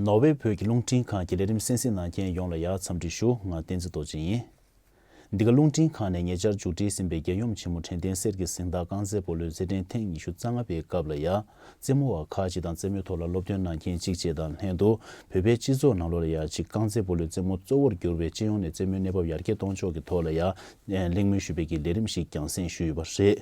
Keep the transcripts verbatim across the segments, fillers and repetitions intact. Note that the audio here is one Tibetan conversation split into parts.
ནོར་ཝེ་བོད་ཀྱི་རླུང་འཕྲིན་ཁང་གི་ལས་རིམ་གསན་གཟིགས་གནང་མཁན་ཡོངས་ལ་ཡང་འཚམས་འདྲི་ཞུ། ང་བསྟན་འཛིན་རྡོ་རྗེ་ཡིན། འདི་ག་རླུང་འཕྲིན་ཁང་ནས་ཉེ་ཆར་མཇུག་སྒྲིལ་ཟིན་པའི་རྒྱལ་ཡུམ་ཆེན་མོ་དྲན་རྟེན་གསེར་གྱི་གཟེངས་རྟགས་རྐང་རྩེད་སྤོ་ལོའི་རྩེད་འགྲན་ཐེངས་ཉི་ཤུ་རྩ་ལྔ་པའི་སྐབས་ལ་ཡང་རྩེད་མོ་བ་ཁག་ཅིག་དང་རྩེད་མོའི་ཐོག་ལ་སློབ་སྟོན་གནང་མཁན་གཅིག་བཅས་དང་ལྷན་དུ་བོད་པའི་སྤྱི་ཚོགས་ནང་ལོགས་ལ་ཡང་ཅིག་རྐང་རྩེད་སྤོ་ལོའི་རྩེད་མོ་གཙོ་བོར་གྱུར་པའི་སྤྱི་ཡོངས་ནས་རྩེད་མོའི་གནས་བབ་ཡར་རྒྱས་གཏོང་ཕྱོགས་ཀྱི་ཐོག་ལ་ཡང་གླེང་མོལ་ཞུས་པའི་གི་ལས་རིམ་ཞིག་རྒྱང་སྲིང་ཞུས་ཡོད་པ་རེད།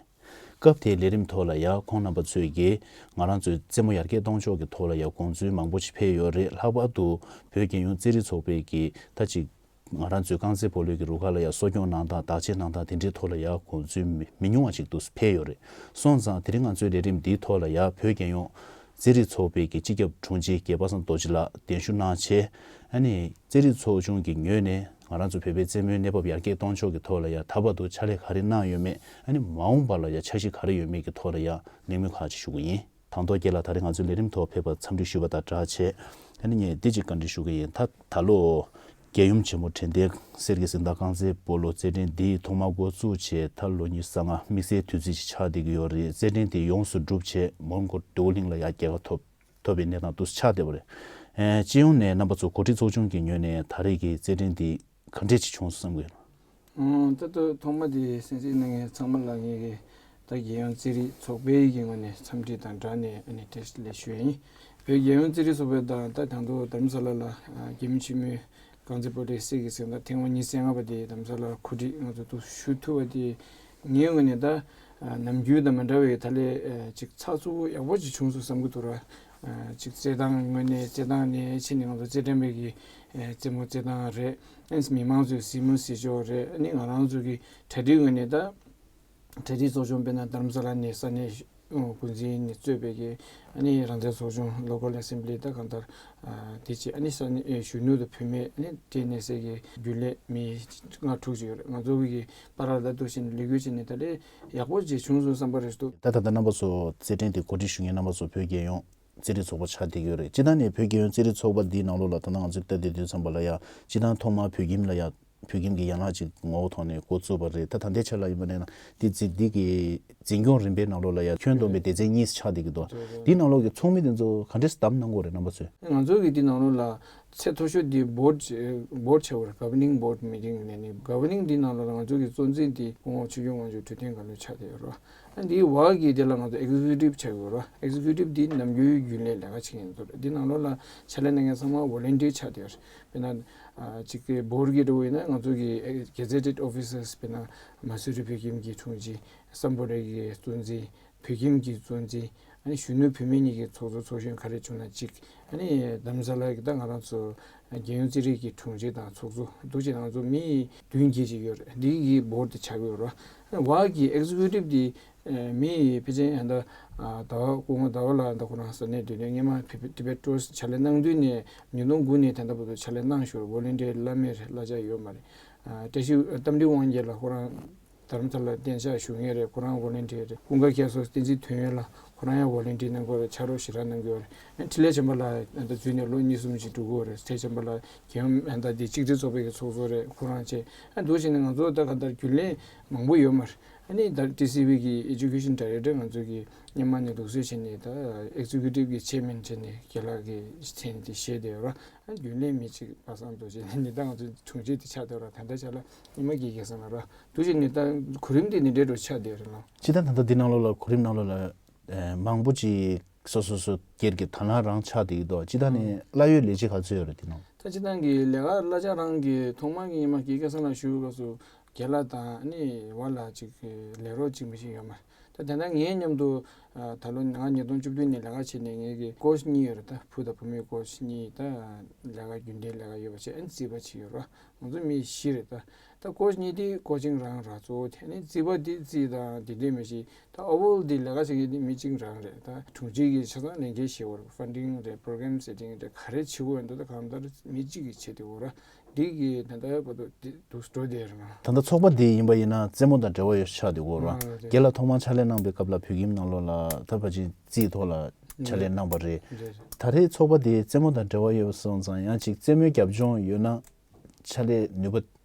སྐབས་དེའི་ལས་རིམ་ཐོག་ལ་ཡང་ཁོང་རྣམ་པ་ཚོས་ཀྱིས་ང་རང་ཚོའི་རྩེད་མོ་ཡར་རྒྱས་གཏོང་ཕྱོགས་ཀྱི་ཐོག་ལ་ཡང་དགོངས་ཚུལ་མང་པོ་ཞིག་འཕེལ་ཡོད་རེད། ལྷག་པར་དུ་བོད་རྒྱལ་ཡོངས་རྩེད་རིགས་ཚོགས་པས་ཀྱིས་ད་ཅིག་ང་རང་ཚོའི་རྐང་རྩེད་སྤོ་ལོའི་གི་རུ་ཁག་ལ་ཡང་གསོ་སྐྱོང་གནང་སྟངས་བདག་གཅེས་གནང་སྟངས་དེ་འདྲའི་ཐོག་ལ་ཡང་དགོངས་ཚུལ་མི་མི་ཉུང་བ་ཅིག་ཏུ་འཕེལ་ཡོད་རེད། སོང་ཙང་དེ་རིང་ང་ཚོའི་ལས་རིམ་འདིའི་ཐོག་ལ་ཡང་བོད་རྒྱལ་ཡོངས་རྩེད་རིགས་ཚོགས་པའི་གི་སྤྱི་ཁྱབ་དྲུང་ཆེ་རྒྱལ་པ་སངས་རྡོ་རྗེ་ལགས་གདན་ཞུ་གནང་བྱས། ཨ་ནི་རྩེད་རིགས་ཚོགས་ཆུང་གི་ངོས་ནས་ང་རང་ཚོ་བོད་པའི་རྩེད་མོའི་གནས་བབ་ཡར་རྒྱས་གཏོང་ཕྱོགས་ཀྱི་ཐོག་ལ་ཡང་ད་བར་དུ་ཕྱག་ལས་ག་རེ་གནང་ཡོད་མེད། ཨ་ནི་མ་འོངས་པ་ལ་ཡང་འཆར་གཞི་ག་རེ་ཡོད་མེད་ཀྱི་ཐོག་ལ་ཡང་གླེང་མོལ་ཁག་ཅིག་ཞུ་གི་ཡིན། དང་ཐོག་རྒན་ལགས་ད་རེས་ང་ཚོའི་ལས་རིམ་ཐོག་ཕེབས་པར་འཚམས་འདྲི་ཞུས་པ་དང་སྦྲགས་བྱས། ཨ་ནི་ངས་འདི་གཅིག་བཀའ་འདྲི་ཞུ་གི་ཡིན། ད་ད་ལོ་རྒྱལ་ཡུམ་ཆེན་མོ་དྲན་རྟེན་གསེར་གྱི་གཟེངས་རྟགས་རྐང་རྩེད་སྤོ་ལོ་རྩེད་འགྲན་འདི་ཐོག་མར་འགོ་བཙུགས་བྱས་ད་ལོ་ཉི་ཤུ་རྩ་ལྔ་དམིགས་བསལ་དུས་ཚིགས་ཤིག་ཆགས་བསྡད་ཀྱི་ཡོད་རེད། རྩེད་འགྲན་དེ་ཡོངས་སུ་གྲུབ་བྱས་མོན་གྷོ་རྡོར་གླིང་ལ་ཡང་རྒྱལ་ཁ་ཐོབ་ཐོབ་པའི་གནས་སྟངས་འདུག་སེ་ཆགས་བསྡད་པ་རེད། ཨེ་སྤྱི་ཡོངས་ནས་རྣམ་པ་ཚོ་གོ་སྒྲིག་ཚོགས་ཆུང་གི་ངོས་ནས་ད་རེས་ཀྱི་རྩེད་འགྲན་འདི་ག་འདྲས་ཅིག་བྱུང་སོང་བསམ་གྱི་ཡོད། ཨང་། ད་ལྟ་ཐོག་མ་དེ་གསན་གཟིགས་གནང་མཁན་ཚང་མ་ལ་ངས་ཀྱི་ད་རྒྱལ་ཡོངས་རྩེད་རིགས་ཚོགས་པའི་གི་ངོས་ནས་འཚམས་འདྲི་དང་སྦྲགས་ནས་ཨ་ནི་བཀྲ་ཤིས་བདེ་ལེགས་ཞུ་ཡ་ཡིན། བོད་རྒྱལ་ཡོངས་རྩེད་རིགས་ཚོགས་པ་དང་ད་དང་ཐོག་རྡ་རམ་ས་ལ་ལ་རྒྱལ་མོ་ཆེན་མོའི་རྐང་རྩེད་སྤོ་ལོའི་གསེར་གྱི་གཟེངས་རྟགས་ཐེངས་མ་ཉི་ཤུ་རྩ་ལྔ་པ་དེ་རྡ་རམ་ས་ལར་གོ་སྒྲིག་ང་ཚོ་འདུག་ཞུ་ཐུབ་པ་དེ་ངའི་ངོས་ནས་ད་ནམ་རྒྱུན་དང་མི་འདྲ་བའི་ད་ལས་ཅིག་ཚགས་ཚུད་པོ་ཡག་པོ་ཅིག་བྱུང་སོང་བསམ་གྱི་འདུག་ར། ཅིག་རྩེད་ཐང་ངོས་ནས་རྩེད་ཐང་ནས་ཕྱིན་ནས་ང་ཚོ་རྩེད་འགྲན་པའི་གི་རྩེད་མོ་རྩེད་ཐང་རེད། ཨ་ནི་མི་མང་ཚོའི་གཟིགས་མོ་གཟིགས་ཕྱོགས་རེད། ཨ་ནི་ང་རང་ཚོ་གི་གྲ་སྒྲིག་ངོས་ནས་ད་གྲ་སྒྲིག་ཚོགས་ཆུང་དཔེར་ན་རྡ་རམ་ས་ལ་ནས་ས་གནས་འགོ་འཛིན་ནས་གཙོས་པའི་གི་ཨ་ནི་རང་བཙན་ཚོགས་ཆུང་Local Assembly ད་གང་ལྟར་དེ་བྱས་ཨ་ནི་ས་གནས་གཞོན་ནུ་དང་བུད་མེད་ཨ་ནི་དེ་ནས་སའི་གི་རྒྱུན་ལས་མི་ལྔ་དྲུག་ཅིག་ཡོད་རེད། ང་ཚོ་གི་བར་ལ་ད་འདུག་བྱས་ནས་ལས་འགུལ་བྱས་ནས་ད་ལས་ཡག་པོ་ཅིག་བྱུང་སོང་བསམ་པ་རེད་འདུག་ད་ད་ལྟ་རྣམ་པ་ཚོ་རྩེད་འགྲན་དེ་གོ་སྒྲིག་ཞུ་མཁན་རྣམ་པ་ཚོ་བོད་རྒྱལ་ཡོངས་རྩེད་རིགས་ཚོགས་པ་ཆགས་བསྡད་ཀྱི་ཡོད་རེད། སྤྱིར་བཏང་ནས་བོད་རྒྱལ་ཡོངས་རྩེད་རིགས་ཚོགས་པ་འདིའི་ནང་ལོགས་ལ་ད་ལྟ་ང་ཚོས་ལྟ་བསྡད་དུས་ཙམ་པ་ལ་ཡང་སྤྱིར་བཏང་ཐོག་མར་བོད་ཁྱིམ་ལ་ཡང་བོད་ཁྱིམ་གྱི་ཡན་ལག་ཅིག་ངོ་བོ་ཐོག་ནས་འགོ་བཙུགས་པ་རེད། ད་ད་ལྟའི་ཆ་ལ་ཡིན་པ་ན་འདི་འཛིན་འདི་གི་འཛིན་སྐྱོང་རིམ་པའི་ནང་ལོགས་ལ་ཡང་ཁྱོན་བསྡོམས་པའི་སྡེ་ཚན་གཉིས་ཆགས་བསྡད་ཀྱི་འདུག་འདིའི་ནང་ལོགས་ཀྱི་ཚོགས་མི་དེ་ཚོ་ག་འདྲས་བདམས་གནང་དགོས་རེད་རྣམ་པ་ཚོས། ང་ཚོ་གི་འདི་ནང་ལོགས་ལ་ཚད་མཐོ་ཤོས་འདི་board board བྱ་བར་governing board meeting ནས་ནི་governing འདི་ནང་ལོགས་ལ་ང་ཚོ་གི་གཙོ་འཛིན་འདི་སྐུ་ངོ་ཆོས་སྐྱོང་དབང་ཕྱུག་འཕྲོད་བསྟེན་སྒང་ལ་ཆགས་བསྡད་ཡོད་རེད། ཨ་འདིའི་འོག་གི་དེ་ལ་ང་ཚོ་executive ཆགས་ཡོད་རེད། executive འདི་ནམ་རྒྱུན་རྒྱུན་ལས་ལས་ཀ་བྱེད་མཁན་ཚོ་རེད། འདི་ནང་ལོགས་ལ་ཕྱག་ལས་གནང་མཁན་ཚང་མ་volunteer ཆགས་བསྡད་ཡོད་རེད། དཔེར་ན་ཨ་གཅིག་གི་board གི་འདྲ་བོ་ཡིན་ན་ང་ཚོ་གི་gazetted officers དཔེར་ན་མ་སུ་རི་བོད་ཁྱིམ་གྱི་དྲུང་ཆེ། སམ་བྷོ་ཊ་གི་གཙོ་འཛིན། བོད་ཁྱིམ་གྱི་གཙོ་འཛིན། ཨ་ནི་གཞོན་ནུ་བུད་མེད་གཉིས་ཀྱི་ཚོགས་གཙོ་ཚོགས་གཞོན་ག་རེ་བྱུང་ན་གཅིག་ཨ་ནི་རྡ་རམ་ས་ལ་གི་ད་ང་རང་ཚོ་རྒྱལ་ཡོངས་རྩེད་རིགས་ཀྱི་དྲུང་ཆེ་དང་ཚོགས་གཙོ་འདུག་བྱས་ང་ཚོ་མི་བདུན་བརྒྱད་ཅིག་ཡོད་རེད། འདི་གི་board དེ་ཆགས་ཀྱི་ཡོད་རེད། ཨ་ནི་འོག་གི་executive དེ་མི་ཕལ་ཆེར་ཡང་ད་ཟླ་བ་སྐུ་ངོ་ཟླ་བ་ལགས་ད་ཁོ་རང་ས་གནས་སྡོད་གནས་སྔོན་མ་Tibet Tours ཕྱག་ལས་གནང་དུས་ནས་ཉིས་སྟོང་དགུ་ནས་ད་ལྟ་བར་དུ་ཕྱག་ལས་གནང་ཞོར་volunteer བླ་མེད་གླ་ཆ་ཡོད་མ་རེད། བཀྲ་ཤིས་རྟ་མགྲིན་དབང་རྒྱལ་ལགས་ཁོ་རང་རྡ་རམ་ས་ལ་གདན་ཞུ་མཁན་རེད། ཁོ་རང་volunteer རེད། ཀུན་དགའ་རྒྱ་མཚོ་བསྟན་འཛིན་དོན་ཡོད་ལགས་ཁོ་རང་ཡང་volunteer གནང་གི་ཡོད་རེད། ཕྱག་རོགས་ཞེ་དྲག་གནང་གི་ཡོད་རེད། ཨ་འཕྲིན་ལས་ཆེན་པོ་ལགས་ད་འཛུལ་ནས་ལོ་གཉིས་གསུམ་ཅིག་འགྲོ་གི་ཡོད་རེད། འཕྲིན་ལས་ཆེན་པོ་ལགས་རྒྱལ་ཡོངས་ཨ་ད་འདི་གཅིག་སྒྲིལ་ཚོགས་པའི་གི་ཚོགས་གཙོ་རེད། ཁོ་རང་བྱས་ཨ་འདུག་བྱས་ནས་ང་ཚོ་ད་ག་ད་རྒྱུན་ལས་མང་པོ་ཡོད་མ་རེད། ཨ་ནི་ད་ཊི་སི་ཝི་གི་education director ང་ཚོ་གི་སྔོན་མ་ནས་ལུགས་སྲོལ་བྱས་ནས་ད་executive གི་chairman བྱས་ནས་རྒན་ལགས་ཀྱི་མཚན་དེ་བཞེས་བསྡད་ཡོད་རེད། རྒྱུན་ལས་མི་གཅིག་པ་སངས་རྡོ་རྗེ་ནི་ད་ང་ཚོ་དྲུང་ཆེ་དེ་ཆགས་བསྡད་ར། ད་ལྟ་ཆ་ལ་ཉི་མ་དགེ་རྒན་ཚང་ལ་ར་འདུག་བྱས་ནི་ད་གོ་རིམ་དེ་ནི་འདྲའི་འགྲོ་ཆགས་བསྡད་རེད་ལ། སྤྱིར་བཏང་ད་ལྟ་འདི་ནང་ལོགས་ལ་གོ་རིམ་ནང་ལོགས་ལ་ཨེ་མང་པོ་ཅིག་སོ་སོ་སོ་སྒེར་གྱི་དོ་སྣང་རང་ཆགས་བསྡད་ཀྱི་འདུག་སྤྱིར་བཏང་ནི་གླ་ཡོད་ལས་བྱེད་ག་ཚོད་ཡོད་རེད་འདི་ནང་། ད་སྤྱིར་བཏང་གི་ལས་ཀ་གླ་ཆ་རང་གི་ཐོག་མ་གི་ཉི་མ་དགེ་རྒན་ཚང་ལ་ཞུ་བའི་སྐབས་སུ་རྒན་ལགས་དང་ནི་བ་ལ་ཅིག་ལས་རོགས་ཅིག་མི་ཞིག་ཡོད་མ་རེད། ད་དེ་འདྲ་ངའི་མཉམ་དུ་ཨ་ད་ལོ་ང་ཉིས་སྟོང་བཅུ་བདུན་ནས་ལས་ཀ་བྱས་ནས་ངའི་གི་ཀོ་ཆི་གཉིས་ཡོད་རེད། ད་བུ་དང་བུ་མོའི་ཀོ་ཆི་གཉིས་ད་ལས་ཀ་རྒྱུན་ལྡན་ལས་ཀ་ཡོད་པ་བྱས། ཨ་ནི་རྩིས་པ་གཅིག་ཡོད་རེད། ང་ཚོ་མི་བཞི་རེད། ད་ད་ཀོ་ཆི་གཉིས་དེ་ཀོ་ཆིང་རང་ར་གཙོ་བོ་དེ་ནི་རྩིས་པ་དེ་རྩིས་དང་དེ་འདྲས་མི་ཤེས། ད་ཨོ་ཝོལ་དེ་ལས་ཀ་བྱེད་མཁན་དེ་མི་གཅིག་རང་རེད། ད་དྲུང་ཆེ་གི་ཆ་ཚང་ལས་འགན་བཞེས་དགོས་རེད། ཕན་ཌིང་རེད། པོ་རོ་གྷ་རམ་སེ་ཊིང་རེད། ག་རེ་བྱེད་དགོས་ཡོད་འདུག་ད་གང་ལྟར་མི་གཅིག་གིས་བྱེད་བསྡད་ཡོད་རེད། འདི་གི་ད་ལྟ་བར་དུ་འདི་འདུག་འགྲོ་བསྡད་ཡོད་རེད་མ། ད་ལྟ་ཚོགས་པ་འདི་ཡིན་པ་ཡིན་ན་རྩེད་མོ་དང་འབྲེལ་བ་ཡོད་ཆགས་འདུག་གོ་ར། ཨ་རེད། རྒན་ལགས་ཐོག་མར་ཕྱག་ལས་གནང་པའི་སྐབས་ལ་བོད་ཁྱིམ་ནང་ལོགས་ལ་ད་ཕལ་ཆེར་རྩིས་ཐོག་ལ་ཕྱག་ལས་གནང་པ་རེད། རེད་རེད། ད་རེས་ཚོགས་པ་འདི་རྩེད་མོ་དང་འབྲེལ་བ་ཡོད་པ་སོང་ཙང་ཡང་ཅིག་རྩེད་མོའི་རྒྱབ་ལྗོངས་ཡོད་ན་ཕྱག་ལས་ནུས་པ་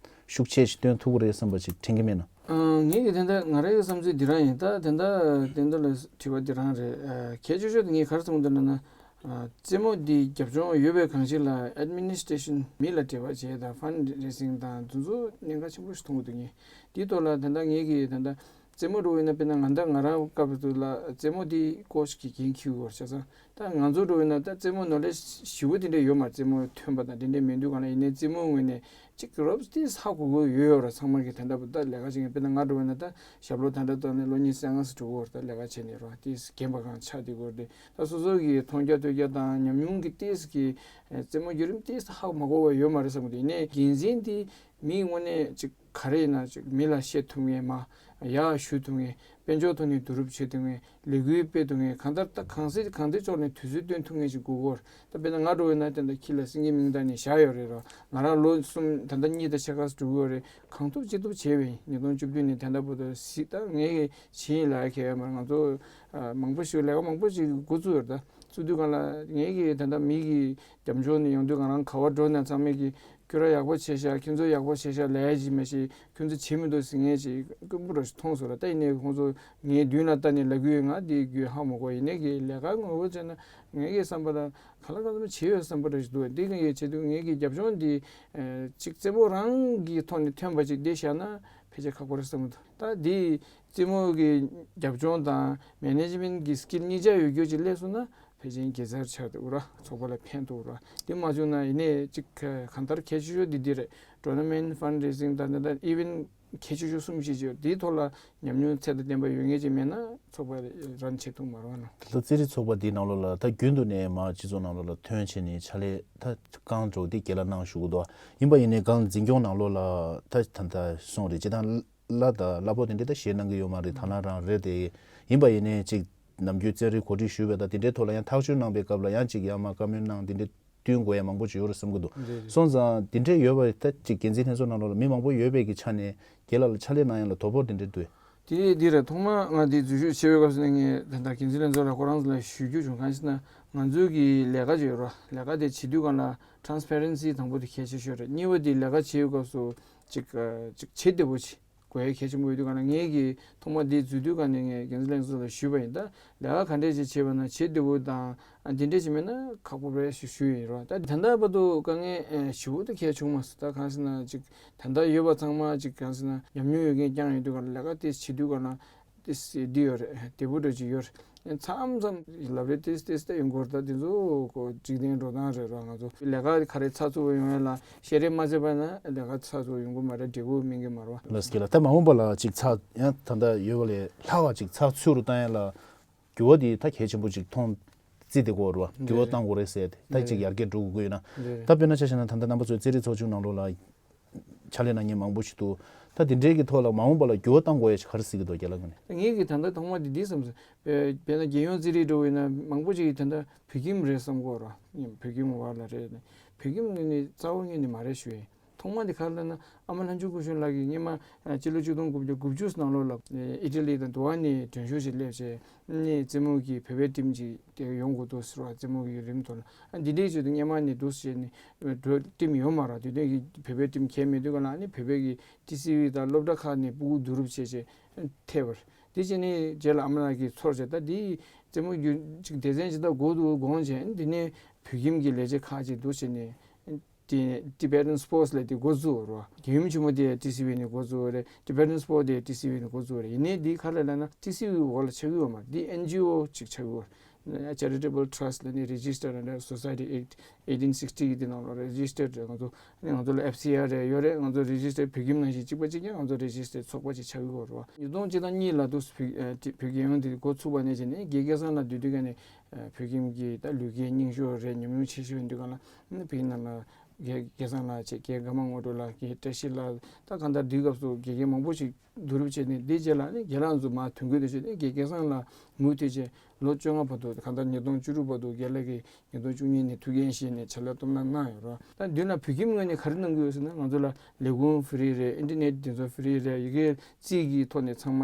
ཤུགས་ཆེ་ཞིག་སྟོན་ཐུབ་ཀྱི་རེད་བསམ་པ་ཅིག་དྲན་གྱི་མེད་ན། ཨ་ངེད་ཀྱི་དེ་འདྲ་ང་རའི་བསམ་ཚུལ་འདི་རང་ཡིན། ད་དེ་འདྲ་དེ་འདྲ་ལ་དྲི་བ་འདི་རང་རེད། ཨ་གལ་ཆེ་ཤོས་དེ་ངས་ག་རེ་བསམ་གྱི་འདུག་ལབ་ན། རྩེད་མོ་འདི་རྒྱབ་ལྗོངས་ཡོད་པའི་གང་ཞིག་ལ་ཨེཌ་མི་ནི་སི་ཊེ་ཤན་མི་ལ་འབྲེལ་བ་བྱས་དང་ཕན་རེ་སིང་དང་དེ་ཚོ་གནད་འགག་ཆེན་པོ་ཞིག་མཐོང་གི་འདུག་ངས་འདིའི་ཐོག་ལ་ད་ལྟ་ངེད་ཀྱིས་ད་ལྟ་རྩེད་མོ་འགྲོ་བས་ན་དཔེར་ན་ང་ད་ང་རང་སྐབས་དུ་ལ་རྩེད་མོ་འདི་ཀོ་ཆི་གིས་འགན་འཁྱེར་དགོས་བྱས་ཙང་ད་ང་ཚོ་འགྲོ་བས་ན་ད་རྩེད་མོ་ནོ་ལེ་ཇི་ཞིབ་པོ་དེ་འདྲ་ཡོད་མ་རེད། རྩེད་མོ་ཐོན་པ་དང་དེ་འདྲ་མི་འདུག་ག་ན་ཡིན་ནའི་རྩེད་མོ་ངོས་ནས་ཅིག་རོབ་ཏིས་ཧ་གོ་གོ་ཡོད་ཡོད་ར་ཚང་མ་གི་ད་ལྟ་བུ་ད་ལས་ཀ་བྱེད་མཁན་དཔེར་ན་ང་འགྲོ་བས་ན་ད་ཞབས་ལོ་ད་ལྟ་བཏང་ནས་ལོ་ཉི་ཤུ་རྩ་ལྔ་ཙམ་འགྲོ་གི་ཡོད་རེད། ད་ལས་ཀ་བྱས་ནས་རོ་ཏིས་རྒན་པ་གང་ཆགས་བསྡད་ཀྱི་ཡོད་རེད། ད་སོ་སོ་གི་མཐོང་རྒྱ་ཐོས་རྒྱ་དང་ཉམས་མྱོང་གི་ཏིས་གི་རྩེད་མོ་བརྒྱུད་རིམ་ཏིས་ཧ་མ་གོ་བ་ཡོད་མ་རེད་བསམ་གི་འདུག་ཡིན་ནའི་འགན་འཛིན་དེ་མིའི་དངོས་གནས་ཅིག་ག་རེ་ཡིན་ན་ཅིག་མི་ལ་བཤད་ཐུབ་མཁན་མ་ཡག་ཞུ་ཐུབ་མཁན་དཔལ་འབྱོར་ཐོག་ནས་བསྡུ་རུབ་བྱེད་ཐུབ་མཁན་ལས་འགུལ་སྤེལ་ཐུབ་མཁན་གང་ལྟར་ད་གང་སྲིད་གང་ལྟར་ཕྱོགས་ནས་དུས་ཚོད་བཏོན་ཐུབ་མཁན་ཞིག་དགོས་ཀྱི་ཡོད་རེད། ད་དཔེར་ན་ང་འགྲོ་བས་ན་དེ་འདྲ་ཁྱི་ལ་སེང་གེ་མིང་བཏགས་ནས་བཞག་ཡོད་རེད་རོ། ང་རང་ལོ་གསུམ་ད་ལྟ་གཉིས་དང་ཕྱེད་ཀ་ཙམ་འགྲོ་གི་ཡོད་རེད། གང་ཐུབ་ཅི་ཐུབ་བྱས་པ་ཡིན། ཉིས་སྟོང་བཅུ་བདུན་ནས་ད་ལྟ་བར་དུ་སྲིད་ད་ངས་བྱས་ཡིན་ལ་ཁེ་ཡོད་མ་རེད། ང་ཚོ་མང་པོ་ཞིག་ལས་ཀ་མང་པོ་ཞིག་འགོ་བཙུགས་ཡོད་རེད། ད་བཙུགས་དུས་སྒང་ལ་ངས་ཀྱི་ད་ལྟ་མི་གི་རྒྱབ་ལྗོངས་ནས་ཡོང་དུས་སྒང་རང་ག་བ་འགྲོ་ན་ཚང་མས་ཀྱི་ཁྱོད་རང་ཡག་པོ་བྱས་ཤག་ཁྱོད་ཚོ་ཡག་པོ་བྱས་ཤག་ལས་ཀ་ཅིག་མ་ཤེས་ཁྱོད་ཚོ་བྱེད་མི་འདུག་ཟེར་མཁན་ཅིག་དཀོན་པོ་རང་ཞིག་མཐོང་སོང་ར། ད་ཡིན་ནའི་ཁོང་ཚོ་ངའི་མདུན་ལ་ལྟ་ནས་ལབ་ཀྱི་ཡོད། ང་འདི་རྒྱུས་ཧ་མ་གོ་ཡིན་ནའི་གི་ལས་ཀ་ངོ་བོ་བྱས་ན་ངའི་གི་བསམ་པ་ལ་ག་ལ་ག་ལ་བྱེད་ཡོད་བསམ་པ་རང་ཞིག་འདུག་འདི་གི་བྱེད་དུས་ངའི་གི་རྒྱབ་ལྗོངས་འདི་ཅིག་རྩེད་མོ་རང་གི་ཐོག་ནས་ཐོན་པ་ཅིག་འདི་བཞག་ན་ཕལ་ཆེར་ཁག་པོ་རེད་བསམ་གི་འདུག་ད་འདི་རྩེད་མོ་གི་རྒྱབ་ལྗོངས་དང་མེ་ནེ་ཇི་མེན་གི་སི་ཀིལ་གཉིས་ཆ་ཡོད་རྒྱུ་ཅིག་སླེབས་སོང་ན། ཕལ་ཆེར་དགེ་རྩར་ཆགས་འདུག་ར། ཚོགས་པ་ལ་ཕན་ཐོགས་ར། དེ་མ་བྱུང་ན་ཡིན་ནའི་གཅིག་གང་ལྟར་གལ་ཆེ་ཤོས་འདི་འདི་རེད། ཊོར་ན་མེན་ཊི་ཕན་རེ་སིང་དང་ད་ལྟ་ཨི་ཝེན་ཊི་གལ་ཆེ་ཤོས་གསུམ་བཞི་ཅིག་ཡོད། དེའི་ཐོག་ལ་ཉམས་མྱོང་ཚད་དང་ལྡན་པ་ཡོད་མཁན་ཅིག་མེད་ན་ཚོགས་པ་རང་བྱེད་ཐུབ་མ་རེད་བ་ན། ད་ལྟ་རྩེད་རིགས་ཚོགས་པ་འདིའི་ནང་ལོགས་ལ་ད་རྒྱུན་དུ་ནས་མར་སྤྱི་ཚོགས་ནང་ལོགས་ལ་ཐོན་བྱས་ནས་ཕྱག་ལས་ད་རྐང་འགྲོ་འདི་རྒན་ལགས་གནང་བཞུགས་འདུག་ཡིན་པ་ཡིན་ནའི་སྒང་འཛིན་སྐྱོང་ནང་ལོགས་ལ་ད་ད་ལྟ་གསུངས་རེད། སྤྱིར་བཏང་བླ་དང་བླ་ཕོགས་དེ་འདྲ་ད་བཞེས་གནང་གི་ཡོད་མ་རེད། དང་བླངས་རང་རེད་དེ། ཡིན་པ་ཡིན་ནའི་ཅིག་ནམ་རྒྱུན་རྩེད་རིགས་གོ་སྒྲིག་ཞུས་པ་དང་དེ་འདྲའི་ཐོག་ལ་ཡང་ཐག་གཅོད་གནང་པའི་སྐབས་ལ་ཡང་ཅིག་ཡར་མར་བཀའ་མོལ་གནང་དེ་འདྲའི་བསྟུན་དགོས་ཡ་མང་པོ་ཅིག་ཡོད་རེད་བསམ་གྱི་འདུག་རེད་རེད། སོང་ཙང་དེ་འདྲའི་ཡོད་པ་ད་ཅིག་འགན་འཛིན་ལྷན་ཚོགས་ནང་ལོགས་ལ་མི་མང་པོ་ཡོད་པའི་གི་ཆ་ནས་རྒན་ལགས་ལ་ཕྱག་ལས་གནང་ཡ་ལ་དོ་ཕོག་དེ་འདྲའི་འདུག་དེ་དེ་རེད། ཐོག་མར་ང་དེ་འཛུལ་ཞུགས་བྱེད་པའི་སྐབས་སུ་ནས་ངས་ད་ལྟ་འགན་འཛིན་ལྷན་ཚོགས་ལ་ཁོ་རང་ཚོ་ལ་ཞུ་རྒྱུ་བྱུང་། གང་ཞེ་ན་ང་ཚོའི་གི་ལས་ཀ་ཅིག་ཡོད་རེད། ལས་ཀ་དེ་བྱེད་དུས་སྒང་ལ་ཊ་རན་སི་པེ་རེན་སི་དང་པོ་དེ་གལ་ཆེ་ཤོས་རེད། གཉིས་པ་དེ་ལས་ཀ་བྱེད་པའི་སྐབས་སུ་ཅིག་ཅིག་བྱེད་བདེ་པོ་ཅིག་དགོས་ཡ་གལ་ཆེན་པོ་ཡོད་དུས་ག་ན་ངས་ཀྱིས་ཐོག་མ་འདི་འཛུལ་དུས་ག་ནས་ངས་འགན་འཛིན་ལྷན་ཚོགས་ལ་ཞུས་པ་ཡིན། ད་ལས་ཀ་ག་འདྲས་ཅིག་བྱེད་པ་ན་བྱེད་བདེ་པོ་དང་ཨ་འདི་འདྲས་ཅིག་མེད་ན་ཁག་པོ་རེད་ཞུ་ཞུས་ཡིན་རོ། ད་ད་ལྟ་བར་དུ་དཀའ་ངལ་ཞེ་པོ་ད་གལ་བྱུང་མ་སོང་། ད་གང་ཟེར་ན་ཅིག་ད་ལྟ་ཡོད་པ་ཚང་མ་ཅིག་གང་ཟེར་ན་ཉམས་མྱོང་ཡོད་མཁན་རྐྱང་ཡོད་དུས་ག་ན་ལས་ཀ་དེ་བྱེད་དུས་ག་ན་དེ་འདི་ཡོད་རེད། བདེ་པོ་འདྲ་ཅིག་ཡོད་རེད། མཚམས་མཚམས་ལབ་རེས་ཏེས་ཏེས་ཏེ་ཡོང་གི་ཡོད་རེད། ད་དེ་ཚོ་ཁོ་འཇིག་རྟེན་འགྲོ་སྟངས་རེད་རོ། ང་ཚོ་ལས་ཀ་ག་རེ་ཚགས་ཚུད་པོ་ཡོང་ཡ་ལ་ཤེས་རེ་མ་བྱས་པ་ན་ལས་ཀ་ཚགས་ཚུད་པོ་ཡོང་གི་མ་རེད། འབྲས་བུ་སྨིན་གི་མ་རེད་བ། ལགས་སོ། ལགས། ད་མ་འོངས་པ་ལ་ཅིག་ཚགས་ཡང་ད་ལྟ་ཡོད་པ་ལས་ལྷག་པ་ཅིག་ཚགས་ཚུད་རུ་བཏང་ཡ་ལ་འགྱུར་བ་དེ་ད་གལ་ཆེན་པོ་ཅིག་མཐོང་རྩིས་དེ་དགོས་རེད་བ། འགྱུར་བ་གཏང་དགོས་རེད་ཟེར་ཏེ་ད་ཅིག་ཡར་རྒྱས་འགྲོ་དགོས་ཀྱི་ཡོད་ན། རེད། ད་དཔེར་ན་ཆ་བཞག་ན་ད་ལྟ་རྣམ་པ་ཚོའི་རྩེད་རིགས་ཚོགས་ཆུང་ནང་ལོགས་ལ་ཕྱག་ལས་གནང་མཁན་མང་པོ་ཞིག་འདུག་ད་དེ་འདྲའི་གི་ཐོག་ལ་མ་འོངས་པ་ལ་འགྱུར་བ་གཏང་དགོས་ཡ་ཞིག་ག་རེ་གཟིགས་ཀྱི་འདུག་རྒན་ལགས་ཀྱིས་ནི། ངེད་ཀྱིས་ད་ལྟ་ཐོག་མ་དེ་འདི་བསམ་སོང་། དཔེ་དཔེར་ན་རྒྱལ་ཡོངས་རྩེད་རིགས་འགྲོ་བས་ན་མང་པོ་ཅིག་གིས་ད་ལྟ་བོད་ཁྱིམ་རེད་བསམ་གྱི་ཡོད་རེད་བ། བོད་ཁྱིམ་བར་ལ་རེད། བོད་ཁྱིམ་ངོས་ནས་རྩ་བ་ཉིད་ནས་མ་རེད་ཞུ་ཡིན། ཐོག་མ་དེ་ག་རེ་ལབ་ན་ཨ་མ་ལྷན་ཚོགས་སྐུ་གཞོན་ལགས་ཀྱིས་སྔོན་མ་ཨ་སྤྱི་ལོ་ཆིག་སྟོང་དགུ་བརྒྱ་དགུ་བཅུ་ནང་ལོགས་ལ་ཨི་ཊ་ལི་དང་དུ་ཝ་ནས་མགྲོན་ཤོག་ཅིག་སླེབས་བྱས། ནས་རྩེད་མོ་གི་བོད་པའི་ཊིམ་ཅིག་དེ་ཡོང་དགོས་འདུག་ཟེར་བ། རྩེད་མོ་གི་རིམ་ཐོག་ལ་ཨ་འདི་འདྲའི་ཆེད་དུ་སྔོན་མ་ནས་འདུག་ཟེར་ནས་འགྲོ་ཊིམ་ཡོད་མ་རེད། དེ་དུས་ཀྱི་བོད་པའི་ཊིམ་གང་ཡང་མེད་དུས་ག་ལ་ཨ་ནི་བོད་པའི་གི་ཊི་སི་ཝི་དང་སློབ་གྲྭ་ཁག་ནས་སྤུ་གུ་བསྡུ་རུབ་བྱས་བྱས་ཐེབས་པ་རེད། དེ་བྱས་ནས་རྗེས་ལ་ཨ་མ་ལགས་ཀྱིས་ཚོར་བྱས། ད་འདི་རྩེད་མོ་རྒྱུན་ཅིག་སྡེ་ཚན་ཅིག་ད་དགོས་འདུག་དགོངས་བྱས། འདི་ནས་བོད་ཁྱིམ་གྱི་ལས་བྱེད་ཁག་ཅིག་འདུག་ཟེར་ནས། དེ་Tibetan Sports་ལས་དེ་འགོ་བཙུགས་རོ། རྒྱལ་ཡུམ་ཆེན་མོ་དེ་ཊི་སི་ཝི་ནས་འགོ་བཙུགས་རེད། Tibetan Sports་དེ་ཊི་སི་ཝི་ནས་འགོ་བཙུགས་རེད། ཡིན་ནའི་འདི་ག་རེ་ལབ་ན་ཊི་སི་ཝི་འོག་ལ་ཆགས་ཀྱི་ཡོད་མ་རེད། འདི་ཨེན་ཇི་ཨོ་ཅིག་ཆགས་ཀྱི་ཡོད་རེད། Charitable Trust་ལབ་ནས་Registered་རེད། Society Act eighteen sixty་གི་དེ་ནང་ལ་Registered་རེད། ང་ཚོ་ང་ཚོ་ལ་ཨེཕ་སི་ཨར་རེད་ཡོད་རེད། ང་ཚོ་Registered་བོད་ཁྱིམ་ནང་བཞིན་གཅིག་པ་གཅིག་རྐྱང་ང་ཚོ་Registered་ཚོགས་པ་ཅིག་ཆགས་ཀྱི་ཡོད་རེད་བ། ཉིས་སྟོང་གཅིག་དང་གཉིས་ལ་དུ་བོད་ཨ་དེ་བོད་རྒྱལ་ཡོངས་དེ་འགོ་ཚུགས་པ་ནས་བྱས་ནས་རྒན་སྐལ་བཟང་ལགས་སྡོད་དུས་ག་ནས་ཨ་བོད་ཁྱིམ་གྱི་ད་ལུས་རྒན་རྙིང་ཤོས་རེད། ཉམས་མྱོང་ཆེ་ཤོས་ཡིན་དུས་ག་ལ་ཨ་ནི་བོད་ནང་ལ་རྒན་སྐལ་བཟང་ལགས་བྱས། རྒན་དགའ་མ་དངོས་གྲུབ་ལགས། རྒན་བཀྲ་ཤིས་ལགས། ད་གང་ལྟར་དུས་སྐབས་སུ་དགེ་རྒན་མང་པོ་ཞིག་བསྡུ་རུབ་བྱས་ནས་འདི་རྗེས་ལ་ཨ་ནི་རྒན་ལགས་ཚོ་མར་ཐོན་ཁུལ་དུ་བྱས་ནས་རྒན་སྐལ་བཟང་ལགས་མུ་མཐུད་བྱས་ལོ་བཅོ་ལྔ་བར་དུ་གང་ལྟར་ཉིས་སྟོང་བཅུ་དྲུག་བར་དུ་རྒན་ལགས་ཀྱིས་ཉིས་སྟོང་བཅུ་གཉིས་ནས་ཐུགས་འགན་བཞེས་ནས་ཕྱག་ལས་སྟོབས་ན་གནང་ཡོད་རེད། ད་མདུན་ལ་བོད་ཁྱིམ་ངོས་ནས་ག་རེ་གནང་གི་ཡོད་ཟེར་ན་ང་ཚོ་ལ་ལས་ཁུངས་ཧྥི་རི་རེད། ཨིན་ཊར་ནེཊ་དེ་ཚོ་ཧྥི་རི་རེད། ཡི་གེ་རྩིས་ཀྱི་ཐོག་ནས་ཚང་མ་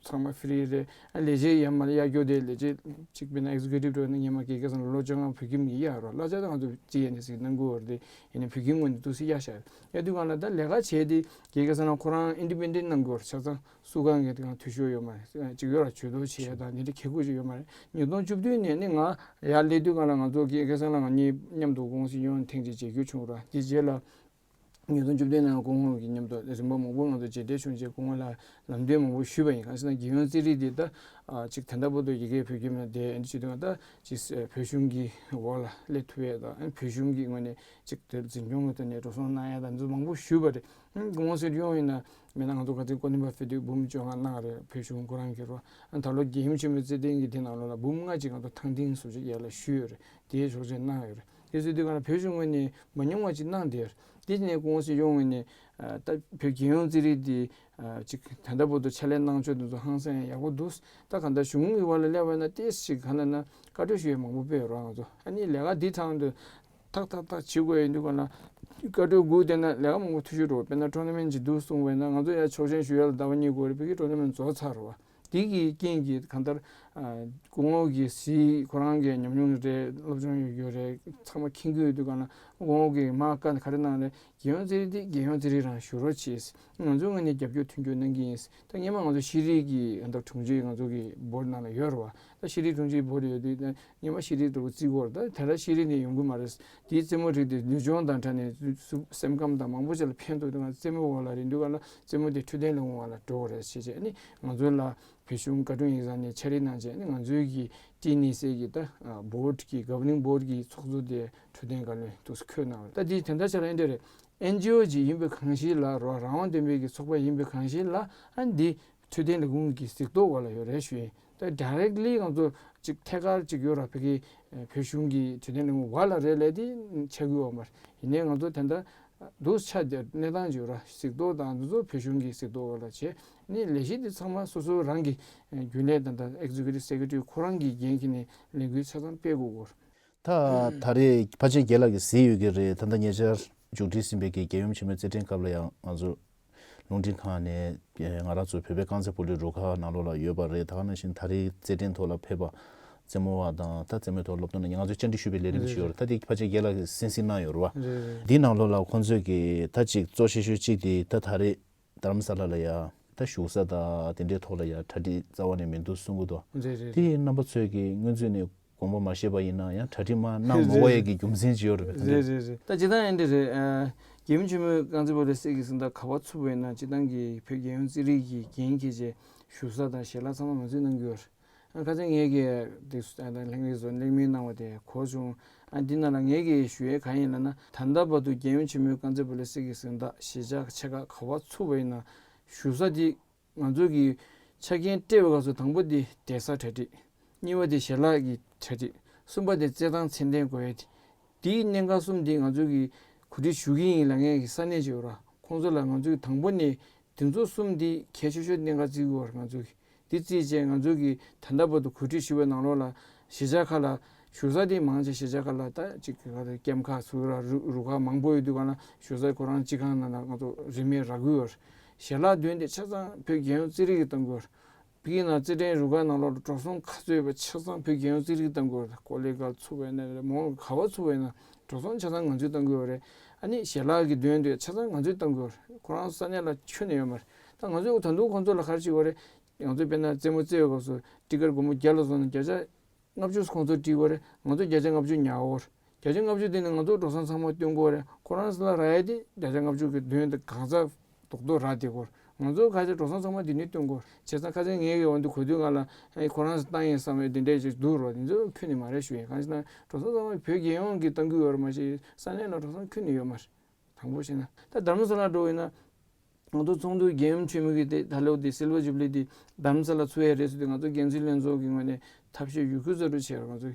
ཚང་མ་ཧྥི་རི་རེད། ཨ་ལས་བྱེད་ཡར་མར་གཡར་རྒྱུ་དེ་ལས་བྱེད་ཅིག་དཔེར་ན་ཨེག་ཛི་ཀུ་ཨེ་ཊིབ་འགྲོ་ན་སྔོན་མ་རྒན་སྐལ་བཟང་ལོ་བཅོ་ལྔ་བོད་ཁྱིམ་གྱི་གཡར་རོགས། གླ་ཆ་ད་ང་ཚོ་རྩིས་ཡས་ནས་ཟིག་གནང་གི་ཡོད་རེད། དེ་ཡིན་ནའི་བོད་ཁྱིམ་ངོས་ནས་ཏོག་ཙམ་གཡར་བཞག་ཡོད་དུས་གང་ལ་ད་ལས་ཀ་བྱས་ཏེ་རྒན་སྐལ་བཟང་ལགས་ཁོ་རང་ཨིན་ཌི་པེན་ཌེན་ཊི་གནང་གི་ཆ་ཚང་སུ་གང་གི་དེ་གང་འཐུས་ཤོར་ཡོད་མ་རེད། གཅིག་ཡོད་ལ་ཇུས་གཏོགས་བྱེད་ཡ་དང་འདི་འདྲ་ཁེ་ཁུར་ཅིག་ཡོད་མ་རེད། ཉིས་སྟོང་བཅུ་བདུན་ནས་ནི་ང་ཡར་སླེབས་དུས་སྒང་ལ་ང་ཚོ་དགེ་རྒན་ལགས་ང་གཉིས་མཉམ་དུ་ཀུང་སི་ཡོང་ཐེངས་ཅིག་མཇལ་རྒྱུ་བྱུང་ར། དེ་རྗེས་ལ་ཉིས་སྟོང་བཅུ་བདུན་ནང་སྐུ་ངོ་གིས་མཉམ་དུ་རིམ་པ་མང་པོ་ང་ཚོ་མཇལ་འཕྲད་བྱུང་རྗེས་སྐུ་ངོ་ལ་ལམ་སྟོན་མང་པོ་ཞུས་པ་ཡིན། གང་ཟེར་ན་རྒྱལ་ཡོངས་རྩེད་རིགས་འདི་ད་ཅིག་ད་ལྟ་བར་དུ་ཡ་གིའི་བོད་ཁྱིམ་ལ་བསྡད་ཡོད་དུས་ད་ཅིག་བོད་གཞུང་གི་འོག་ལ་སླེབས་ཐུབ་ཡས་དང་བོད་གཞུང་གི་ངོས་ནས་ཅིག་དེར་འཛིན་སྐྱོང་གི་ཐོག་ནས་འགྲོ་སོང་གནང་ཡས་དང་འདི་ཚོ་མང་པོ་ཞུས་པ་རེད། སྐུ་ངོ་སྲིད་སྐྱོང་ཡིན་ན་མེད་ན་ང་ཚོ་ག་ཚོད་ཀོ་ནི་པ་ཕེ་དུས་འབུམ་བཅོ་ལྔ་གནང་རེད། བོད་གཞུང་ཁོ་རང་གིས་རོ། ད་ལོ་རྒྱལ་ཡུམ་ཆེན་མོའི་རྩེད་ཐེངས་ཀྱི་དེ་ནང་ལོགས་ལ་འབུམ་ལྔ་ཅིག་ང་ཚོ་ཐང་ཐིང་བཟོ་ཅིག་ཡར་ལ་ཞུས་ཡོད་རེད། དེའི་ཆོག་མཆན་གནང་ཡོད་རེད། དེ་ཚོའི་དུས་སྒང་ལ་བོད་གཞུང་ངོས་ནས་མ་ཉུང་བ་ཅིག་གནང་བསྡད་ཡོད་རེད། དེ་ནས་སྐུ་ངོ་སྲིད་སྐྱོང་ངོས་ནས་ད་བོད་རྒྱལ་ཡོངས་རྩེད་རིགས་འདི་ཅིག་ད་ལྟ་བར་དུ་ཕྱག་ལས་གནང་ཕྱོགས་དེ་ཚོ་ཧང་སང་ཡག་པོ་འདུག་ད་གང་ལྟར་གཞུང་གི་བར་ལ་སླེབས་པ་ན་ཏོག་ཙམ་གང་ལབ་ན་བཀའ་འཁྲོལ་ཞུ་ཡས་མང་པོ་སྤེལ་ཡོད་རེད། ང་ཚོ་ཨ་ནི་ལས་ཀ་འདི་ཐང་དུ་ཐག་ཐག་ཐག་བྱེད་དགོས་ཡོད་དུས་སྒང་ལ་བཀའ་འཁྲོལ་སྒུག་བསྡད་ན་ལས་ཀ་མང་པོ་འཐུས་ཤོར་འགྲོ། དཔེར་ན་ཊོར་ན་མེན་ཊི་ཅིག་འདུག་གསུངས་པ་ཡིན་ན་ང་ཚོ་ཡར་ཆོག་མཆན་ཞུ་ཡ་ལ་ཟླ་བ་གཉིས་འགོར་རེད། ཕ་གིའི་ཊོར་ན་མེན་ཊི་རྫོགས་ཚར་རེད་བ། དེ་གི་རྐྱེན་གྱིས་གང་ལྟར་ཨ་སྐུ་ངོ་གིས་གཟིགས་ཁོ་རང་གི་ཉམས་མྱོང་རེད། སློབ་སྦྱོང་ཡོད་རྒྱུ་རེད། ཚང་མ་མཁྱེན་གྱི་ཡོད་དུས་སྒང་ལ་སྐུ་ངོ་གིས་མ་བཀའ་ག་རེ་གནང་རེད། རྒྱལ་ཡོངས་རྩེད་རིགས་དེ་རྒྱལ་ཡོངས་རྩེད་རིགས་རང་ཞུ་རོགས་བྱེད། ང་ཚོའི་ངོས་ནས་རྒྱབ་སྐྱོར་མཐུན་འགྱུར་གནང་གི་ཡིན། ད་སྔོན་མ་ང་ཚོ་ཤེས་རིག་གི་ཨ་ད་དྲུང་ཆེ་ང་ཚོ་གི་བྷོ་ཌི་ནང་ལ་ཡོད་རེད་བ། ད་ཤེས་རིག་དྲུང་ཆེའི་བྷོ་ཌི་ཡོད་དུས་ད་སྔོན་མ་ཤེས་རིག་འདྲ་བོ་བརྩི་གི་ཡོད་རེད། ད་དེ་ལ་ཤེས་རིག་ནས་ཡོང་གི་མ་རེད། དེའི་རྩེད་མོ་རིགས་དེ་ནུས་སྦྱོང་དང་འདྲ་ནས་སུ་སེམས་ཁམས་དང་མང་པོ་ཅིག་ལ་ཕན་ཐོགས་འདུག་ང་རྩེད་མོ་འོག་ལ་རེད་འདུག་ག་ལ་རྩེད་མོ་དེ་འཕྲོད་བསྟེན་ལས་ཁུངས་འོག་ལ་འགྲོ་དགོས་རེད་ཞེས་བྱས་ནི་ང་ཚོ་ལ་བོད་གཞུང་བཀའ་དྲུང་ཡིག་ཚང་ནས་ཕྱག་ལས་གནང་བྱས་ནི་ང་ཚོའི་གི་ཊི་ཨེན་ཨི་སི་གི་ད་བྷོ་ཌི་གི་ག་ཝར་ནིང་བྷོ་ཌི་གི་ཚོགས་གཙོ་དེ་འཕྲོད་བསྟེན་བཀའ་བློན་དུ་འཁོད་གནང་བ་རེད། ད་དེ་དེ་འདྲ་ཆ་ལ་ཨེ་འདྲ་རེད། ཨེན་ཇི་ཨོ་ཅིག་ཡིན་པའི་གང་ཞིག་ལ་རོ་རང་དབང་ལྡན་པའི་གི་ཚོགས་པ་ཡིན་པའི་གང་ཞིག་ལ་ཨ་འདི་འཕྲོད་བསྟེན་ལས་ཁུངས་ཀྱི་གཟིགས་རྟོག་འོག་ལ་ཡོད་རེད་ཞུ་ཡིན། ད་ཌའི་རེག་ལི་ང་ཚོ་ཅིག་ཐད་ཀར་ཅིག་ཡོད་ར། ཕ་གི་བོད་གཞུང་གི་འཕྲོད་བསྟེན་ལས་ཁུངས་འོག་ལ་རེད་ལས་དེ་ཆགས་ཀྱི་ཡོད་མ་རེད། ཡིན་ནའི་ང་ཚོ་ད་ལྟ་འདུག་ཆ་དེ་གནས་སྟངས་ཅིག་ཡོད་ར། གཟིགས་རྟོག་དང་འདི་ཚོ་བོད་གཞུང་གི་གཟིགས་རྟོག་འོག་ལ་བྱས་ནི་ལས་གཞི་དེ་ཚང་མ་སོ་སོ་རང་གི་རྒྱུན་ལས་དང་ད་ཨེག་ཛི་ཀུ་ཊིབ་སེ་ཀེ་ཊི་རི་ཁོ་རང་གི་འགན་འཁྱེར་ནས་ལས་འགུལ་ཆ་ཚང་སྤེལ་དགོས་སྐོར། ད་ད་རེས་ཕལ་ཆེར་རྒན་ལགས་ཀྱིས་གཟིགས་ཡོད་ཀྱི་རེད། ད་ལྟ་ཉེ་ཆར་མཇུག་སྒྲིལ་ཟིན་པའི་གི་རྒྱལ་ཡུམ་ཆེན་མོའི་རྩེད་འགྲན་སྐབས་ལ་ཡང་ང་ཚོ་རླུང་འཕྲིན་ཁང་ནས་ང་རང་ཚོ་བོད་པའི་རྐང་རྩེད་སྤོ་ལོའི་རུ་ཁག་ནང་ལོགས་ལ་ཡོད་པ་རེད། ད་ག་ནང་བཞིན་ད་རེས་རྩེད་འགྲན་ཐོག་ལ་ཕེབས་པ་རྩེད་མོ་བ་དང་ད་རྩེད་མོའི་ཐོག་སློབ་སྟོན་གནང་མཁན་ང་ཚོས་བཅར་འདྲི་ཞུས་པའི་ལས་རིམ་ཞིག་ཡོད་རེད། ད་དེ་ཕལ་ཆེར་རྒན་ལགས་ཀྱིས་གསན་གཟིགས་གནང་ཡོད་རེད་བ། རེད་རེད། འདིའི་ནང་ལོགས་ལ་ཁོང་ཚོས་ཀྱི་ད་ཅིག་གཙོ་ཆེ་ཤོས་གཅིག་དེ་ད་ད་རེས་རྡ་རམ་ས་ལ་ལ་ཡ་ད་བཞུགས་ས་དང་དེ་འདྲའི་ཐོག་ལ་ཡ་གྲ་སྒྲིག་རྩ་བ་ནས་མི་འདུག་གསུང་གི་འདུག་རེད་རེད་དེ་རེད། རྣམ་པ་ཚོས་ཀྱི་སྔོན་ཚུད་ནས་དགོངས་པ་མ་བཞེས་པ་ཡིན་ན་ཡང་གྲ་སྒྲིག་མ་གནང་མ་དགོས་ཡས་ཀྱི་རྒྱུ་མཚན་ཅིག་ཡོད་རེད་པས། རེད་རེད་རེད། ད་སྤྱིར་བཏང་ཨེ་འདྲ་རེད། ཨ་རྒྱལ་ཡུམ་ཆེན་མོའི་རྐང་རྩེད་སྤོ་ལོའི་གཟེངས་རྟགས་ག་པར་ཚུགས་པ་ཡིན་ན་སྤྱིར་བཏང་གི་བོད་རྒྱལ་ཡོངས་རྩེད་རིགས་ཀྱི་འགན་འཁྱེར་བྱས་བཞུགས་ས་དང་ཞལ་ལག་ཚང་མ་ང་ཚོས་གནང་གི་ཡོད་རེད། ཨ་ཁ་སང་ངས་ཀྱི་དེ་ལྷན་རྒྱས་ཚོ་གླེང་མོལ་གནང་བ་དེ་གོ་བྱུང་། ཨ་འདི་ནང་ལ་ངས་ཀྱི་ཞུ་ཡས་གང་ཡིན་ལབ་ན་ད་ལྟ་བར་དུ་རྒྱལ་ཡུམ་ཆེན་མོའི་རྐང་རྩེད་སྤོ་ལོའི་གཟེངས་རྟགས་གཞིས་ཆགས་ཆེ་ཁག་ག་པར་ཚུགས་པ་ཡིན་ན་བཞུགས་ས་དེ་ང་ཚོ་གི་ཆ་རྐྱེན་སྤྲད་པའི་སྐབས་སུ་དང་པོ་དེ་བསྡད་ས་གྲ་སྒྲིག་གཉིས་པ་དེ་ཞལ་ལག་གི་གྲ་སྒྲིག་གསུམ་པ་དེ་རྩེད་ཐང་ཚད་ལྡན་དགོས་ཡས་དེ། དེའི་གནད་འགག་གསུམ་དེ་ང་ཚོ་གི་གོ་སྒྲིག་ཞུ་གི་ཡིན་ལབ་མཁན་གྱི་ས་གནས་ཅིག་ཡོད་ར། ཁོང་ཚོ་ལ་ང་ཚོས་དང་པོ་ནས་དེ་ཚོ་གསུམ་དེ་གལ་ཆེ་ཤོས་གནད་འགག་བརྩི་དགོས་ར། ང་ཚོ་གི་དེ་བརྩིས་བྱས་ང་ཚོ་གི་ད་ལྟ་བར་དུ་གོ་སྒྲིག་ཞུ་བའི་ནང་ལོགས་ལ་གཞིས་ཆགས་ཁག་ལ་བཞུགས་ས་དེ་མང་ཆེ་གཞིས་ཆགས་ཁག་ལ་ད་ཅིག་ག་རེ་ཀེམ་ཁག་ཚུགས་ར་རུ་རུ་ཁག་མང་པོ་ཡོད་དུས་གང་ལ་བཞུགས་ས་ཁོ་རང་སྤྱི་ཁང་ནང་ལ་ང་ཚོ་རིན་མེད་རག་གི་ཡོད་ར། ཞལ་ལག་འདོན་དེ་ཆ་ཚང་བོད་རྒྱལ་ཡོངས་རྩེད་རིགས་ཀྱིས་གཏོང་དགོས་ར། དེ་ཡིན་ན་རྩེད་འགྲན་རུ་ཁག་ནང་ལོགས་ལ་འགྲོ་སོང་ག་ཚོད་ཡོད་པ་ཆ་ཚང་བོད་རྒྱལ་ཡོངས་རྩེད་རིགས་གཏོང་དགོས་རེད། ཀོ་ལི་གྷལ་ཚུགས་པ་ཡིན་ན་རེད། མོང་ག་པར་ཚུགས་པ་ཡིན་ན་འགྲོ་སོང་ཆ་ཚང་ང་ཚོས་གཏོང་དགོས་རེད། ཨ་ནི་ཞལ་ལག་གི་འདོན་དེ་ཆ་ཚང་ང་ཚོས་གཏོང་དགོས་རེད། ཁོ་རང་ས་གནས་ལ་ཁྱོན་ནས་ཡོད་མ་རེད། ད་ང་ཚོས་ད་དུང་ཁོང་ཚོ་ལ་ག་རེ་བྱེད་དགོས་རེད། ང་ཚོས་དཔེར་ན་རྩེད་མོ་རྩེ་བའི་སྐབས་སུ་ཊི་ཀེཊ་སྒོར་མོ་བརྒྱ་ལ་སོང་ན་བརྒྱ་ཆ་ལྔ་བཅུ་ཁོང་ཚོར་སྤྲད་དགོས་རེད། ང་ཚོ་བརྒྱ་ཆ་ལྔ་བཅུ་ཉར་དགོས་རེད། བརྒྱ་ཆ་ལྔ་བཅུ་དེ་ནི་ང་ཚོ་འགྲོ་སོང་ཚང་མ་སྟོན་དགོས་རེད། ཁོ་རང་ས་ལ་རག་ཡས་དེ་བརྒྱ་ཆ་ལྔ་བཅུ་གི་དོན་དེ་གང་ཚ་རྡོག་རྡོག་རག་བསྡད་དགོས་རེད། ང་ཚོ་ཁ་ཆེ་འགྲོ་སོང་ཚང་མ་དེ་ནས་སྟོན་དགོས་རེད། བྱས་ཙང་ཁ་ཆེ་ངའི་གི་འོང་དུས་གོ་དུས་ང་ལ་ཨེ་ཁོ་རང་ས་བཏང་ཡིན་བསམ་པའི་དེ་འདྲས་ཅིག་འདུག་རོགས། དེ་ཚོ་ཁྱོན་ནས་མ་རེད་ཞུ་ཡིན། གང་ཞེ་ན་འགྲོ་སོང་ཚང་མ་བོད་རྒྱལ་ཡོངས་ཀྱི་གཏང་རྒྱུ་ཡོད་རེད་མ་གཞི་ས་གནས་ལ་འགྲོ་སོང་ཁྱོན་ནས་ཡོད་མ་རེད། དང་པོ་བྱས་ན་ད་རྡ་རམ་ས་ལ་འགྲོ་ཡིན་ན། ང་ཚོ་ཚོགས་འདུ་རྒྱལ་ཡུམ་ཆེན་མོ་གི་དེ་ད་ལོ་དེ་སིལ་ཝར་ཇུ་བི་ལི་དེ་རྡ་རམ་ས་ལ་ཚུགས་ཡ་རེད་ཟེར་དུས་ང་ཚོ་འགན་འཛིན་ལྷན་ཚོགས་ཀྱི་ངོས་ནས་ཐབས་ཤེས་ཡོད་ཁུལ་ཚ་དྲོད་བྱས་ར། ང་ཚོ་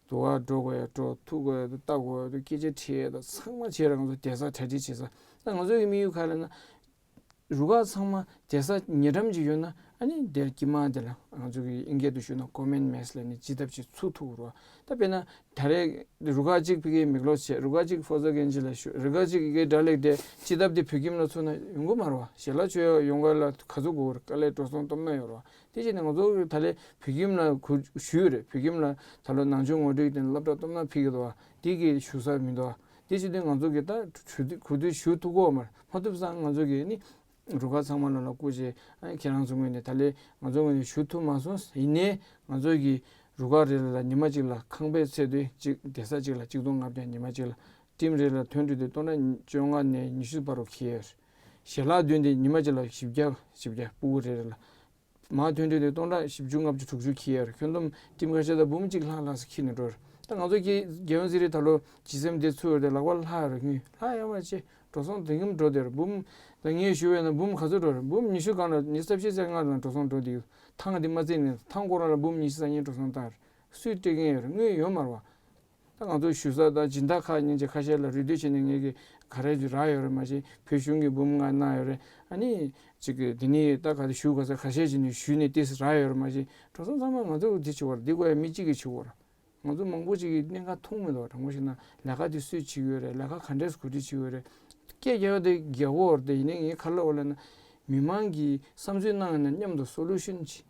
དུ་བ་འགྲོ་དགོས་ཡ་འགྲོ། ཐུག་དགོས་ཡ་ཐུག་ལྟ་དགོས་ཡ་ཐུག་སྐད་ཆ་དྲིས་ཡ་ད་ཚང་མ་བྱས་ར། ང་ཚོ་བསྡད་ས་གྲ་སྒྲིག་བྱེད་ས་ད་ང་ཚོ་གི་དམིགས་ཡུལ་ག་རེ་ལབ་ན། རུ་ཁག་ཚང་མ་བསྡད་ས་ཉེ་འགྲམ་ཅིག་ཡོད་ན་ཨ་ནི་དེར་དཀྱིལ་མ་དེ་ལ་ང་ཚོ་གི་ཨིན་སྐད་དུ་ཞུས་ན་ཀོ་མན་མེས་ལབ་ནས་སྤྱི་ཐབ་ཅིག་ཚུགས་ཐུབ་ར། ད་དཔེར་ན། ད་རེས་རུ་ཁག་གཅིག་ཕ་གིར་མེག་ལོར་བྱས། རུ་ཁག་གཅིག་ཧྥོ་ཛ་གན་ཇི་ལ་བཞུགས། རུ་ཁག་གཅིག་གིས་སྒྲ་སླེབས་ཏེ་སྤྱི་ཐབ་དེ་བོད་ཁྱིམ་ལ་ཚུགས་ན་ཡོང་གི་མ་རེད་བ། ཞལ་ལག་མཆོད་ཡ་ཡོང་ག་ལ་ག་ཚོད་དགོས་རེད། དཀའ་ལས་འགྲོ་སོང་སྟོབས་ན་ཡོད་རེད་བ། དེ་བྱས་ནས་ང་ཚོ་ད་ལས་བོད་ཁྱིམ་ལ་གུ་ཞུས་ཡོད་རེད། བོད་ཁྱིམ་ལ་ད་ལོ་ནང་ཆོས་ངོ་སྤྲོད་དེ་སློབ་གྲྭ་སྟོབས་ན་ཕུལ་གི་འདུག་བ། དེ་གི་བཞུགས་ས་མི་འདུག་བ། དེ་བྱས་དུས་ང་ཚོ་གི་ད་གུ་དུས་གུ་དུས་བཞུགས་ཐུབ་ཀྱི་ཡོད་མ་རེད། མ་ཐུབ་ཙང་ང་ཚོ་གི་ནི་ རུ་ཁག་ཚང་མ་ལ་ལ་སྐུ་མཁྱེན། ཨ་ཁྱེད་རང་ཚོ་ངོས་ནས་ད་ལན་ང་ཚོ་ངོས་ནས་ཞུ་ཐུབ་མ་སོང་། ཡིན་ནའི་ང་ཚོ་གི་རུ་ཁག་རེ་ལ་ཉི་མ་གཅིག་ལ་ཁང་པའི་ཚད་དུ་གཅིག་བསྡད་ས་གཅིག་ལ་གཅིག་སྟོང་ལྔ་བརྒྱ། ཉི་མ་གཅིག་ལ་ཊིམ་རེ་ལ་ཐོན་འགྲོ་དུས་སྟོང་ཕྲག་བཅོ་ལྔ་ནས་ཉི་ཤུ་བར་དུ་འཁྱེར་ཡོད། ཞལ་ལག་བདུན་དེ་ཉི་མ་གཅིག་ལ་བཞི་བརྒྱ་བཞི་བརྒྱ། ཕྲུ་གུ་རེ་རེ་ལ། མར་ཐོན་འགྲོ་དུས་སྟོང་ཕྲག་བཞི་བཅུ་ལྔ་བཅུ་དྲུག་ཅུ་འཁྱེར་ཡོད་རེད། ཁྱོན་བསྡོམས་ཊིམ་ཁ་ཤས་དང་འབུམ་གཅིག་ལྷག་ལྷག་ཙམ་འཁྱེར་ནས་འགྲོ་རེད། ད་ང་ཚོ་གི་རྒྱལ་ཡོངས་རྩེད་རིགས་ད་ལོ་ཇི་སེམས་དེ་ཚུད་ཡོད་རེད། ལག་པ་ལྷག་ཡོད་རེད། ངུས་ལྷག་ཡོད་མ་རེད། འགྲོ་སོང་དེ་གམ་འགྲོ་བསྡད་རེད། འབུམ་ད་ངས་ཞུ་བས་ན་འབུམ་ག་ཚོད་འགྲོ་རེད། འབུམ་ཉི་ཤུ་སྒང་ལ་ཉི་ཤུ་རྩ་བཞི་རྩ་ལྔ་ལ་འགྲོ་སོང་འགྲོ་བསྡད་ཡོད། ཐང་དེ་མ་བརྩིས་ནས་ཐང་སྐོར་ལ་འབུམ་ཉི་ཤུ་རྩ་གཉིས་འགྲོ་སོང་བཏང་རེད། སུས་སྤྲད་མཁན་ཡོད་རེད། དངུལ་ཡོད་མ་རེད་བ། ད་ང་ཚོ་ཞུ་ས་དང་སྦྱིན་བདག་ཁག་སྙིང་རྗེ་ཁ་ཤས་ལ་རེ་ལྟོས་བྱས་ནས་ངས་ཀྱི་ག་རེ་ཅིག་རག་ཡོད་རེད་མ་གཞི། བོད་གཞུང་གི་འབུམ་ལྔ་གནང་ཡོད་རེད། ཨ་ནི་ཅིག་གི་དེ་ནི་ད་ག་དེ་ཞུ་དགོས་ས་ཁ་ཤས་ཅིག་ནས་ཞུས་ནས་ཏོག་ཙམ་རག་ཡོད་རེད་མ་གཞི། འགྲོ་སོང་ཚང་མ་ང་ཚོ་འདི་བྱེད་དགོས་རེད། འདི་དགོས་ཡ་མི་གཅིག་གིས་བྱེད་དགོས་རེད། ང་ཚོ་མང་པོ་ཅིག་གིས་གནད་འགག་མཐོང་མི་འདུག་དྲང་པོ་བཤད་ན་ལས་ཀ་དེ་སུས་བྱེད་ཀྱི་ཡོད་རེད། ལས་ཀ་ག་འདྲས་གོ་སྒྲིག་བྱེད་ཀྱི་ཡོད་རེད། སྐད་རྒྱག་ཡ་དེ་རྒྱག་གི་ཡོད་རེད་དེ། ཡིན་ནའི་ངས་ག་རེ་ལབ་དགོས་ལབ་ན། མི་མང་གིས་བསམ་ཚུལ་གནང་ཡོད་ན་མཉམ་དུ་སོ་ལུ་ཤན་ཅིག་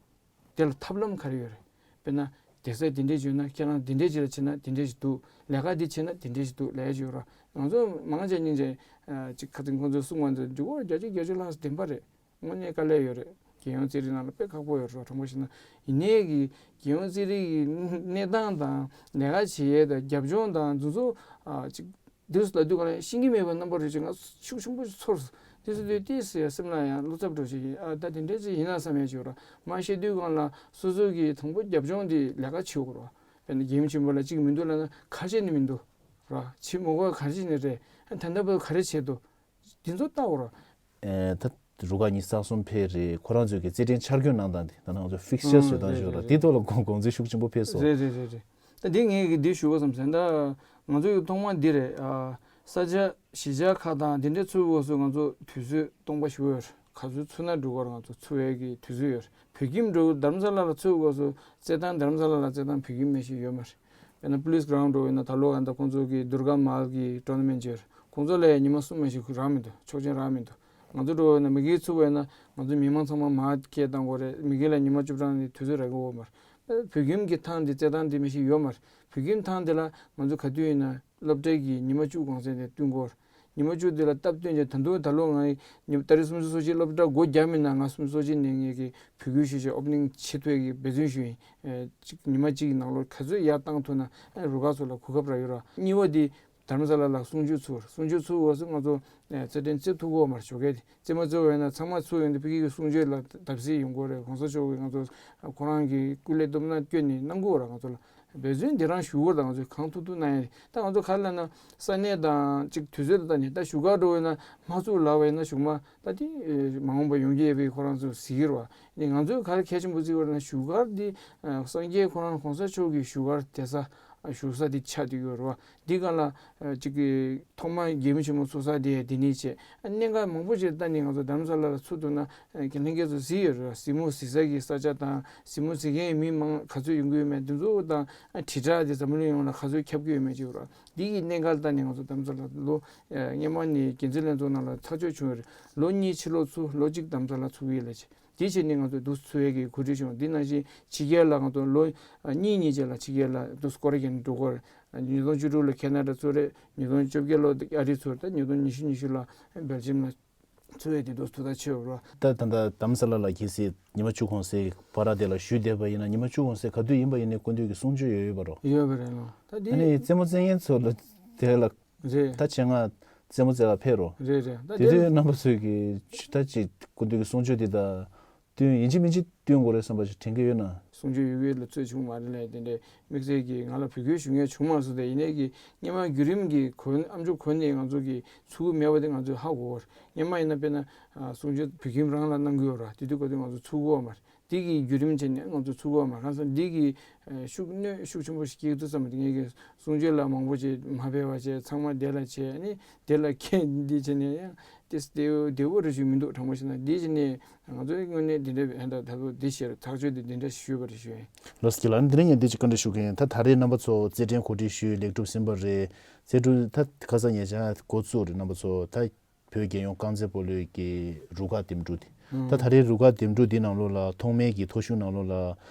དེ་ལ་ཐབས་ལམ་ག་རེ་ཡོད་རེད། དཔེར་ན། བསྡད་ས་དེ་འདྲས་བྱུང་ན་ཁྱེད་རང་དེ་འདྲས་ཅིག་ལ་ཕྱིན་ན་དེ་འདྲས་ཞིག་འདུག་ལས་ཀ་འདི་བྱས་ན་དེ་འདྲས་ཞིག་འདུག་ལབ་ཡ་ཅིག་ཡོད་ར། ང་ཚོ་མང་ཆེ་སྙིང་རྗེ། ཨ་ཅིག་ཁ་སང་ཁོང་ཚོས་གསུངས་པ་འདི་འཇུག་སྒོ་བརྒྱ་ཆ་བརྒྱད་ཅུ་ལྷག་བདེན་པ་རེད། དངོས་གནས་དཀའ་ལས་ཡོད་རེད། རྒྱལ་ཡོངས་རྩེད་རིགས་ནང་ལ་དཔེ་ཁག་པོ་ཡོད་རེད། དྲང་པོ་བཤད་ན། ཡིན་ནའི་གི་རྒྱལ་ཡོངས་རྩེད་རིགས་ཀྱི་གནས་སྟངས་དང་ལས་ཀ་བྱེད་ཡས་དང་རྒྱབ་ལྗོངས་དང་འདི་ཚོ་ཨ་ཅིག་འདི་ཚོ་ལ་དུས་གང་ལ་ཤེས་ཀྱི་མེད་པའི་རྣམ་པ་རེ་ཅིག་ང་ཤུགས་ཆེན་པོ་ཞིག་ཚོར་སོང་། འདི་ཚོ་དུས་ཏིས་ཟེར་སེམས་ལ་ཡང་བློ་འཚབ་འགྲོ་ཞིག་ཡིན། ཨ་ད་དེ་འདྲས་ཅིག་ཡིན་ན་བསམ་ཡས་ཅིག་ཡོད་ར། མ་ཤེས་དུས་གང་ལ་སོ་སོ་གི་དང་པོ་རྒྱབ་ལྗོངས་འདི་ལས་ཀ་བྱེད་དགོས་ར། དཔེར་ན་རྒྱལ་ཡུམ་ཆེན་པོ་ལ་གཅིག་མི་འདུག་ལབ་ན་ཁ་ཤས་ནི་མི་འདུག་ར། བྱེད་མི་དགོས་ག་རེ་བྱས་ནི་རེད། ཨ་ད་ལྟ་བར་ག་རེ་བྱས་འདུག་འདི་ཚོ་ལྟ་དགོས་ར། ཨེ་ད་རུ་ཁག་ཉི་ཤུ་རྩ་གསུམ་ཕེབས་རེད། ཁོ་རང་ཚོའི་གི་རྩེད་འགྲན་འཆར་འགོད་གནང་སྟངས་དེ་ད་ནང་ཚོ་ཕིག་ཅར་བཟོས་སྟངས་ཞིག་ཡོད་ར། དེ་ཐོག་ལ་དགོངས་དགོངས་ཚུལ་ཤུགས་ཆེན་པོ་ཕེབས་སོང་། རེད་རེད་རེད་རེད། ད་འདི་ངས་གི་འདི་ཞུ་དགོས་བསམ་སོང་། ད་ང་ཚོ་ཡི་ཐོག་མ་འདི་རེད། ཨ་ས་ཆ་གཞིས་ཆགས་ཁག་དང་འདི་འདྲའི་ཚུར་འོས་སུ་ང་ཚོ་དུས་ཚོད་སྟོང་པ་ཞུ་འོས། ག་ཚོད་ཚུར་ན་འགྲོ་གར་ང་ཚོ་ཚུར་བའི་གི་དུས་ཚོད་ཡོད། བོད་ཁྱིམ་འགྲོ་རྡ་རམ་ས་ལ་ལ་ཚུར་འོས་སུ་རྩེད་ཐང་རྡ་རམ་ས་ལ་ལ་རྩེད་ཐང་བོད་ཁྱིམ་མེད་ཞིག་ཡོད་མ་རེད། དཔེར་ན་པུ་ལིས་གྷ་རའུན་འགྲོ་ཡོད་ན་ད་ལོ་ཨ་ད་ཁོང་ཚོ་གི་དུར་ག་མལ་གི་ཊོར་ན་མེན་ཊི་ཅིག་ཡོད་རེད། ཁོང་ཚོ་ལ་ཡང་ཉི་མ་གསུམ་མ་ཞིག་རག་མི་འདུག་ཆོག་མཆན་རག་མི་འདུག་ང་ཚོ་འགྲོ་ཡོད་ན་མི་སྒེར་ཚུགས་པ་ཡིན་ན་ང་ཚོ་མི་མང་ཚང་མ་མར་སྐད་བཏང་དགོས་རེད། མི་སྒེར་ལ་ཉི་མ་བཅུ་གྲངས་ནས་དུས་ཚོད་རག་གི་ཡོད་མ་རེད། བོད་ཁྱིམ་གྱི་ཐང་འདི་རྩེད་ཐང་འདི་མི་ཞིག་ཡོད་མ་རེད། བོད་ཁྱིམ་ཐང་འདི་ལ་ང་ཚོ་ག་དུས་ཡིན་ན་སློབ་གྲྭའི་གི་ཉི་མ་བཅུ་གོང་ཚད་ནས་བསྟུན་དགོས་རེད། ཉི་མ་བཅུ་འདི་ལ་སྟབས་བསྟུན་བྱས་ད་དུང་ད་ལོ་ང་ཉི་ཏ་རིག་སུམ་ཅུ་སོ་གཅིག་སློབ་གྲྭ་སྒོ་བརྒྱབ་མིན་ན་ང་སུམ་ཅུ་སོ་གཅིག་ནས་ངས་གི་བོད་ཁུལ་ཤུལ་བཞག་ཨོ་པ་ནིང་བྱེད་ཐུབ་ཡས་ཀྱི་འབད་བརྩོན་ཞུ་ཡིན། ཨེ་གཅིག་ཉི་མ་གཅིག་གི་ནང་ལོགས་ག་ཚོད་ཡར་བཏང་ཐུབ་ན་ཨེ་རུ་ཁག་ཚོ་ལ་གོ་སྐབས་རག་ཡོད་ར། གཉིས་པ་འདི་རྡ་རམ་ས་ལ་ལ་གསུང་ཆོས་ཚུགས། གསུང་ཆོས་ཚུགས་འོས་སུ་ང་ཚོ་ཨེ་རྩེད་འགྲན་རྩེ་ཐུབ་ཀྱི་ཡོད་མ་རེད་ཞོགས་ཀས་དེ། རྩེད་མ་རྩེ་བ་ཡིན་ན་ཚང་མ་ཚུགས་ཡོང་དུས་ཕ་གི་གི་གསུང་ཆོས་ལ་བརྡབ་གསིག་ཡོང་གི་རེད། གོང་ས་མཆོག་གིས་ང་ཚོ་ཁོ་རང་གི་སྐུ་ལས་བསྡོམས་ན་བསྐྱོན་ནས་གནང་དགོས་ར། ང་ཚོ་ལ་འབད་བརྩོན་འདི་རང་ཞུ་དགོས་ར། ད་ང་ཚོས་གང་ཐུབ་ཐུབ་གནང་ཡ་རེད། ད་ང་ཚོ་ག་རེ་ལབ་ན་ས་གནས་དང་གཅིག་དུས་ཚོད་ལ་ལྟ་ནས་ད་བཞུགས་སྒར་འགྲོ་བ་ཡིན་ན་མ་ཚུགས་ལབ་པ་ཡིན་ན་གཞུག་མ་ད་དེ་མ་འོངས་པ་ཡོང་གི་ཡོད་པའི་ཁོ་རང་ཚོ་གཟིགས་ཀྱི་རེད་བ། ཨ་ནི་ང་ཚོས་ག་རེ་གལ་ཆེན་པོ་བརྩི་དགོས་རེད་ན་བཞུགས་སྒར་འདི་སངས་རྒྱས་ཁོ་རང་གོང་ས་མཆོག་གི་བཞུགས་སྒར་བསྡད་ས་བཞུགས་ས་འདི་ཆགས་བསྡད་ཡོད་རེད་བ། འདི་ག་ལ་ཅིག་གི་ཐོག་མར་རྒྱལ་མོ་ཆེན་མོ་ཚུགས་ས་དེ་དེ་ནས་བྱས། གནད་འགག་མང་པོ་ཅིག་ལྟ་ནས་ང་ཚོ་རྡ་རམ་ས་ལ་ལ་ཚུགས་ཐུབ་ན་ཁྱེད་ལྷན་རྒྱས་ཚོ་གཟིགས་ཡོད་རེད། གཟིགས་མོ་གཟིགས་ས་གི་ས་ཆ་དང་གཟིགས་མོ་གཟིགས་མཁན་མི་མང་ག་ཚོད་ཡོང་གི་ཡོད་མེད་དེ་ཚོ་དང་དྲིལ་བསྒྲགས་དེ་འཛམ་གླིང་ཡོངས་ལ་ག་ཚོད་ཁྱབ་ཀྱི་ཡོད་མེད་ཅིག་རེད། འདི་གི་གནད་འགག་ལྟ་ནས་ང་ཚོ་རྡ་རམ་ས་ལ་ལོ་སྔོན་མ་ནས་འགན་འཛིན་ལྷན་ཚོགས་ནང་ལ་ཐག་གཅོད་བྱུང་ཡོད་རེད། ལོ་གཉིས་ཕྱི་ལོགས་ཚུགས། ལོ་གཅིག་རྡ་རམ་ས་ལ་ཚུགས་ཀྱི་ཡོད་ལབ་བྱས། དེ་བྱས་ནས་ང་ཚོ་འདུག་ཚུགས་ཡས་ཀྱི་གོ་སྒྲིག་བྱུང་། འདི་ནང་བཞིན་ཕྱི་རྒྱལ་ལ་ང་ཚོ་ལོ་གཉིས་གཉིས་རྗེས་ལ་ཕྱི་རྒྱལ་ལ་འདུག་སྐོར་ར་རྒྱག་ནས་འགྲོ་གི་ཡོད་རེད། ཉིས་སྟོང་བཅུ་དྲུག་ལ་ཁེ་ན་ཌ་ཚུགས་རེད། ཉིས་སྟོང་བཅོ་བརྒྱད་ལོ་ཨ་རི་ཚུགས་རེད། ད་ཉིས་སྟོང་ཉི་ཤུ་ཉི་ཤུ་ལ་སྦེལ་ཇམ་ལ་ཚུགས་ཡས་དེ་འདུག་ཐུགས་ཐག་ཆོད་ཡོད་རེད། ད་ད་ལྟ་རྡ་རམ་ས་ལ་ལ་གལ་སྲིད་ཉི་མ་བཅུ་གོང་ས་བར་དེ་ལ་བཞུགས་བསྡད་པ་ཡིན་ན་ཉི་མ་བཅུ་གོང་ས་ག་དུས་ཡིན་པ་ཡིན་ནའི་སྐུ་མདུན་གྱི་གསུང་ཆོས་ཡོད་ཡོད་པ་རོ། ཡོད་པ་རེད་ལོ། ད་དེ་ཨ་ནི་རྩེད་མོ་རྩེ་མཁན་ཚོ་ལ་དེ་ལ་རེད། ད་ཆེད་མངགས་རྩེད་མོ་རྩེ་ལ་ཕེབས་རོགས། རེད་རེད། ད་དེ་དེ་དུས་རྣམ་པ་ཚོས་ཀྱི་ད་ཅིག་སྐུ་མདུན་གྱི་གསུང་ཆོས་དེ་དང་བསྟུན་ཡིན་གཅིག་མིན་གཅིག་བསྟུན་དགོས་རེད་བསམ་པ་ཞིག་དྲན་གྱི་ཡོད་ན། གསུང་ཆོས་ཡོད་ཡོད་ལ་རྩོད་བྱུང་མ་རེད་ལས་དེ་འདྲའི་དམིགས་བསལ་གྱི་ང་ལ་བོད་སྐད་ཞུ་མཁན་བྱུང་མ་སོང་། དེ་ཡིན་ནའི་གི་སྔོན་མ་བརྒྱུད་རིམ་གྱི་གོ་ཨམ་ཅོག་གོ་ནས་ང་ཚོ་གི་ཚུགས་ཀྱི་མེད་པ་དེ་ང་ཚོས་ཧ་གོ་བ་རེད། སྔོན་མ་ཡིན་ན་དཔེར་ན་གསུང་ཆོས་བོད་ཁྱིམ་རང་ལ་གནང་གི་ཡོད་ར། དེ་དུས་ག་དུས་ང་ཚོ་ཚུགས་ཀྱི་ཡོད་མ་རེད། འདི་གི་བརྒྱུད་རིམ་བྱས་ནས་ང་ཚོ་ཚུགས་པ་མ། གང་ཟེར་འདི་གི་ཤུགས་གནོད་ཤུགས་ཆེན་པོ་ཞིག་སྐྱེལ་འདུག་བསམ་པ་དེ་ངེད་ཀྱི་གསུང་ཆོས་ལ་མང་པོ་ཅིག་མ་ཕེབས་པ་བྱས། ཚང་མ་བདེ་ལ་བྱས། ཨ་ནི་བདེ་ལ་ཁྱེད་འདི་བྱས་ནས་ཡང་ཏིས་བདེ་བོ་བདེ་བོ་རེ་ཞིག་མི་འདུག་དྲང་པོ་བཤད་ན། འདི་བྱས་ནས་ང་ཚོའི་དངོས་གནས་འདི་འདྲ་ཧན་ད་ད་ལོ་འདི་བཤད་ཐག་གཅོད་འདི་འདི་འདྲ་ཞུས་པ་རེད་ཞུ་ཡིན། ལགས་སོ། ལགས་འདི་ནས་ངས་འདི་ཅིག་བཀའ་འདྲི་ཞུ་གི་ཡིན། ད་ད་རེས་རྣམ་པ་ཚོ་རྩེད་འགྲན་གོ་སྒྲིག་ཞུས། ལེགས་གྲུབ་ཟིན་པ་རེད། རྩེད་འགྲན་ད་ཁ་སང་ཉེ་ཆར་འགོ་བཙུགས་རེད། རྣམ་པ་ཚོ་ད། བོད་རྒྱལ་ཡོངས་རྐང་རྩེད་སྤོ་ལོའི་གི་རུ་ཁག་འདེམས་སྒྲུག་དེ། ད་ད་རེས་རུ་ཁག་འདེམས་སྒྲུག་འདི་ནང་ལོགས་ལ་ཐོག་མའི་གི་ཐོ་གཞུང་ནང་ལོགས་ལ་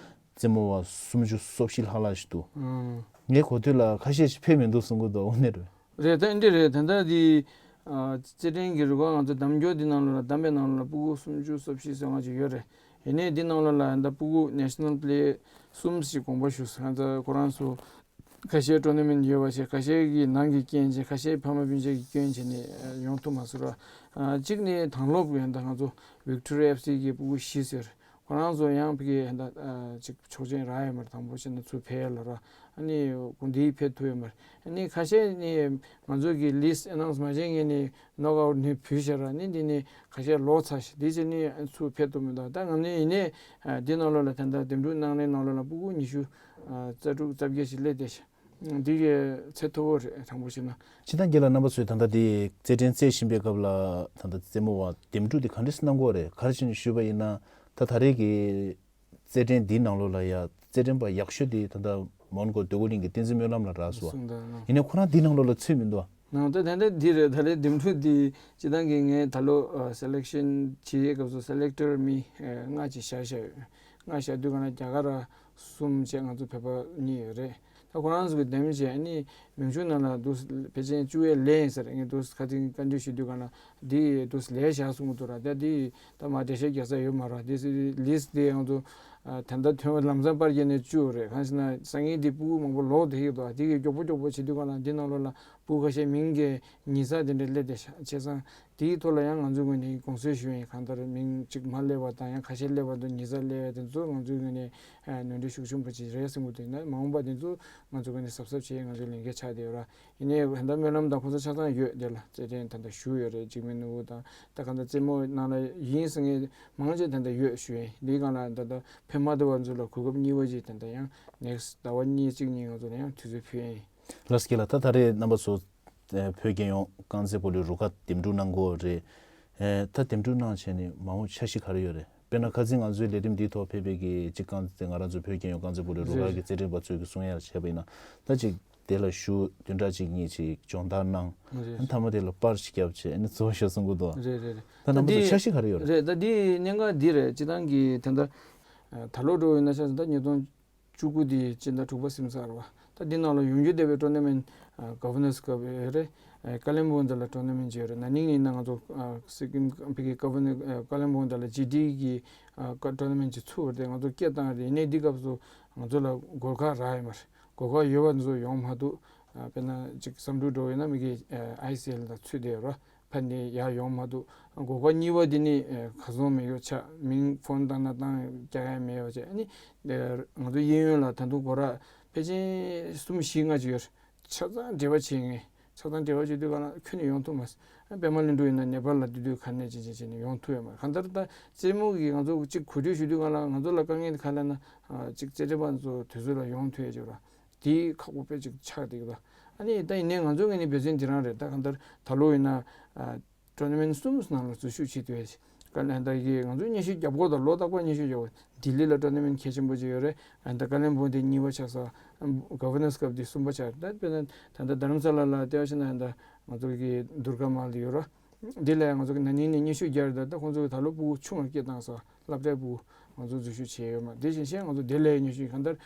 རྩེད་མོ་བ་སུམ་ཅུ་སོ་བཞི་ལྷག་ལྷག་ཞིག་འདུག་ངས་གོ་དུས་ལ་ཁ་ཤས་ཤིག་ཕེབས་མི་འདུག་གསུང་གི་འདུག་འོ་ནས་རེད། རེད། ད་འདི་རེད། ད་ལྟ་འདི་ ཨ། རྩེད་འགྲན་གྱི་རུ་ཁག་ང་ཚོ་གདམ་རྒྱུ་འདི་ནང་ལོགས་ལ། གདམ་པའི་ནང་ལོགས་ལ་སྤུ་གུ་སུམ་ཅུ་སོ་བཞི་ཟེར་ང་ཅིག་ཡོད་རེད། ཡིན་ནའི་འདི་ནང་ལོགས་ལ་ད་སྤུ་གུ་ནེ་ཤ་ནལ་པི་ལེ་ཡར་གསུམ་ཞིག་དགོངས་པ་ཞུས། ང་ཚོ་ཁོ་རང་ཚོ་ཁ་ཤས་ཊོར་ན་མེན་ཊི་ཡོད་པ་བྱས། ཁ་ཤས་ཀྱི་ནང་གི་རྐྱེན་བྱས། ཁ་ཤས་ཕ་མ་སྤུན་མཆེད་ཀྱི་སྐྱོན་བྱས་ནས་ཡོང་ཐུབ་མ་སོང་ར། ཨ། གཅིག་ནས་དང་སློབ་ཡོད། ད་ང་ཚོ་ཝིག་ཊོ་རི་ཡ་ཨེཕ་སི་གི་སྤུ་གུ་བཞི་ཟེར། ཁོ་རང་ཚོ་ཡང་ཕ་གི་ད་ཅིག་ཆོག་མཆན་རག་ཡོད་མ་རེད། དང་པོ་བྱས་ན་ཚུར་ཕེབས་ཡ་ལ་ར། ཨ་ནི་གོ་འདི་ཕེབས་ཐུབ་ཡོད་མ་རེད། ཨ་ནི་ཁ་ཤས་ནི་ང་ཚོ་གི་ལིསི་ཊི་ཨ་ནའུན་སི་མ་བྱས་སྔོན་ནས་ནོག་ཨའུཊ་ནི་ཕུལ་བཞག་ར། ཨ་ནི་འདི་ནི་ཁ་ཤས་ལོག་ཚར་ཤག་འདི་བྱས་ནི་ཚུར་ཕེབས་ཐུབ་མི་འདུག་ད་ང་ནི་ཡིན་ནའི་འདི་ནང་ལོགས་ལ་ད་ལྟ་འདེམས་སྒྲུག་གནང་ལེན་ནང་ལོགས་ལ་སྤུ་གུ་ཉི་ཤུ་རྩ་དྲུག་རྩ་བརྒྱད་ཅིག་སླེབས་བསྡད་ཤག་འདི་གི་ཚད་མཐོ་བོ་རེད། དྲང་པོ་བཤད་ན། སྤྱིར་བཏང་རྒན་ལགས། རྣམ་པ་ཚོས་ད་ལྟ་འདི་རྩེད་འགྲན་རྩེ་བཞིན་པའི་སྐབས་ལ་ད་ལྟ་རྩེད་མོ་བ་འདེམས་སྒྲུག་འདི་ག་འདྲས་གནང་གི་ཡོད་རེད། ག་རེ་བྱས་ནས་ཞུས་པ་ཡིན་ན། ད་ད་རེས་ཀྱི་རྩེད་འགྲན་འདིའི་ནང་ལོགས་ལ་ཡ་རྩེད་འགྲན་པ་ཡག་ཤོས་དེ་ད་ལྟ་མོན་གྷོ་འདོད་རྒུ་གླིང་གི་བསྟན་འཛིན་སྨོན་ལམ་ལགས་རག་སོང་། གསུངས་དང་། ཡིན་ནའི་ཁོ་རང་འདིའི་ནང་ལོགས་ལ་ཚུད་མི་འདུག་ནང་ད་ད་ལྟ་འདི་རེད། ད་ལྟ་འདེམས་སྒྲུག་འདི་སྤྱིར་བཏང་གི་ངས་ད་ལོ་སེ་ལེག་ཤན་བྱེད་ཡས་སྐབས་སུ་སེ་ལེག་ཊར་མི་ལྔ་ཅིག་བཞག་བཞག་ཡོད། ལྔ་བཞག་དུས་གང་ལ་རྒྱ་གར་གསུམ་བྱས། ང་ཚོ་བོད་པ་གཉིས་ཡོད་རེད། ད་ཁོ་རང་ཚོ་གི་འདེམས་བྱས། ཨ་ནི་མིང་གཞུང་ནང་ལ་འདུག་ཕལ་ཆེར་བཅུ་ཡས་ལས་ཡིན་ཟེར། ངས་འདུག་ཁ་ཐིག་བཀའ་འདྲི་ཞུ་དུས་གང་ལ་འདི་འདུག་ལས་བཞག་གསུང་གི་འདུག་ར། ད་འདི་ད་མ་འགྲེལ་བཤད་རྒྱག་ས་ཡོད་མ་རེད། འདི་ལིསི་ཊི་འདི་ང་ཚོ་ད་ལྟ་ཐོན་པ་ལམ་སང་པར་རྒྱག་ནས་བཅུག་རེད། གང་ཞེ་ན་སང་ཉིན་འདི་སྤུ་གུ་མང་པོ་ལོག་བསྡད་ཀྱི་འདུག་འདི་གི་མགྱོགས་པོ་མགྱོགས་པོ་བྱེད་དུས་གང་ལ་འདི་ནང་ལོགས་ལ་སྤུ་གུ་ཁ་ཤས་མིང་གི་ཉེས་ས་དེ་འདྲ་སླེབས་བསྡད་ཤག་བྱས་ཙང་། དེའི་ཐོག་ལ་ཡང་ང་ཚོའི་ངོས་ནས་དགོངས་སེལ་ཞུ་ཡིན། གང་ལྟར་མིང་གཅིག་མ་སླེབས་པ་དང་། ཡང་ཁ་ཤས་སླེབས་པ་དང་ཉེས་ས་སླེབས་པ་དེ་ཚོ་ང་ཚོའི་ངོས་ནས་ནོར་འཁྲུལ་ཤུགས་ཆེན་པོ་ཅིག་རེད་བསམ་གྱི་འདུག་ན་མ་འོངས་པ་དེ་ཚོ་ང་ཚོའི་ངོས་ནས་གཟབ་གཟབ་བྱེད། ང་ཚོའི་ལས་འགན་ཆགས་བསྡད་ཡོད་ར། ཡིན་ནའི་ད་ལྟ་སྨོན་ལམ་དང་ཁོང་ཚོ་ཆ་ཚང་ཡོད། དེ་ལ་རྩེད་འགྲན་ད་ལྟ་ཞུགས་ཡོད་རེད། འཇིགས་མེད་ནོར་བུ་དང་། ད་གང་ལྟར་རྩེད་མོ་ནང་ལ་ཡིན་ཟེར་མཁན་མང་ཆེ་ད་ལྟ་ཡོད་ཞུ་ཡིན། འདིའི་སྒང་ལ་ད་ལྟ་ཕེབས་མ་ཐུབ་པ་ཚོ་ལ་གོ་སྐབས་གཉིས་པ་ཅིག་ད་ལྟ་ཡང་ནེག་སི་ཊི་ཟླ་བ་གཉིས་གཅིག་གཉིས་ང་ཚོ་ལ་ཡང་དུས་ཚོད་ཕུལ་ཡིན། ལགས་སོ། རྒན་ལགས། ད་ད་རེས་རྣམ་པ་ཚོ་ཨེ་བོད་རྒྱལ་ཡོངས་རྐང་རྩེད་སྤོ་ལོའི་རུ་ཁག་འདེམས་སྒྲུག་གནང་གི་ཡོད་རེད། ཨེ་ད་འདེམས་སྒྲུག་གནང་བྱས་ནས་མ་འོངས་འཆར་གཞི་ག་རེ་ཡོད་རེད། དཔེར་ན་ཁ་སང་ང་ཚོའི་ལས་རིམ་འདིའི་ཐོག་ཕེབས་པའི་གི་གཅིག་རྐང་རྩེད། ང་རང་ཚོ་བོད་རྒྱལ་ཡོངས་རྐང་རྩེད་སྤོ་ལོའི་རུ་ཁག་གི་རྩེད་འགྲན་པ་ཚོས་ཀྱི་གསུང་ཡ་བྱས་པ་ཡིན་ན། ད་ཅིག་དེ་ལ་ཞུ་བདུན་ཕྲག་གཅིག་གཉིས་ཅིག་སྦྱོང་བརྡར་གནང་། རེད། མཐའ་མ་དེ་ལ་པར་ཞིག་བརྒྱབ་བྱས་ཨ་ནི་རྫོགས་ཤོག་གསུང་གི་འདུག་རེད་རེད་རེད། ད་རྣམ་པ་ཚོ་འདི་འཆར་གཞི་ག་རེ་ཡོད་རེད། རེད། ད་འདི་གནད་འགག་འདི་རེད། སྤྱིར་བཏང་གི་ད་ལྟ་ད་ལོ་འགྲོ་བའི་ན་ཆ་ད་ཉིས་སྟོང་བཅུ་དགུ་དེ་སྤྱི་ཟླ་དྲུག་པ་ཟིན་ཚར་བ། ད་འདི་ནང་ལ་ཡོང་རྒྱུ་བསྡད་པའི་ཊོར་ན་མེན་ཊི་གོ་ཝི་ནར་སི་ཀབ་ཡོད་རེད། ཀ་ལིམ་པོང་དེ་ལ་ཊོར་ན་མེན་ཊི་ཅིག་ཡོད་རེད། ན་ནིང་ཡིན་ན་ང་ཚོ་སི་ཀིམ་ཕ་གི་གོ་ཝི་ནར་ཀ་ལིམ་པོང་དེ་ལ་ཇི་ཌི་གི་ཊོར་ན་མེན་ཊི་ཅིག་ཚུགས་པ་རེད། ང་ཚོ་སྐད་བཏང་རེད། ཡིན་ནའི་འདི་སྐབས་སུ་ང་ཚོ་ལ་གོ་སྐབས་རག་ཡོད་མ་རེད། གོ་སྐབས་ཡོད་པ་ཚོ་ཡོང་མ་ཐུབ། དཔེར་ན་ཅིག་བསམ་འགྲུབ་འགྲོ་ཡོད་ན་མ་གི་ཨའི་སི་ཨེལ་དང་ཚུད་བསྡད་ཡོད་རེད། ཕ་ནས་ཡར་ཡོང་མ་ཐུབ། གོ་སྐབས་གཉིས་པ་འདི་ནི་ཨེ་ག་སོང་མེད་ཡོ་ཆ། མིང་ཕོན་བཏང་ན་བཏང་། རྒྱག་ཡ་མེད་ཡོ་ཆ། ཨ་ནི་ཨེ་ང་ཚོ་གཡས་གཡོན་ལ་ད་དུང་སྒོ་ར་ཕལ་ཆེར་གསུམ་བཞི་ལྔ་ཅིག་ཡོད་རེད། ཆ་ཚང་འབྲེལ་བ་བྱེད་མཁན། ཆ་ཚང་འབྲེལ་བ་བྱེད་དུས་གང་ལ་ཁྱོན་ནས་ཡོང་ཐུབ་མ་སོང་། ཨ་པད་མ་ལྷུན་གྲུབ་ཡིན་ན་ནེ་པཱལ་ལ་དེ་དུས་ག་ནས་ཅི་ཅི་བྱས་ནས་ཡོང་ཐུབ་ཡོད་མ་རེད། གང་ལྟར་ད་རྩེད་མོ་གི་ང་ཚོ་གཅིག་གོ་སྒྲིག་ཞུ་དུས་གང་ལ་ང་ཚོ་ལ་དཀའ་ངལ་ག་ལ་ན་ཨ་གཅིག་རྩེད་འགྲན་པ་ཚོ་དུས་ཚོད་ལ་ཡོང་ཐུབ་ཡ་ཅིག་ར། དེའི་ཁག་པོ་དཔེ་ཅིག་ཆགས་བསྡད་ཀྱི་འདུག་ཨ་ནི་ད་ཡིན་ནའི་ང་ཚོའི་ངོས་ནས་འབད་བརྩོན་དེ་རང་རེད། ད་གང་ལྟར་ད་ལོ་ཡིན་ན་ཨ་ཊོར་ན་མེན་ཊི་གསུམ་ནང་ལ་འཛུལ་ཞུགས་བྱེད་ཐུབ་ཡ་ཅིག་ག་ལ་ད་གི་ང་ཚོའི་སྙན་ཞུ་བརྒྱབ་སྐོར་དང་ལོ་རྟག་པར་སྙན་ཞུ་བརྒྱབ། ལྡི་ལི་ལ་ཊོར་ན་མེན་ཊི་གལ་ཆེན་པོ་ཅིག་ཡོད་རེད། ཨ་ད་ཀ་ལིམ་པོང་དེ་གཉིས་པ་ཆགས་སོང་། གོ་ཝི་ནར་སི་ཀབ་དེ་གསུམ་པ་ཆགས། ད་དཔེར་ན་ད་ལྟ་རྡ་རམ་ས་ལ་ལ་ལྟ་བ་ཞིག་ན་ད་ང་ཚོ་གི་དུར་ཁ་མ་ལ་ཡོད་རེད། འདི་ལ་ང་ཚོ་གི་ན་ནིང་ནས་སྙན་ཞུ་བརྒྱབ་རེད། ད་ཁོང་ཚོ་གི་ད་ལོ་སྤུ་གུ་ཆུང་བ་སྐད་བཏང་སོང་། སློབ་གྲྭའི་སྤུ་གུ་ང་ཚོ་འཛུལ་ཞུགས་བྱས་ཡོད་མ་རེད། དེ་བཞིན་གཤེགས་ང་ཚོ་དེ་ལས་སྙན་ཞུ་གང་ལྟར་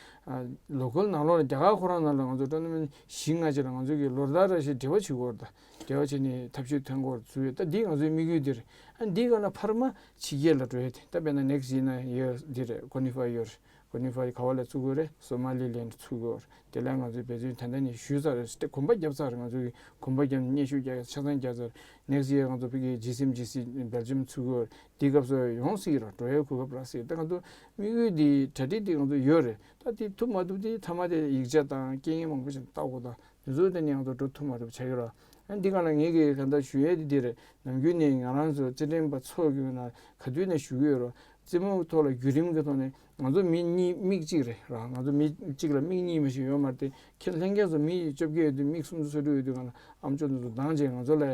ལོ་ཀལ་ནང་ལོགས་ལ་རྒྱ་གར་ཁོ་རང་ནང་ལ་ང་ཚོ་ཊོར་ན་མེན་ཊི་བཞི་ལྔ་ཅིག་ལ་ང་ཚོ་གི་ལོ་ལྟར་རེ་བཞིན་འབྲེལ་བ་བྱེད་དགོས་རེད། ད་འབྲེལ་བ་བྱས་ནས་ཐབས་ཤེས་ཐོན་དགོས་རེད་ཚུལ་ཡོད། ད་འདི་ང་ཚོའི་དམིགས་ཡུལ་འདི་རེད། ཨ་འདི་ག་ལ་ཕར་མ་ཕྱི་རྒྱལ་ལ་འགྲོ་ཡ་དེ་ད་དཔེར་ན་ནེག་སི་ཊི་ཡིན་ན་ཡོད་འདི་རེད། ཀོ་ནི་ཕ་ཡོད་རེད། ཀོ་ནི་ཕ་ག་བ་ལ་ཚུགས་ཀྱི་རེད། སོ་མ་ལི་ལན་ཌི་ཚུགས་ཀྱི་རེད། དེ་ལ་ང་ཚོས་འབད་བརྩོན་ད་ལྟ་ནས་ཞུས་ཚར་རེད། གོམ་པ་བརྒྱབ་ཚར་རེད། ང་ཚོ་གིས་གོམ་པ་བརྒྱབ་ནས་སྙན་ཞུ་རྒྱག་ཆ་ཚང་རྒྱག་ཚར། ནེག་སི་ཊི་ཡར་ང་ཚོ་ཕ་གི་ཇི་སི་ཨེམ་ཇི་སི་སྦེལ་ཇམ་ཚུགས་ཀྱི་རེད། དེ་སྐབས་སུ་ཡོང་སྲིད་ར། འགྲོ་ཡའི་གོ་སྐབས་རག་སྲིད། ད་ང་ཚོ་དམིགས་ཡུལ་འདི་གྲ་སྒྲིག་འདི་ང་ཚོ་ཡོད་རེད། ད་དེ་ཐུབ་མ་ཐུབ་དེ་མཐའ་མ་དེ་ཡིག་ཆ་དང་རྐྱེན་ངན་མང་པོ་ཞིག་བལྟ་དགོས། ད་དེ་ཚོ་དེ་ནས་ང་ཚོ་འགྲོ་ཐུབ་མ་ཐུབ་ཆགས་ཀྱི་ར། ཨ་འདི་ག་ལ་ངེད་ཀྱིས་གང་ལྟར་ཞུ་ཡས་དེ་འདི་རེད། ནམ་རྒྱུན་ནས་ང་རང་ཚོ་རྩེད་འགྲན་པ་ཚོ་གི་ནང་ག་དུས་ནས་ཞུ་གི་ཡོད་ར། རྩེད་མོའི་ཐོག་ལ་བརྒྱུད་རིམ་གྱི་ཐོག་ནས་ང་ཚོ་མི་གཉིས་མིག་གཅིག་རེད་ར། ང་ཚོ་མི་གཅིག་ལ་མིག་གཉིས་མ་ཞིག་ཡོད་མ་རེད་དེ། ཁྱེད་ལྷན་རྒྱས་ཚོ་མི་བཅོ་བརྒྱད་ཡོད་དུས་མིག་སུམ་ཅུ་སོ་དྲུག་ཡོད་དུས་གང་ལ་ཨམ་ཅོག་འདི་ཚོ་གདངས་བྱས་ང་ཚོ་ལ་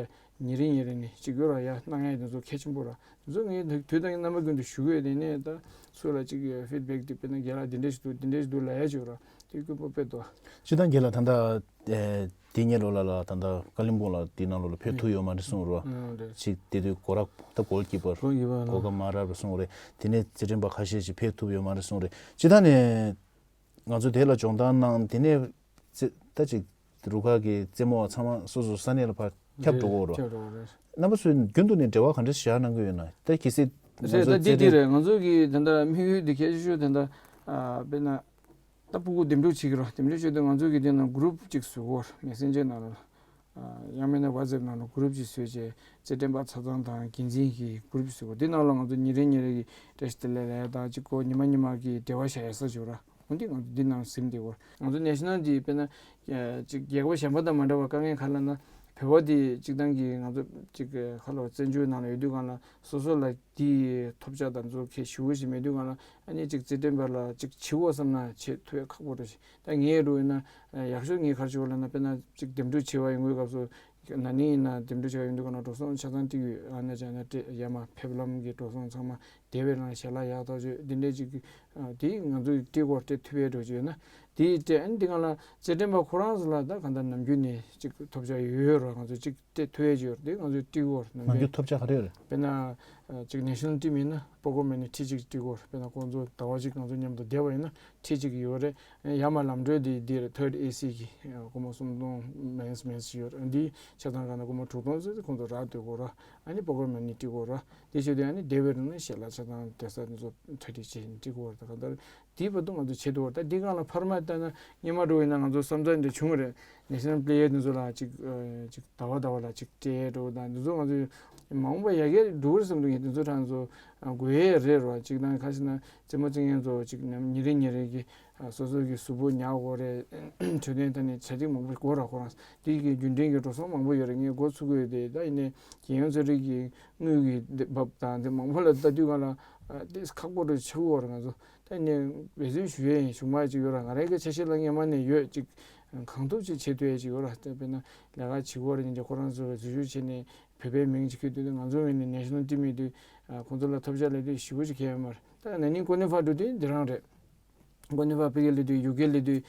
ཉིན་རེ་ཉིན་རེ་ནས་གཅིག་ཡོད་ར། ཡ་གནང་ཡས་འདི་ཚོ་གལ་ཆེན་པོ་ར། འདི་ཚོ་ངས་དུས་དང་རྣམ་པ་ཀུན་ཏུ་ཞུ་གི་ཡོད། དེ་ནས་ད་ཚུར་ལ་གཅིག་ཕིཌ་བེག་དེ་དཔེར་ན་རྒན་ལགས་འདི་འདྲ་ཞིག་འདུག་འདི་འདྲ་ཞིག་འདུག་ལབ་ཡ་ཅིག་ཡོད་ར། དེ་དཀོན་པོ་དཔེ་འདུག་སྤྱིར་བཏང་རྒན་ལགས་ད་ལྟ་ཨེ་དེ་སྔོན་ལོགས་ལ་ལ་ད་ལྟ་ཀ་ལིམ་པོང་ལ་དེ་ནང་ལོགས་ལ་ཕེབས་ཐུབ་ཡོད་མ་རེད་གསུངས་རོ། ཨང་རེད། ཅིག་དེ་དུས་སྒོ་ར་ད་གོལ་ཀི་པར་གོལ་ཀི་པར་གོ་སྐབས་མ་རག་པ་གསུངས་རེད། དེ་ནས་རྩེད་འགྲན་པ་ཁ་ཤས་ཅིག་ཕེབས་ཐུབ་ཡོད་མ་རེད་གསུངས་རེད། སྤྱིར་བཏང་ནས་ང་ཚོ་དེ་ལ་སྦྱོང་བརྡར་གནང་། དེ་ནས་རྩེ་ད་ཅིག་རུ་ཁག་གི་རྩེད་མོ་བ་ཚང་མ་སོ་སོ་ས་གནས་ལ་ཕར་ ཁྱབ་འགྲོ་གི་ཡོད་རེད། ཁྱབ་འགྲོ་གི་རེད། རྣམ་པ་ཚོས་རྒྱུན་དུ་ནས་འབྲེལ་བ་ག་འདྲ་བཞག་གནང་གི་ཡོད་ན། ད་གལ་སྲིད་ང་རེད། ཚོ་ད་འདི་རྩེད་འདི་འགྲན། རེད། ང་ཚོ་གི་ད་ལྟ་དམིགས་ཡུལ་འདི་གལ་ཆེ་ཤོས་ད་ལྟ་ཨ་དཔེར་ན་ད་སྤུ་གུ་འདེམས་སྒྲུག་བྱེད་ཀྱི་རོགས། འདེམས་སྒྲུག་བྱེད་དུས་ང་ཚོ་གི་དེ་ནང་གུ་རུབ་ཅིག་བཟོ་གི་ཡོད་རེད། མེ་སེན་ཇར་ནང་ལ་ཨ་ཡང་མིན་ན་ཝ་ཙེབ་ནང་ལ་གུ་རུབ་ཅིག་བཟོས་བྱས་རྩེད་འགྲན་པ་ཆ་ཚང་དང་འགན་འཛིན་གྱི་གུ་རུབ་བཟོ་གི་ཡོད། དེ་ནང་ལ་ང་ཚོ་ཉིན་རེ་ཉིན་རེ་གི་བཀྲ་ཤིས་བདེ་ལེགས་ལབ་ཡ་དང་གཅིག་གོ་ཉི་མ་ཉི་མ་གི་འབྲེལ་བ་བཞག་ཡ་ས་ཅིག་ཡོད་རེད། འོན་ཏེ་ང་ཚོ་འདི་ནང་ཟིན་བསྡད་ཡོད་རེད། ང་ཚོ་ནེ་ཤ་ནལ་འདི་དཔེར་ན་ཅིག་རྒྱལ་ཁབ་གཞན་པ་དང་མ་འདྲ་བར་དཀའ་ངལ་ག་རེ་ལབ་ན་བོད་པ་འདི་སྤྱིར་བཏང་གི་ང་ཚོ་ཅིག་ཁ་ལོ་བཙན་བྱོལ་ནང་ལ་ཡོད་དུས་སྒང་ལ་སོ་སོ་ལ་དེའི་ཐོབ་ཆ་དང་ཚོ་གལ་ཞེ་པོ་ཞིག་མེད་དུས་སྒང་ལ་ཨ་ནི་ཅིག་རྩེད་འགྲན་པ་ལ་ཅིག་བྱེད་དགོས་བསམ་ན་བྱེད་ཐུབ་ཡ་ཁག་པོ་རེད། ད་ངས་རུ་ཡིན་ན་ཡག་ཤོས་ངས་ག་རེ་བྱེད་དགོས་ལབ་ན་དཔེར་ན་ཅིག་འདེམས་སྒྲུག་བྱེད་པ་ཡོང་དུས་སྐབས་སུ་ན་ནིང་ཡིན་ན་འདེམས་སྒྲུག་བྱེད་པ་ཡོང་དུས་སྒང་ལ་འགྲོ་སོང་ཆ་ཚང་སྤྲད་ཡོད། ཨ་ན་ཅག་ན་སྤྲད་ཡ་མ་ཕེབས་ལམ་གྱི་འགྲོ་སོང་ཚང་མ་སྡེ་བའི་ནང་ཞལ་ལག་ཡག་ཐག་ཆོད་འདི་འདྲས་ཅིག་དེ་ང་ཚོས་སྤྲད་དགོས་སྤྲད་ཐུབ་ཡ་འགྲོ་རྒྱུ་ཡོད་ན་དེ་སྤྲད། ཨ་ནི་འདི་སྒང་ལ་རྩེད་འགྲན་པ་ཁོ་རང་ཚོ་ལ་ད་གང་ལྟར་ནམ་རྒྱུན་ནས་ཅིག་ཐོབ་ཆ་ཡོད་ཡོད་རོགས། ང་ཚོས་ཅིག་སྤྲད་ཐུབ་ཡ་ཅིག་ཡོད་རེད། དེ་ང་ཚོས་སྤྲད་དགོས་རེད། ནམ་ནམ་རྒྱུན་རྒྱུན་ཐོབ་ཆ་ག་རེ་ཡོད་རེད། དཔེར་ན་ཅིག་ནེ་ཤ་ནལ་ཊིམ་ཡིན་ན་པོ་ཀར་མ་ནི་ཁྲི་གཅིག་སྤྲད་དགོས་རེད། དཔེར་ན་ཁོང་ཚོ་ཟླ་བ་གཅིག་ང་ཚོ་མཉམ་དུ་བསྡད་པ་ཡིན་ན་ཁྲི་གཅིག་ཡོད་རེད། ཡར་མར་ལམ་འགྲོ་དེ་འདི་རེད། ཐར་ཌི་ཨེ་སི་གི་སྒོར་མོ་སུམ་སྟོང་མེད་མེད་ཞིག་ཡོད་རེད། འདི་ཆ་ཚང་ག་ན་སྒོར་མོ་དྲུག་སྟོང་ཙམ་ཁོང་ཚོ་རག་སྡོད་དགོས་རེད། ཨ་ནི་པོ་ཀར་མ་ནི་སྤྲད་དགོས་རེད། དེ་བྱེད་དུས་ཨ་ནི་སྡེ་བའི་རིང་ལ་ཞལ་ལག་ཆ་ཚང་སྡོད་ས་དེ་ཚོ་གྲ་སྒྲིག་བྱེད་སྤྲད་དགོས་རེད། ད་གང་ལྟར་དེའི་བར་དུ་ང་ཚོ་བྱེད་དགོས་རེད། ད་འདི་སྒང་ལ་ཕར་མ་ལྟ་ན་སྔོན་མ་འགྲོ་ཡིན་ན་ང་ཚོ་བསམ་ཚུལ་འདི་བྱུང་རེད། ནེ་ཤ་ནལ་པི་ལེ་ཡར་དེ་ཚོ་ལ་ཅིག་ཨ་ཅིག་ཟླ་བ་ཟླ་བ་ལ་ཅིག་སྤྲད་འགྲོ་དང་དེ་ཚོ་ང་ཚོ་མ་འོངས་པ་ཡར་རྒྱས་འགྲོ་གི་རེད་བསམ་འདུག་ངས་དེ་ཚོ་གྲངས་ཚོ་དགོས་ཡས་རེད་རོ། ཅིག་དང་ཁ་ཤས་ན་རྩེད་མོ་རྩེ་མཁན་ཚོ་ཅིག་ཉིན་རེ་ཉིན་རེ་གི་སོ་སོ་གི་གཟུགས་པོ་ཉར་དགོས་རེད། འཕྲོད་བསྟེན་ཐད་ནས་བྱ་རིགས་མང་པོ་དགོས་ར། ཁོ་རང་དེ་གི་རྒྱུན་ལྡན་གྱི་འགྲོ་སོང་མང་པོ་ཡོད་རེད། ངས་འགོ་ཚུགས་ཀྱི་ཡོད་དེ། ད་ཡིན་ནའི་རྒྱལ་ཡོངས་ཚན་རིག་གི་དངུལ་གྱི་འབབ་དང་དེ་མང་པོ་ལ་ལྟ་དུས་སྒང་ལ་དེ་ཁག་པོ་རེད་ཆགས་ཀྱི་ཡོད་རེད། ང་ཚོ་ད་ཡིན་ནའི་འབད་བརྩོན་ཞུ་ཡས་ཡིན། གཞུག་མ་ཅིག་ཡོད་ར། ང་རང་གི་འཆར་གཞི་ལ་སྔོན་མ་ནས་ཡོད། ཅིག་གང་ཐུབ་ཅིག་བྱེད་ཐུབ་ཡས་ཅིག་ཡོད་ར། དེ་དཔེར་ན་ལས་ཀ་བྱེད་དགོས་རེད། ཡིན་གྱི་ཁོ་རང་ཚོ་འཛུལ་ཞུགས་བྱས་ནས་བོད་པའི་མིང་ཅིག་འཁྱེར་དུས་ང་ཚོ་ངོས་ནས་ནེ་ཤ་ནལ་ཊིམ་ཡིན་དུས་ཁོང་ཚོ་ལ་ཐོབ་ཆ་ལས་དུས་ཞེ་པོ་ཅིག་གལ་ཡོད་མ་རེད། ད་ན་ནིང་ཀོ་ནི་ཧྥ་འགྲོ་དུས་འདི་རང་རེད། ཀོ་ནི་ཧྥ་ཕ་གིར་སླེབས་དུས་ཡུ་ཀེར་སླེབས་དུས་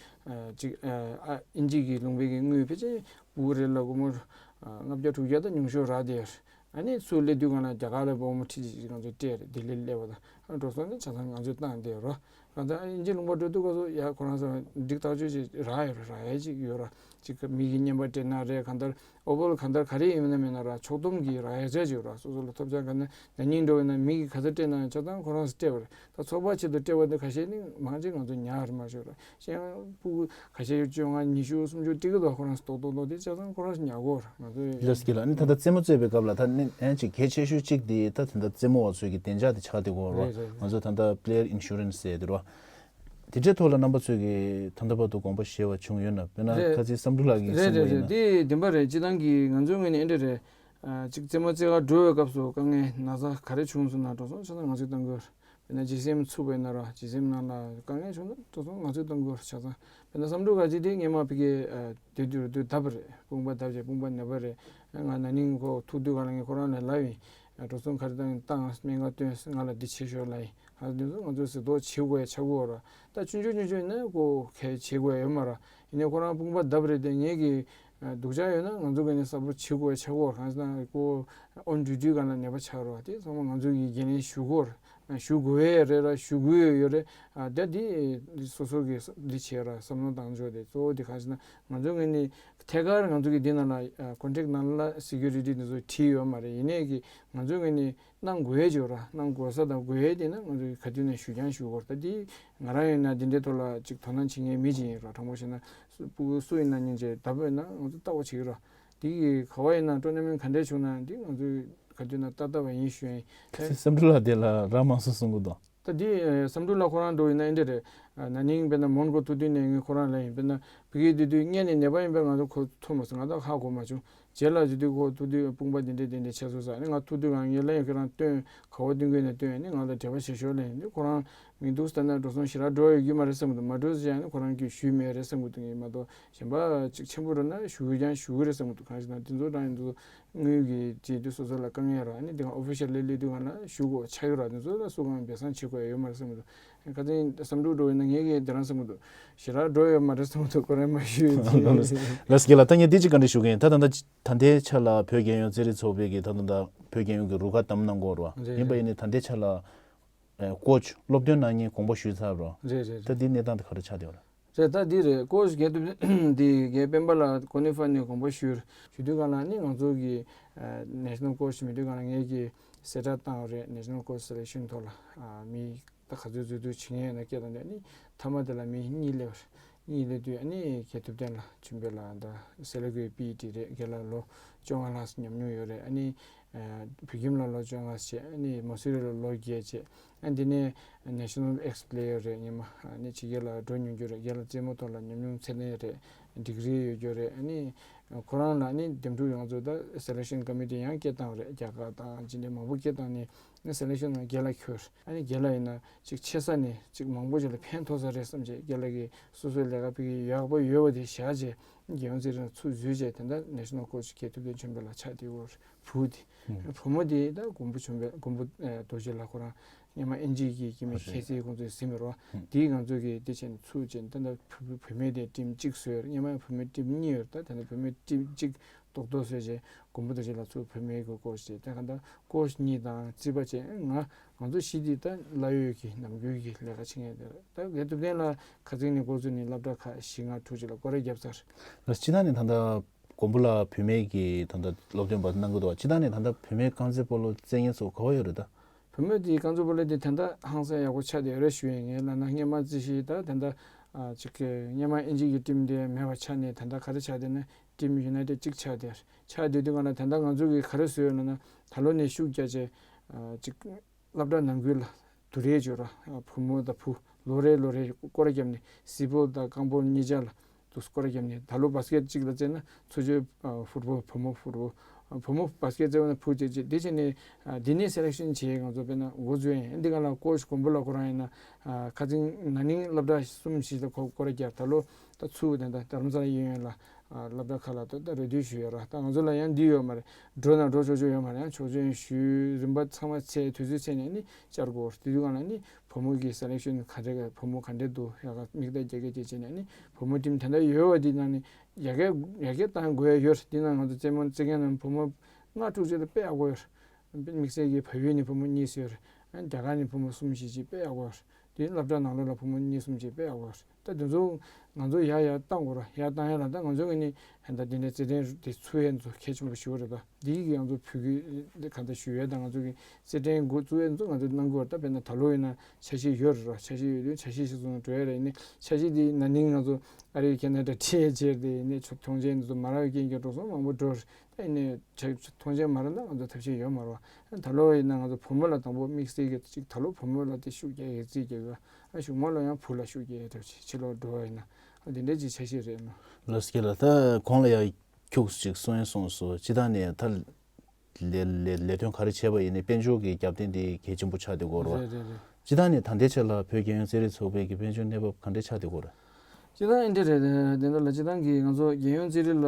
ཅིག་ཨ་ཨིན་ཇི་གི་ལུང་པའི་གི་དངུལ་ཕལ་ཆེར་སྤུ་གུ་རེ་ལ་སྒོར་མོ་ལྔ་བརྒྱ་དྲུག་བརྒྱ་དང་ཉུང་ཤོས་རག་བསྡད་ཡོད་རེད། ཨ་ནི་ཚུར་སླེབས་དུས་སྒང་ལ་རྒྱ་གར་ལ་སྒོར་མོ་ཁྲི་གཅིག་ང་ཚོས་སྤྲད་རེད། ལྡི་ལིར་སླེབས་པ་དང་ཨ་འགྲོ་སོང་ནི་ཆ་ཚང་ང་ཚོས་བཏང་བསྡད་ཡོད་རེད། གང་ལྟར་ཨིན་ཇི་ལུང་པ་འགྲོ་དུས་སྐབས་སུ་ཡ་ཁོ་རང་ཚོ་འགྲིག་ཐག་ཆོད་ཅིག་རག་ཡོད་རེད། རག་ཡ་ཅིག་ཡོད་རེད། ཅིག་མི་གི་རྔན་པ་སྤྲད་ན་རེད། གང་ལྟར་ཨོ་བར་ཨོལ་གང་ལྟར་ག་རེ་ཡིན་ན་མིན་ན་ར་ཕྱོགས་བསྡོམས་ཀྱི་རག་ཡ་ཆ་ཅིག་ཡོད་ར། སོ་སོ་ལ་ཐོབ་ཆ་ག་ན་ན་ནིང་འགྲོ་ཡིན་ན་མི་གི་ག་ཚོད་སྤྲད་ན་ཆ་ཚང་ཁོ་རང་ཚོ་སྤྲད་པ་རེད། ད་ཚོགས་པ་ཆེད་དུ་སྤྲད་པ་འདི་ཁ་ཤས་ནི་མང་ཆེ་ང་ཚོ་ཉར་རེད་མ་ཤོར་ར། གཞན་ཡང་སྤུ་གུ་ཁ་ཤས་བཅོ་ལྔ་ཉི་ཤུ་སུམ་ཅུ་སྤྲད་ཀྱི་འདུག་ཁོ་རང་ཚོ་ཏོག་ཏོག་ཏོག་དེ་ཆ་ཚང་ཁོ་རང་ཚོ་ཉར་གོ་ར། ང་ཚོ་ལགས་སོ། རྒན་ལགས། ཨ་ནི་ད་ལྟ་རྩེད་མོ་རྩེ་བའི་སྐབས་ལ་ད་ནི་ཨན་ཅིག་གལ་ཆེ་ཤོས་གཅིག་དེ་ད་ད་ལྟ་རྩེད་མོ་བ་ཚོའི་གི་བདེ་འཇགས་དེ་ཆགས་བསྡད་ཡོད་ར། རེད་རེད། ང་ཚོ་ད་ལྟ་པི་ལེ་ཡར་ཨིན་ཤུ་རན་སི་ཟེར་དེ་ར། དེ་འདྲའི་ཐོག་ལ་རྣམ་པ་ཚོས་གི་ད་ལྟ་བར་དུ་དགོངས་པ་བཞེས་པ་བྱུང་ཡོད་ན། དཔེར་ན་རེད། ཁ་ཚིག་བསམ་འགྲུབ་ལགས་ཀྱིས་རེད་གསུངས་པ་རེད་ཡིན་ན། རེད། དེ་བདེན་པ་རེད། སྤྱིར་བཏང་གི་ང་ཚོའི་ངོས་ནས་ཨེ་འདྲ་རེད། ཨ་ཅིག་རྩེད་མོ་རྩེ་གར་འགྲོ་བའི་སྐབས་སུ་དཀའ་ངལ་ན་ཚ་ག་རེ་བྱུང་སོང་ན་འགྲོ་སོང་ཆ་ཚང་ང་ཚོས་གཏོང་དགོས། དཔེར་ན་ལྗིད་སེམས་ཚུགས་པ་ཡིན་ན་ར། ལྗིད་སེམས་ནང་ལ་དཀའ་ངལ་བྱུང་ན་འགྲོ་སོང་ང་ཚོས་གཏོང་དགོས་ར། ཆ་ཚང་། དཔེར་ན་བསམ་འགྲུབ་ཁ་ཅིག་དེ་སྔོན་མ་ཕ་གིར་ཨ་དེ་དུས་དུས་བརྡབས་པ་རེད། དཔུང་པ་བརྡབས་བྱས་དཔུང་པ་ན་བ་རེད། ང་ན་ནིང་ཁོ་ཐུག་དུས་སྒང་ལ་ངས་ཁོ་རང་ལ་ལབ་ཡིན། ཨ་འགྲོ་སོང་ག་རེ་བཏང་བཏང་སྨན་ཁང་སྟོན་ང་ལ་འདི་བྱེད་ཤོག་ལབ་ཡིན། ཨ་འདི་ཚོ་ང་ཚོས་གཟིགས་རྟོག་བྱེད་དགོས་ཡ་ཆགས་ཀྱི་ཡོད་ར། ད་ཆུང་ཆུང་ཆུང་ཆུང་ཡིན་ན་ཁོ་གལ་བྱེད་དགོས་ཡ་ཡོད་མ་ར། ཡིན་ནའི་ཁོ་རང་དཔུང་པ་བརྡབས་རེད་དེ་ངས་ཀྱི་སྡུག་ཅག་ཡོད་ན་ང་ཚོ་ག་ནས་གསལ་པོ་བྱེད་དགོས་ཆགས་ཀྱི་ཡོད་ར། གང་ཟེར་ན་ཁོ་ཨོན་ཌིའུ་ཊི་སྒང་ལ་ནད་པ་ཆགས་ར་བ་དེ་ཚང་མ་ང་ཚོ་གི་འགན་ལེན་ཞུ་དགོས་ར། ཞུ་དགོས་ཡ་རེད་ར། ཞུ་དགོས་ཡ་ཡོད་རེད། ཨ་ད་འདི་སོ་སོ་གི་འདི་བྱས་ར། བསམ་བློ་བཏང་ཕྱོགས་དེ་གཙོ་བོ་དེ་གང་ཟེར་ན་ང་ཚོ་ག་ནས་ཐད་ཀར་ང་ཚོ་གི་འདི་ནང་ལ་ཨ་ཀོན་ཊེག་ནང་ལ་སི་ཀུ་རི་ཊི་འདི་ཚོ་བྲིས་ཡོད་མ་རེད། ཡིན་ནའི་གི་ང་ཚོ་ག་ནས་གནང་དགོས་ཡ་ཅིག་ཡོད་ར། གནང་དགོས་ས་དང་དགོས་ཡ་དེ་ན་ང་ཚོ་ག་དུས་ནས་ཞུ་རྐྱང་ཞུ་དགོས་ར། ད་འདི་ང་རང་ཡིན་ན་འདི་འདྲའི་ཐོག་ལ་ཅིག་དོ་སྣང་བྱེད་མཁན་མི་ཅིག་ཡིན་ར། དྲང་པོ་བཤད་ན་སུ་སྤུ་གུ་སུ་ཡིན་ན་སྙིང་རྗེ་བརྡབས་ཡོད་ན་ང་ཚོ་ལྟ་བ་བྱེད་ཀྱི་ར། དེ་གི་ག་བ་ཡིན་ན་སྤྲོ་ན་མིན་ག་འདྲས་བྱུང་ན་འདི་ང་ཚོས་ག་དུས་ན་ལྟ་ལྟ་བ་ཡིན་ཞུ་ཡིན། ཁ་སང་བསམ་འགྲུབ་ལགས་དེ་ལ་རག་མ་སོང་གསུང་གི་འདུག་ད་འདི་བསམ་འགྲུབ་ལགས་ཁོ་རང་འགྲོ་ཡིན་ན་ཨེ་འདྲ་རེད། ན་ནིང་དཔེར་ན་མོན་གྷོ་ཐུག་དུས་ནས་ངས་ཁོ་རང་ལ་ཡིན། དཔེར་ན་ཕ་གིར་དེ་དུས་སྔོན་ནས་ནད་པ་ཡིན་པས་ང་ཚོ་ཁོ་ཐུག་མ་སོང་། ང་ད་ཧ་གོ་མ་བྱུང་། རྗེས་ལ་དེ་དུས་ཁོ་ཐུག་དུས་དཔུང་པ་འདི་འདྲས་འདི་འདྲས་ཆགས་སོང་ཟེར། ཨ་ནི་ང་ཐུག་དུས་ང་ངས་ལབ་ཡིན། ཁྱེད་རང་སྟོན་ག་བ་སྟོན་དགོས་ན་སྟོན། ཨ་ནི་ང་ལ་འབྲེལ་བ་བྱེད་ཤོག་ལབ་ཡིན། ཁོ་རང་མི་འདུག་ལྟ་ན་འགྲོ་སོང་ཞེ་དྲག་འགྲོ་ཡོད་ཀྱི་མ་རེད་བསམ་གྱི་འདུག་མ་འགྲོ་ཟེར་ཡང་ནི་ཁོ་རང་གིས་ཞུས་མེད་རེད་བསམ་གྱི་འདུག་ངས་མ་གཏོགས་གཞན་པ་ཅིག་ཆེན་པོ་འགྲོ་ན་ཞུ་རྒྱུ་ཀྱང་ཞུ་གི་རེད་བསམ་གྱི་འདུག་གང་ཞིག་ན་དེ་ཚོ་དང་ཡིན་དུས་དངུལ་གྱི་བྱེད་དུས་སོ་སོ་ལ་དཀའ་ངལ་ར། ཨ་ནི་དེ་ག་ཨོ་ཕི་ཤལ་ལས་སླེབས་དུས་གང་ལ་ཞུ་དགོས་ཆགས་ཡོད་ར། དེ་ཚོ་ལ་སུ་གང་སྦས་གསང་བྱེད་དགོས་ཡ་ཡོད་མ་རེད་བསམ་གྱི་འདུག་ཁ་སང་བསམ་འགྲུབ་འགྲོ་ཡིན་ན་ངས་གི་དེ་རང་བསམ་གྱི་འདུག་ཞེ་དྲག་འགྲོ་ཡོད་མ་རེད་བསམ་གྱི་འདུག་ཁོ་རང་མ་ཞུས་ཡོད་ཅེས། ལགས་སོ། རྒན་ལགས། ད་ངས་འདི་གཅིག་བཀའ་འདྲི་ཞུ་གི་ཡིན། ད་ད་ད་ད་ལྟའི་ཆ་ལ་བོད་རྒྱལ་ཡོངས་རྩེད་རིགས་ཚོགས་པའི་གི་ད་ད་ད་བོད་རྒྱལ་ཡོངས་ཀྱི་རུ་ཁག་བདམས་གནང་གི་ཡོད་ར། རེད་ཡིན་པ་རེད། ཡིན་ནའི་ད་ལྟའི་ཆ་ལ་ཀོ་ཆི་སློབ་སྟོན་གནང་མཁན་དགོངས་པ་ཞུས་ཚར་རོ། རེད་རེད་ད་རེད། འདིའི་གནས་སྟངས་དེ་ག་རེ་ཆགས་བསྡད་ཡོད་རེད། རེད། ད་འདི་རེད། ཀོ་ཆི་རྒྱལ་ཐུབ་བསྟན་འདི་རྒན་སྤེན་པ་ལགས་གོ་ནི་ཧྥ་ནས་དགོངས་པ་ཞུས། ཞུ་དུས་སྒང་ལ་ནི་ང་ཚོ་གི་ནེ་ཤ་ནལ་ཀོ་ཆི་མེད་དུས་སྒང་ལ་ངས་ཀྱི་གསལ་བསྒྲགས་བཏང་བ་རེད། ནེ་ཤ་ནལ་ཀོ་ཆི་སེ་ལེག་ཤན་ཐོག་ལ་མི་ད་ག་ཚོད་འཛུལ་འཛུལ་བྱེད་མཁན་ཡོད་ན་སྐད་བཏང་དུས་ནི་མཐའ་མ་དེ་ལ་མི་གཉིས་སླེབས། གཉིས་སླེབས་དུས་ཨ་ནི་རྒྱལ་ཐུབ་བསྟན་ལགས་ཆུན་པེ་ལགས་ད་སེ་ལ་ཀུའི་པི་ཨི་ཊི་རེད། རྒན་ལགས་ལོ་བཅོ་ལྔ་ལྷག་ཙམ་ཉམས་མྱོང་ཡོད་རེད། ཨ་ནི་བོད་ཁྱིམ་ལ་ལོ་བཅོ་ལྔ་བྱས། ཨ་ནི་མ་སུ་རི་ལ་ལོ་བརྒྱད་བྱས། ཨ་འདི་ནས་ནེ་ཤ་ནལ་ཨེགས་པི་ལེ་ཡར་རེད། སྔོན་མ་ཨ་ནི་ཕྱི་རྒྱལ་ལ་འགྲོ་མྱོང་རྒྱུ་རེད། རྒན་ལགས་རྩེད་མོ་ཐོག་ལ་ཉམས་མྱོང་ཚད་ལྡན་རེད། ཌིག་རི་ཡོད་རྒྱུ་རེད། ཨ་ནི་ཁོ་རང་ལ་ཨ་ནི་འདེམས་སྒྲུག་ཡོངས་རྫོགས་ད་སེ་ལེག་ཤན་ཀོ་མི་ཊི་ཡང་སྐད་བཏང་བ་རེད། རྒྱ་གར་དང་ཅི་འདྲ་མང་པོ་སྐད་བཏང་ནས་ཨ་ནི་སེ་ལེག་ཤན་ནང་རྒན་ལགས་འཁྱུར། ཨ་ནི་རྒན་ལགས་ཡིན་ན་ཅིག་ཆེ་ས་ནས་ཅིག་མང་པོ་ཞིག་ལ་ཕན་ཐོགས་ས་རེད་བསམ་བྱས། རྒན་ལགས་ཀྱིས་སོ་སོའི་ལས་ཀ་ཕ་གི་ཡག་པོ་ཡོད་པ་དེ་བཞག་བྱས། རྒྱལ་ཡོངས་རྩེད་རིགས་ཚུར་འཛུལ་བྱས། དེ་འདྲ་ནེ་ཤ་ནལ་ཀོ་ཆི་རྒྱལ་ཐུབ་བསྟན་ཆོས་འཕེལ་ལགས་ཆགས་བསྡད་ཡོད་རེད། བུ་དེ། ཨུམ། བུ་མོ་དེ་ད་མགོན་པོ་ཆོས་འཕེལ། མགོན་པོ་ཨེ་རྡོ་རྗེ་ལགས་ཁོ་རང་སྔོན་མ་ཨེན་ཇི་གི་སྐྱེ་དམན་ཁ་ཤས་ཁོང་ཚོའི་གཟིམ་རོགས། ཨུམ། དེའི་ང་ཚོ་གི་དེ་བྱས་ནས་ཚུར་བྱས་ནས་ད་ལྟ་བུ་བུད་མེད་དེ་ཊིམ་གཅིག་བཟོས་རེད། སྔོན་མ་བུད་མེད་ཊིམ་གཉིས་ཡོད་རེད། ད་ད་ལྟ་བུད་མེད་ཊིམ་གཅིག་རྡོག་རྡོག་བཟོས་བྱས། མགོན་པོ་རྡོ་རྗེ་ལགས་ཚུར་བུད་མེད་ཀྱི་ཀོ་ཆི་དེ་ད་ག་ད་ཀོ་ཆི་གཉིས་དང་རྩིས་པ་བྱས། ང་ང་ཚོ་བཞི་དེ་ད་གླ་ཡོད་ཀྱི་ནམ་རྒྱུན་གྱི་ལས་ཀ་བྱེད་མཁན་དེ་རེད། ད་རྒན་ཐུབ་བསྟན་ལགས་ཁ་སང་ནས་འགོ་བཙུགས་ནས་སློབ་གྲྭ་ཁག་བཞི་ལྔ་དྲུག་ཅིག་ལ་སྐོར་ར་བརྒྱབ་ཚར། ལགས་སྤྱི་བཏང་ནས་ད་ལྟ་མགོན་པོ་ལགས་བུད་མེད་ཀྱི་ད་ལྟ་སློབ་སྟོན་པ་གནང་གི་འདུག་བ། སྤྱི་བཏང་ནས་ད་ལྟ་བུད་མེད་རྐང་རྩེད་སྤོ་ལོ་རྩེད་མཁན་ཚོ་ག་པར་ཡོད་རེད་ད། བུད་མེད་དེ་རྐང་རྩེད་སྤོ་ལོ་དེ་ད་ལྟ་ཧང་སང་ཡག་པོ་ཆགས་བསྡད་ཡོད་རེད་ཞུ་ཡས་ཡིན། ལབ་ན་སྔོན་མ་རྩིས་གཞི་ད་ད་ལྟ་ཨ་ཅིག་སྔོན་མ་ཨིན་ཇི་གི་ཊིམ་དེ་མེད་པ་ཆགས་ནས་ད་ལྟ་ག་རེ་ཆགས་བསྡད་ན་ཊིམ་ཡུ་ནའི་ཊེཌ་གཅིག་ཆགས་བསྡད། ཆགས་བསྡད་དུས་སྒང་ལ་ད་ལྟ་ང་ཚོ་གིས་ག་རེ་བཟོས་ཡོད་ལབ་ན་ད་ལོ་ནས་ཤུགས་རྒྱག་བྱས་ཨ་ཅིག་སློབ་གྲྭ་ནང་ཁུལ་ལ་དུས་རེ་བྱས་ར་བུ་མོ་དང་བུ་ལོ་རེ་ལོ་རེ་སྐོར་ར་བརྒྱབ་ནས་སེ་བོལ་དང་རྐང་སྤོལ་གཉིས་ཆ་ལ་དུ་སྐོར་ར་བརྒྱབ་ནས། ད་ལོ་བཱ་སི་ཀེཊ་གཅིག་ལ་རྩེས་ན་ཚོ་ཆུང་ཨ་ཕུཊ་བོལ། བུ་མོ་ཕུཊ་བོལ། ཨ་བུ་མོ་བཱ་སི་ཀེཊ་རྩེ་བ་ན་བུ་གཅིག་གཅིག་དེ་བྱས་ནས་ཨ་འདི་ནས་སེ་ལེག་ཤན་བྱས། ང་ཚོ་དཔེར་ན་འགོ་འཛུགས་ཡིན། འདི་ག་ལ་ཀོ་ཆི་མགོན་པོ་ལགས་ཁོ་རང་ཡིན་ན་ཨ་ཁ་སང་ན་ནིང་སློབ་གྲྭ་གསུམ་བཞི་ལ་ཁོ་སྐོར་ར་བརྒྱབ། ད་ལོ་ད་ཚུར་ད་ལྟ་རྡ་རམ་ས་ལ་གཡས་གཡོན་ལ་ཨ་སློབ་གྲྭ་ཁག་ལ་ད་ལྟ་རེ་ལྟོས་ཞུས་ཡོད་ར། ད་ང་ཚོ་ལ་ཡང་འདི་ཡོད་མ་རེད། འགྲོ་ན་འགྲོ་ཆོག་ཆོག་ཡོད་མ་རེད། ཡང་ཆོག་ཆོག་ཡང་ཞུས། རིམ་པ་ཚང་མ་ཚད། དུས་ཚོད་ཚད་ནས་ནི་བཅར་དགོས། དེ་དུས་སྒང་ལ་ནི་བུ་མོ་གི་སེ་ལེག་ཤན་ག་འདྲ་ག་བུ་མོ་ག་འདྲ་འདུག་ཡག་ག་མིག་ལྟ་རྒྱག་གི་དེ་བྱས་ནས་ནི་བུ་མོ་ཊིམ་དེ་འདྲ་ཡོད་པ་འདི་ནང་ནས་ཡར་རྒྱས་ཡར་རྒྱས་གཏང་དགོས་ཡ་ཡོད་རེད། འདི་ནང་ང་ཚོ་རྩེད་མོ་རྩེ་མཁན་ནང་བུ་མོ་ལྔ་དྲུག་ཅིག་ལ་དཔེ་ཡག་པོ་ཡོད་རེད། དམིགས་བསལ་གྱི་བལ་ཡུལ་ནས་བུ་མོ་གཉིས་ཡོད་རེད། རྒྱ་གར་ནས་བུ་མོ་གསུམ་བཞི་ཅིག་དཔེ་ཡག་པོ་ཡོད་རེད། དེ་སློབ་གྲྭ་ནང་ལོགས་ལ་བུ་མོ་གཉིས་གསུམ་ཅིག་དཔེ་ཡག་པོ་ཡོད་རེད། ད་དེ་ཚོ་ང་ཚོ་ཡར་ཡར་གཏང་དགོས་ར། ཡར་གཏང་ཡ་ལ་ད་ང་ཚོ་གི་ནི་ད་དེ་འདྲའི་རྩེད་འགྲན་དེ་ཚུགས་ཡ་ཚོ་གལ་ཆེན་པོ་ཞིག་རེད། ད་འདི་གི་ང་ཚོ་བོད་ཀྱི་ག་འདྲ་ཞུ་ཡ་ད་ང་ཚོ་གི་རྩེད་འགྲན་འགོ་བཙུགས་ཡ་ཚོ་ང་ཚོ་གནང་དགོས་ར། ད་དཔེར་ན་ད་ལོ་ཡིན་ན་འཆར་གཞི་ཡོད་རེད་ར། འཆར་གཞི་ཡོད་དུས་འཆར་གཞི་ཞིག་བཟུང་འགྲོ་ཡ་རེད། ཡིན་ནའི་འཆར་གཞི་དེ་ན་ནིང་ང་ཚོ་ཨ་རི་ཁེ་ན་ཌ་ཁྲིད་ཡ་བྱས་རེད། དེ་ཡིན་ནའི་མཐོང་མཐོང་ཆེན་དེ་ཚོ་མ་རག་པའི་རྐྱེན་གྱིས་འགྲོ་སོང་མང་པོ་འགྲོ་རེད། ད་ཡིན་ནའི་ཆ་མཐོང་ཆེན་མ་རག་ན་ང་ཚོ་ཐབས་ཤེས་ཡོད་མ་རེད་བ། ད་ལོ་ཡིན་ན་ང་ཚོ་བུ་མོ་ལ་དང་པོ་དམིགས་བསལ་གྱི་ཅིག་ད་ལོ་བུ་མོ་ལ་དེ་ཤུགས་རྒྱག་ཡས་རྩིས་རྒྱག་གི། ཨ་གཞུག་མ་ལ་ཡང་བུ་ལ་ཤུགས་རྒྱག་ཡས་ཐབས་ཤེས་ཕྱི་ལོགས་འགྲོ་བ་ཡིན་ན་ཨ་དེ་འདྲའི་ཅིག་འཆར་གཞི་རེད་ནོ། ལགས་སོ། ལགས་ད་གོང་ལ་ཡང་ཁྱུག་ཅིག་གསུང་ཡ་གསུངས་སོང་། སྤྱི་བཏང་ནས་ད་ལས་ལས་ལས་དོན་ག་རེ་བྱས་པ་ཡིན་ནའི་དཔལ་འབྱོར་གྱི་རྒྱབ་རྟེན་དེ་གལ་ཆེན་པོ་ཆགས་བསྡད་ཀྱི་ཡོད་རེད་བ། རེད་རེད་རེད། སྤྱི་བཏང་ནས་ད་ལྟའི་ཆར་ལ་བོད་རྒྱལ་ཡོངས་རྩེད་རིགས་ཚོགས་པའི་གི་དཔལ་འབྱོར་གནས་བབ་ག་འདྲ་ཆགས་བསྡད་ཀྱི་ཡོད་རེད། སྤྱི་བཏང་ཨེ་འདྲ་རེད། དེ་འདྲ་ལ་སྤྱི་བཏང་གི་ང་ཚོ་རྒྱལ་ཡོངས་རྩེད་རིགས་ལ་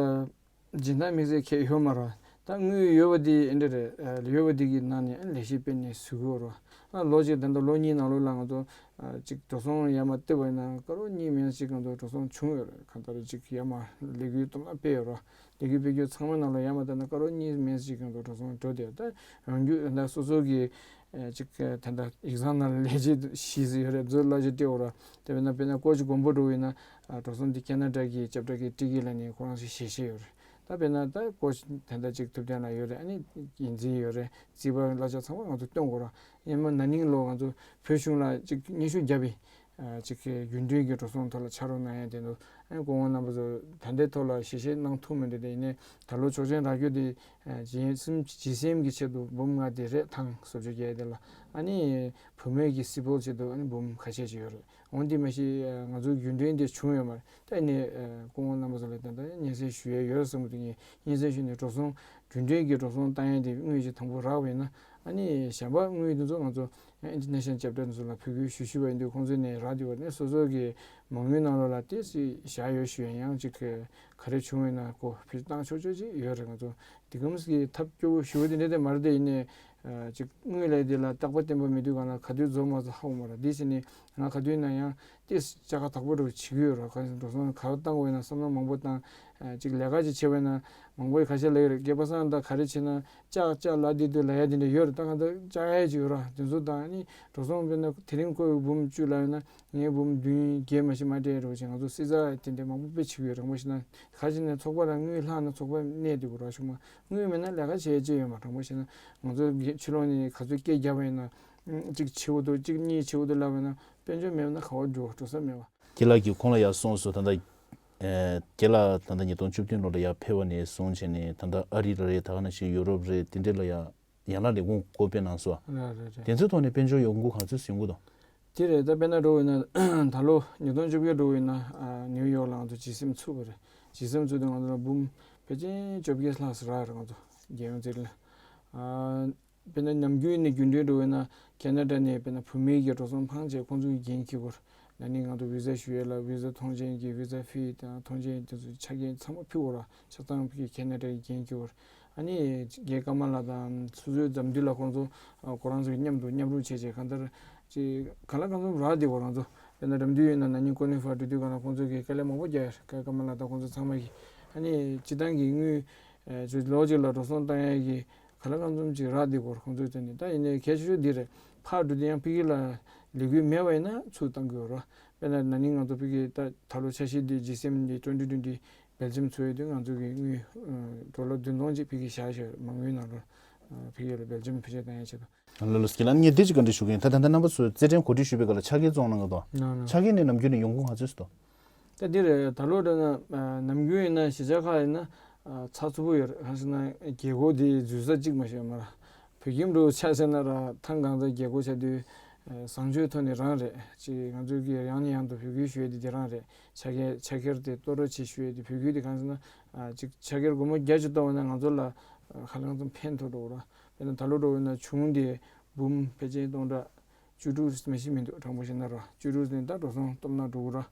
སྦྱིན་བདག་དམིགས་བསལ་གང་ཡང་ཡོད་མ་རེད། ད་དངུལ་ཡོད་པ་འདི་ཨེ་འདྲ་རེད། ཨ་ཡོད་པ་འདི་གི་ནང་ནས་ཨ་ལས་གཞི་སྤེལ་ནས་བཟོ་གི་ཡོད་རེད། ཨ་ལོ་གཅིག་ད་ལྟ་ལོ་གཉིས་ནང་ལོགས་ལ་ང་ཚོ་ཨ་ཅིག་འགྲོ་སོང་ཡར་མར་བཏོན་པ་ཡིན་ན་ཀ་རོར་གཉིས་མན་ཞིག་ང་ཚོ་འགྲོ་སོང་བྱུང་ཡོད་རེད། གང་ལྟར་ཅིག་ཡར་མར་ལས་འགུལ་གཏོང་ལ་སྤེལ་ཡོད་རེད། ལས་འགུལ་སྤེལ་རྒྱུ་ཚང་མ་ནང་ལ་ཡར་མར་བལྟས་ན་ཀ་རོར་གཉིས་མན་ཞིག་ང་ཚོ་འགྲོ་སོང་འགྲོ་བསྡད། ད་རང་རྒྱུ་ད་སོ་སོ་གི་ཨ་ཅིག་ད་ལྟ་ཡིག་ཚང་ནང་ལ་ལས་བྱེད་བཞི་ཟིག་ཡོད་རེད། བཟོ་གླ་ཆ་སྤྲད་འོ་ར། དེ་བས་ན་དཔེར་ན་ཀོ་ཆི་མགོན་པོ་འགྲོ་བས་ན་ཨ་འགྲོ་སོང་འདི་ཁེ་ན་ཌ་གི་ཁྱབ་བསྒྲགས་ཀྱི་ཊི་ཀེ་ལ་ནས་ཁོ་རང་ཞིག་ཞལ་བཞེས་ཡོད་རེད། ད་དཔེར་ན་ད་ཀོ་ཆི་ད་ལྟ་ཅིག་ཐུབ་བསྟན་ལགས་ཡོད་རེད། ཨ་ནི་འགན་འཛིན་ཡོད་རེད། རྩིས་པ་གླ་ཆ་ཚང་མ་ང་ཚོ་སྟོན་དགོས་ར། ཡིན་ན་ན་ནིང་ལོ་ང་ཚོ་བོད་གཞུང་ལ་ཅིག་སྙན་ཞུ་བརྒྱབ་པས། ཨ་ཅིག་རྒྱུན་གྲོན་གྱི་འགྲོ་སོང་ཐོག་ལ་ཕྱག་རོགས་གནང་ཡ་དེ་ཚོ་ཨ་ནི་སྐུ་ངོ་རྣམ་པ་ཚོ་ད་ལྟའི་ཐོག་ལ་ཞལ་བཞེས་གནང་ཐུབ་མི་འདུག་དེ་ཡིན་ནའི་ད་ལོ་ཆོག་མཆན་རག་རྒྱུ་དེ་ཨ་ཇི་སི་ཨེམ་ཇི་སི་ཨེམ་གི་ཆེད་དུ་འབུམ་ལྔ་དེ་རེད། ཐེངས་སོ་བཅོ་བརྒྱད་དེ་ལ་ཨ་ནི་བུད་མེད་ཀྱི་སེ་བོལ་ཆེད་དུ་ཨ་ནི་འབུམ་ཁ་ཤས་ཅིག་ཡོད་རེད། འོན་ཏེ་མ་གཞི་ང་ཚོའི་རྒྱུན་གྲོན་དེ་བྱུང་ཡོད་མ་རེད། ད་ཨ་ནི་སྐུ་ངོ་རྣམ་པ་ཚོ་ལ་ད་ལྟ་སྙན་སེང་ཞུ་ཡས་ཡོད་བསམ་གྱི་འདུག་ངས་སྙན་སེང་ཞུས་ནས་འགྲོ་སོང་རྒྱུན་གྲོན་གྱི་འགྲོ་སོང་བཏང་ཡས་དེ་དངུལ་ཅིག་དང་པོ་རག་པ་ཡིན་ན་ཨ་ནི་གཞན་པ་དངུལ་དེ་ཚོ་ང་ཚོ་ཨིན་ཊར་ནེ་ཤ་ནལ་ཅེབ་ཊར་ཚོ་ལ་ཕུལ་དགོས་ཞུ་ཞུས་པ་ཡིན་དུས་ཁོང་ཚོས་ནས་རག་བསྡད་པ་ནས་སོ་སོ་གི་མ་དངུལ་ནང་ལོགས་ལ་ཏོག་ཙམ་བཞག་ཡོད་ཞུ་ཡང་ཡང་ཅིག་ག་རེ་བྱུང་བས་ན་ཁོ་ཕུལ་བཏང་ཆོག་ཆོག་ཅིག་ཡོད་རེད། ང་ཚོ་དེ་གམ་གི་ཐབས་སྐྱོ་བོ་ཞུ་བ་དེ་འདྲ་དེ་མ་རེད། དེ་ཡིན་ནས་ཅིག་དངུལ་ལས་དེ་ལ་རྟག་པ་བརྟན་པོ་མེད་དུས་གང་ལ་ག་དུས་རྫོགས་མ་རྫོགས་ཧ་གོ་མ་རེད། དེ་བྱས་ནས་ང་ག་དུས་ན་ཡང་ ཏིས་ལྕགས་ཁ་དག་པོ་རུ་བྱེད་ཀྱི་ཡོད་ར། ག་འགྲོ་སོང་ཁ་བཏང་དགོས་ན་བསམ་བློ་མང་པོ་བཏང་། ཅིག་ལས་ཀ་ཅིག་བྱེད་པ་ན་མང་པོ་ཁ་ཤས་ལ་ཡོད་རེད། སྐལ་པ་སང་ད་ག་རེ་བྱེད་ན་ལྕགས་ལྕགས་ལ་དེ་དུ་ལ་ཡ་དེ་འདྲ་ཡོད་རེད། ད་ག་ད་ལྕགས་ཡ་ཅིག་ཡོད་ར། དེ་ཚོ་དང་ནི་འགྲོ་སོང་དཔེར་ན་དེ་རིང་ཁོའི་འབུམ་བཅུ་ལ་ཡོད་ན་ངའི་འབུམ་བདུན་བརྒྱད་མ་ཞིག་མ་སྤྲད་རོགས་བྱེད། ང་ཚོ་སྲིད་ཚ་དེ་འདྲ་མང་པོ་དཔེ་བྱེད་ཀྱི་ཡོད་རེད། མ་ཤི་ན་ཁ་ཅིག་ནས་ཚོགས་པ་ལ་དངུལ་ལྷག་ན་ཚོགས་པ་གནས་དེ་གོ་ར་ཤུ་མ་དངུལ་མེད་ན་ལས་ཀ་བྱེད་ཅེས་ཡོད་མ། དྲང་པོ་བཤད་ན་ང་ཚོ་ཕྱི་ལོགས་ནས་ག་ཚོད་སྐད་རྒྱབ་པ་ཡིན་ན་གཅིག་ཆེ་བོ་འདུག་གཅིག་གཉིས་ཆེ་བོ་འདུག་ལབ་པ་ཡིན་ན། དཔལ་འབྱོར་མེད་ན་ག་བ་འགྲོ་འགྲོ་ས་མེད་པ། ཁྱེད་ལགས་ཀྱིས་ཁོང་ལ་ཡར་གསུངས་སོང་། ད་ལྟ་ཨེ་ཁྱེད་ལགས་ད་ལྟ་ཉིས་སྟོང་བཅུ་བདུན་ལོ་ལ་ཡར་ཕེབས་པ་ནས་བཟུང་བྱས་ནས་ད་ལྟ་ཨ་རི་ལ་རེད། ད་ག་ནང་བཞིན་ཡུ་རོབ་རེད། དེ་འདྲ་ལ་ཡར་ཡན་ལག་ལས་ཁུངས་བསྐོ་སྤེལ་གནང་སོང་། རེད་རེད་རེད། དེ་ཚོའི་ཐོག་ནས་དཔལ་འབྱོར་ཡོང་སྒོ་ག་ཚོད་ཡོང་གི་འདུག་དེ་རེད། ད་དཔེར་ན་འགྲོ་བ་ཡིན་ན་ད་ལོ་ཉིས་སྟོང་བཅོ་བརྒྱད་འགྲོ་བ་ཡིན་ན་ཨ་ནིའུ་ཡོག་ལ་ང་ཚོ་ཇི་སེམ་ཚུགས་པ་རེད། ཇི་སེམ་ཚུགས་དུས་ང་ཚོ་ལ་འབུམ་ཕལ་ཆེར་བཅོ་བརྒྱད་ལྷག་ཙམ་རག་རེད། ང་ཚོ་རྒྱལ་ཡོངས་རྩིས་ལ་ཨ། དཔེར་ན་ནམ་རྒྱུན་ནས་རྒྱུན་འགྲོས་འགྲོ་བས་ན་ཁེ་ན་ཌ་ནས་དཔེར་ན་བུད་མེད་ཀྱི་འགྲོ་སོང་འཕངས་བྱས་ཁོང་ཚོ་གི་འགན་འཁྱེར་དགོས། ན་ནིང་ང་ཚོ་བི་ཟ་ཞུ་ཡས་ལ་བི་ཟ་མཐོང་མཆན་གྱི་བི་ཟ་ཕི་དང་མཐོང་མཆན་དེ་ཚོ་ཆ་རྐྱེན་ཚང་མ་ཕུལ་དགོས་ར། ཆ་ཚང་ཕུལ་གྱི་ཁེ་ན་ཌ་གི་འགན་འཁྱེར་དགོས། ཨ་ནི་རྒན་ཀརྨ་ལགས་དང་སོ་སོའི་འཛམ་འདི་ལ་ཁོང་ཚོ་ཁོ་རང་ཚོ་གི་མཉམ་དུ་མཉམ་རུབ་བྱས་བྱས་གང་ལྟར་ཅིག་གང་ལ་གང་འཚམ་རག་བསྡད་དགོས་རང་ཚོ། དཔེར་ན་འགྲམ་དུས་ཡིན་ན་ན་ནིང་ཀོ་ནི་ཧྥ་འགྲོ་དུས་གང་ལ་ཁོང་ཚོ་གི་དཀའ་ལས་མང་པོ་རྒྱག་ཡོད་རེད། རྒན་ཀརྨ་ལགས་དང་ཁོང་ཚོ་ཚང་མ་གི་ཨ་ནི་སྤྱི་བཏང་གི་དངུལ་ཨེ་ཅིག་ལོ་གཅིག་ལ་འགྲོ་སོང་བཏང་ཡས་ཀྱི་ག་ལ་གང་འཚམ་ཅིག་རག་བསྡད་དགོས་རེད། ཁོང་ཚོའི་དོན་ནི་ད་ཡིན་ནའི་གལ་ཆེ་ཤོས་འདི་རེད། ཕར་འགྲོ་དུས་ཡང་ཕ་གི་ལ་ལས་འགུལ་མེད་པ་ཡིན་ན་ཚུར་བཏང་དགོས་རེད། དཔེར་ན་ན་ནིང་ང་ཚོ་ཕ་གི་ད་ད་ལོ་འཆར་གཞི་འདི་ཇི་སེམ་འདི་ཊུ་ཝེན་ཊི་ཊུ་ཝེན་ཊི་སྦེལ་ཇམ་ཚུགས་ཡོད་དུས་ང་ཚོ་གི་དངུལ་ཨ་ཌོ་ལར་བདུན་སྟོང་ཅིག་ཕ་གི་བཞག་བཞག་མ་དངུལ་ནང་ལོགས་ཨ་ཕ་གི་ལ་སྦེལ་ཇམ་ཕུལ་ཆེར་བཏང་ཡས་ཆེད་དུ། ལ་ལོ་སྐྱིད་ལ་ངས་འདི་ཅིག་བཀའ་འདྲི་ཞུ་གི་ཡིན། ད་ད་ལྟ་རྣམ་པ་ཚོས་རྩེད་འགྲན་གོ་སྒྲིག་ཞུ་བའི་སྐབས་ལ་ཕྱག་འཁྱེར་བཙོང་གནང་གི་འདུག་ན་ན་ཕྱག་འཁྱེར་ནས་ནམ་རྒྱུན་ནས་ཡོང་སྒོ་ག་ཚོད་ཞིག་འདུག་ད་འདི་རེད། ད་ལོ་འདྲ་ན་ཨ་ནམ་རྒྱུན་ཡིན་ན་གཞིས་ཆགས་ཁག་ཡིན་ན་ཨ་ཚགས་ཚུད་པོ་ཡོད་རེད། གང་ཟེར་ན་རྒྱལ་སྒོ་འདི་འཛུལ་ས་གཅིག་མ་ཤེས་མ་ར། བོད་ཁྱིམ་འགྲོ་ཆ་ཟེར་ན་ར་ཐང་གང་ཚ་རྒྱལ་སྒོ་ཆ་དུས་ཨ་བཟང་སྤྱོད་ཐོག་ནས་རང་རེད། ཅིག་ང་ཚོའི་གི་ཡང་ནས་ཡང་དུ་བོད་སྐད་ཞུ་ཡས་དེ་དེ་རང་རེད། ཕྱག་འཁྱེར་ཕྱག་འཁྱེར་དེ་ལྟོ་རོ་ཆེ་ཞུ་ཡས་དེ་བོད་སྐད་དེ་གང་ཟེར་ན་ཨ་ཅིག་ཕྱག་འཁྱེར་སྒོར་མོ་བརྒྱ་ཅིག་གཏོང་བ་ན་ང་ཚོ་ལ་ཨ་ཁ་ལང་ཚོ་ཕན་ཐོགས་འགྲོ་ར། དཔེར་ན་ད་ལོ་འགྲོ་བས་ན་བྱུང་དེ་འབུམ་ཕལ་ཆེར་སྟོང་ཕྲག་བཅུ་དྲུག་མ་ཤི་མི་འདུག་དྲང་པོ་བཤད་ན་ར་བཅུ་དྲུག་ནས་ད་འགྲོ་སོང་སྟོབས་ན་འགྲོ་གི་ར།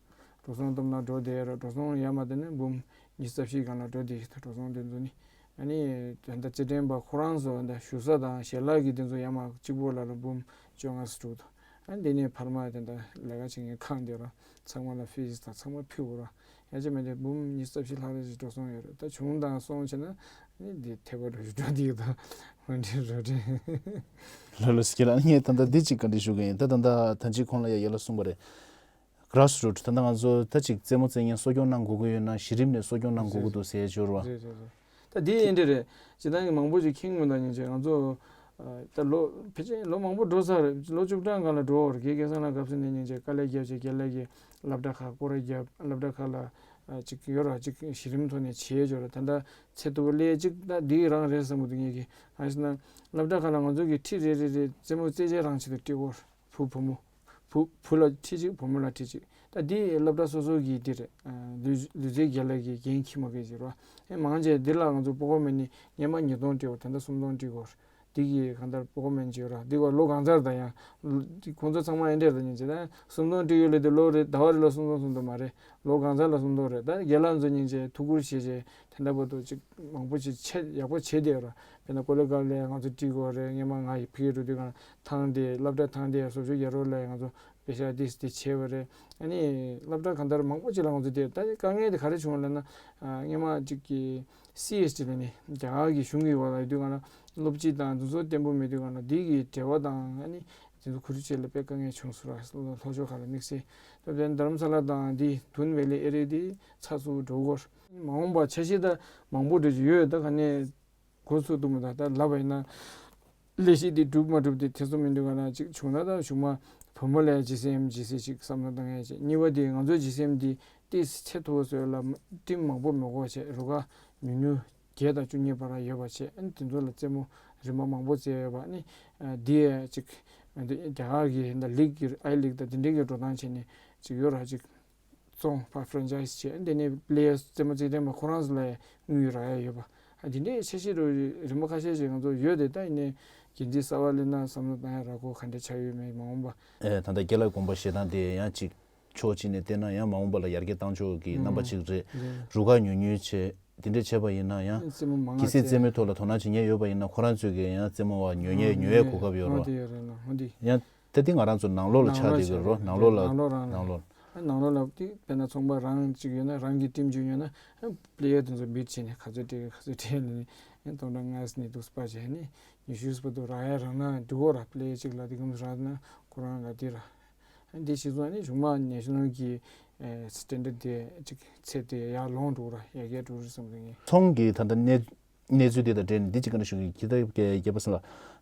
འགྲོ་སོང་སྟོབས་ན་འགྲོ་བསྡད་ར། འགྲོ་སོང་ཡར་མར་བལྟས་ན་འབུམ་ཉི་ཤུ་རྩ་བཞི་སྒང་ལ་འགྲོ་བསྡད་ཡོད། ད་འགྲོ་སོང་དེ་ཚོ་ནི་ཨ་ནི་ད་ལྟ་རྩེད་འགྲན་པ་ཁོ་རང་ཚོ་ད་བཞུགས་ས་དང་ཞལ་ལག་གི་དེ་ཚོ་ཡར་མར་གཅིག་པོ་ལ་ལ་འབུམ་བཅོ་ལྔ་ཙམ་འགྲོ་གི་འདུག་ཨ་ནི་དེ་ནས་ཕར་མ་དེ་ད་ལས་ཀ་བྱེད་མཁན་ཁག་འདི་ར་ཚང་མ་ལ་ཕིས་དང་ཚང་མ་ཕུལ་དགོས་ར། ཡང་ཅི་མེད་དེ་འབུམ་ཉི་ཤུ་རྩ་བཞི་ལྷག་ཙམ་ཞིག་འགྲོ་སོང་ཡོད་རེད། ད་བྱུང་དང་སོང་བྱས་ན་ནི་འདི་ཐེ་བ་རུ་འགྲོ་འདི་ཡོད་ད། འོན་ཏེ་རོ་ཏེ། ལོ་ལོ་སི་ཀི་ལ་ངས་ད་ལྟ་འདི་གཅིག་བཀའ་འདྲི་ཞུ་གི་ཡིན། ད་ད་ལྟ་ད་ཅི་ཁོང་ལ་ཡ་ཡ་ལ་གསུངས་པ་རེད། གྷ་ར་སི་རུ་ཊི་ད་ལྟ་ང་ཚོ་ད་ཅིག་རྩེད་མོ་རྩེ་མཁན་གསོ་སྐྱོང་གནང་དགོས་ཀྱི་ཡོད་ན་གཞི་རིམ་ནས་གསོ་སྐྱོང་གནང་དགོས་ཀྱི་འདུག་ཟེར་བྱོས་རོགས། རེད་རེད་རེད། ད་འདི་ཡིན་འདྲ་རེད། སྤྱིར་བཏང་གི་མང་པོ་ཅིག་མཁྱེན་མི་འདུག་སྙིང་རྗེ། ང་ཚོ་ཨ་ད་ལོ་ཕལ་ཆེར་ལོ་མང་པོ་འགྲོ་ཚར་རེད། ལོ་བཅུ་གྲངས་སྒང་ལ་འགྲོ་བར་དགེ་རྒན་སང་ལ་གབ་སེ་ནས་སྙིང་རྗེ་དཀའ་ལས་བརྒྱབ་བྱས་རྒན་ལགས་ཀྱིས་སློབ་གྲྭ་ཁག་སྐོར་ར་བརྒྱབ། སློབ་གྲྭ་ཁག་ལ་ཨ་ཅིག་ཡོད་ར་ཅིག་གཞི་རིམ་ཐོག་ནས་བྱས་འབྱོར་ར། ད་ལྟ་ཚེ་ཐུབ་པ་སླེབས་ཅིག་ད་འདི་རང་རེད་བསམ་གི་འདུག་ངེད་ཀྱིས་གང་ཡིན་ཟེར་ན་སློབ་གྲྭ་ཁག་ལ་ང་ཚོ་གི་ཁྲིད་རེ་རེ་རེ་རྩེད་མོ་རྩེད་རྗེས་རང་ཆེད་དུ་ཁྲིད་དགོས། བུ་བུ་མོ། བུ་བུ་ལ་ཁྲིད་ཅིག་བུ་མོ་ལ་ཁྲིད་ཅིག་ད་འདི་སློབ་གྲྭ་སོ་སོ་གི་འདི་རེད། ཨ་ལུས་ལུས་རྩལ་རྒྱལ་ལ་གི་འགན་འཁྱེར་མ་དགོས་ཟེར་བ། ཨེ་མང་ཆེ་འདི་ལ་ང་ཚོ་སྤོ་བོ་མེད་ནི་སྔོན་མ་ཉིས་སྟོང་སྤྲད་བ་ད་ལྟ་སུམ་སྟོང་སྤྲད་དགོས། འདི་གི་གང་ལྟར་སྤོ་བོ་མེད་བྱེད་ར་འདི་བ་ལོ་གང་ཚར་ད་ཡང་། འདི་ཁོང་ཚོ་ཚང་མ་ཨེ་འདྲས་ད་ཉིན་བྱེད་ད་སུམ་སྟོང་སྤྲད་ཡོད་ལེ་དེ་ལོ་རེ་ཟླ་བ་རེ་ལ་སུམ་སྟོང་སུམ་སྟོང་མ་རེད། ལོ་གང་ཚར་ལ་སུམ་སྟོང་རེད། ད་རྒན་ལགས་ཚོ་སྙིང་རྗེ་ཐུགས་ཁུར་བཞེས་བྱས་དེ་འདྲ་བར་དུ་ཅིག་མང་པོ་ཅིག་ཆེད་ཡག་པོ་བྱེད་བསྡད་ཡོད་ར། དཔེར་ན་ཀོ་ལེ་གབ་ལས་ང་ཚོ་ཁྲིད་དགོས་རེད། སྔོན་མ་ང་ཡི་ཕ་གིར་འགྲོ་དུས་གང་ཐང་དེ་སློབ་གྲྭ་ཐང་དེ་བཟོ་བཅོས་རྒྱག་རོགས་ལས་ང་ཚོ་པེ་ཤ་དིས་དེ་བྱས་པ་རེད། ཨ་ནི་སློབ་གྲྭ་གང་ལྟར་མང་པོ་ཅིག་ལ་ང་ཚོ་དེ་ད་དཀའ་ངལ་དེ་ག་རེ་བྱུང་བ་ལབ་ན་ཨ་སྔོན་མ་ཅིག་གི་སི་ཨེས་ཊི་ལ་ནི་རྒྱ་གར་གྱི་གཞུང་གི་འོག་ལ་ཡོད་དུས་གང་ལ་སློབ་སྤྱི་དང་དེ་ཚོ་བརྟན་པོ་མེད་དུས་གང་ལ་འདི་གི་འབྲེལ་བ་དང་ཨ་ནི་དེ་ཚོ་གོ་སྒྲིག་བྱེད་ལ་དཔེ་དཀའ་ངལ་བྱུང་སོང་ར། ལྷོ་ཕྱོགས་ཁག་ལ་དམིགས་བསལ་སྟབས་བདེ་རྡ་རམ་ས་ལ་དང་འདི་དུན་ཝེ་ལི་ཨེ་རི་ཡ་འདི་ཚགས་ཚུད་འགྲོ་གི་ཡོད། མ་འོངས་པ་འཆར་གཞི་ད་མང་པོ་འགྲོ་གི་ཡོད། ད་ག་ནས་འགོ་ཚུགས་ཐུབ་མི་འདུག་ད་ལབ་པ་ཡིན་ན་ལས་གཞི་འདི་འགྲུབ་མ་འགྲུབ་དེ་ཐེ་ཚོམ་མི་འདུག་ག་ན་གཅིག་བྱུང་ན་ད་གཞུག་མ་བུ་མོ་ལ་ཇི་སི་ཨེམ་ཇི་སི་ཅིག་བསམ་བློ་བཏང་ཡ་བྱེད། གཉིས་པ་དེ་ང་ཚོའི་ཇི་སི་ཨེམ་འདི་ཏིས་ཚད་མཐོ་བོ་བཟོས་ལ་ཊིམ་མང་པོ་མི་དགོས་བྱས་རུ་ཁག་ཉུང་ཉུང་བརྒྱད་དང་བཅུ་གཉིས་བར་ཡོད་པ་བྱས། ཨ་ནི་དེ་ཚོ་ལ་རྩེད་མོ་རིམ་པ་མང་པོ་རྩེ་ཡོད་པ། ཨ་ནི་འདི་ཡ་ཅིག་རྒྱ་གར་གྱི་ད་ལིག་གི་ཨའི་ལིག་དང་དེ་འདྲའི་གི་འགྲོ་སྟངས་བྱས་ནས་ཅིག་ཡོད་ར་ཅིག་བཙོང་ཕར་ཕ་རན་ཆའི་སི་བྱས། ཨ་ནི་དེ་ནས་པི་ལེ་ཡར་རྩེད་མོ་རྩེ་མཁན་པ་ཁོ་རང་ཚོ་ལ་ཡ་དངུལ་རག་ཡ་ཡོད་པ། ཨ་དེ་འདྲའི་འཆར་གཞི་རུ་རིམ་པ་ཁ་ཤས་ཤིག་ང་ཚོ་ཡོད་དེ་ད་ཡིན་ནའི་འགན་འཛིན་གསར་པ་སླེབས་ན་བསམ་བློ་བཏང་ཡ་རག་གོ་ག་འདྲ་ཆགས་ཡོད་མེད་མ་འོངས་པ། ཨེ་ད་ལྟ་རྒན་ལགས་དགོངས་པ་བཞེས་སྟངས་དེ་ཡང་ཅིག་ཕྱོགས་གཅིག་ནས་བལྟས་ན་ཡང་མ་འོངས་པ་ལ་ཡར་རྒྱས་གཏང་ཕྱོགས་ཀྱི་རྣམ་པ་ཅིག་རེད། རུ་ཁག་ཉུང་ཉུང་བྱས་དེ་འདྲས་བྱས་པ་ཡིན་ན་ཡང་རྩེད་མོ་མང་གལ་སྲིད་རྩེད་མོའི་ཐོག་ལ་དོ་སྣང་བྱེད་མཁན་ཡོད་པ་ཡིན་ན་ཁོ་རང་ཚོས་ཀྱི་ཡང་རྩེད་མོ་བ་ཉོ་མཁན་ཉོ་ཡའི་གོ་སྐབས་ཡོད་རོགས། ཡང་ད་དེ་ང་རང་ཚོ་ནང་ལོགས་ལ་ཆགས་བསྡད་ཀྱི་རོ། ནང་ལོགས་ལ་ནང་ལོགས་རང་ནང་ལོགས། ཨ་ནང་ལོགས་ལ་དེ་དཔེར་ན་ཚོང་པ་རང་གཅིག་ཡོད་ན་རང་གི་ཊིམ་གཅིག་ཡོད་ན་ཨ་པི་ལེ་ཡར་དེ་ཚོ་བིཌ་བྱས་ནས་ག་ཚོད་སྤྲད་ག་ཚོད་སྤྲད་ལ་ནས་ཨ་སྟོང་ཕྲག་ལྔ་ནས་དུ་སྤར་བྱས་ནས་ཉི་ཤུ་བར་དུ་རག་ཡ་རག་ན་འགྲིག་གོ་ར། པི་ལེ་ཡར་གཅིག་ལ་དེ་གམ་རག་ན་ཁོ་རང་ལ་དེ་ར། ཨ་འདི་ཤེས་སོང་ཨ་ནི་གཞུག་མ་ནེ་ཤ་ནལ་གྱི་ཨེ་སི་ཊན་ཌར་དེ་གཅིག་ཚད་དེ་ཡར་ལོངས་འགྲོ་ར་ཡར་རྒྱས་འགྲོ་རེད་བསམ་གི་ཡིན། ཚོང་གི་ད་ལྟ་གནས་གནས་ཚུལ་དེ་དང་འབྲེལ་ནས་འདི་གཅིག་བཀའ་འདྲི་ཞུ་གི་ཡིན། ཁྱེད་ད་རྒྱལ་པོ་ཟེར་ལ་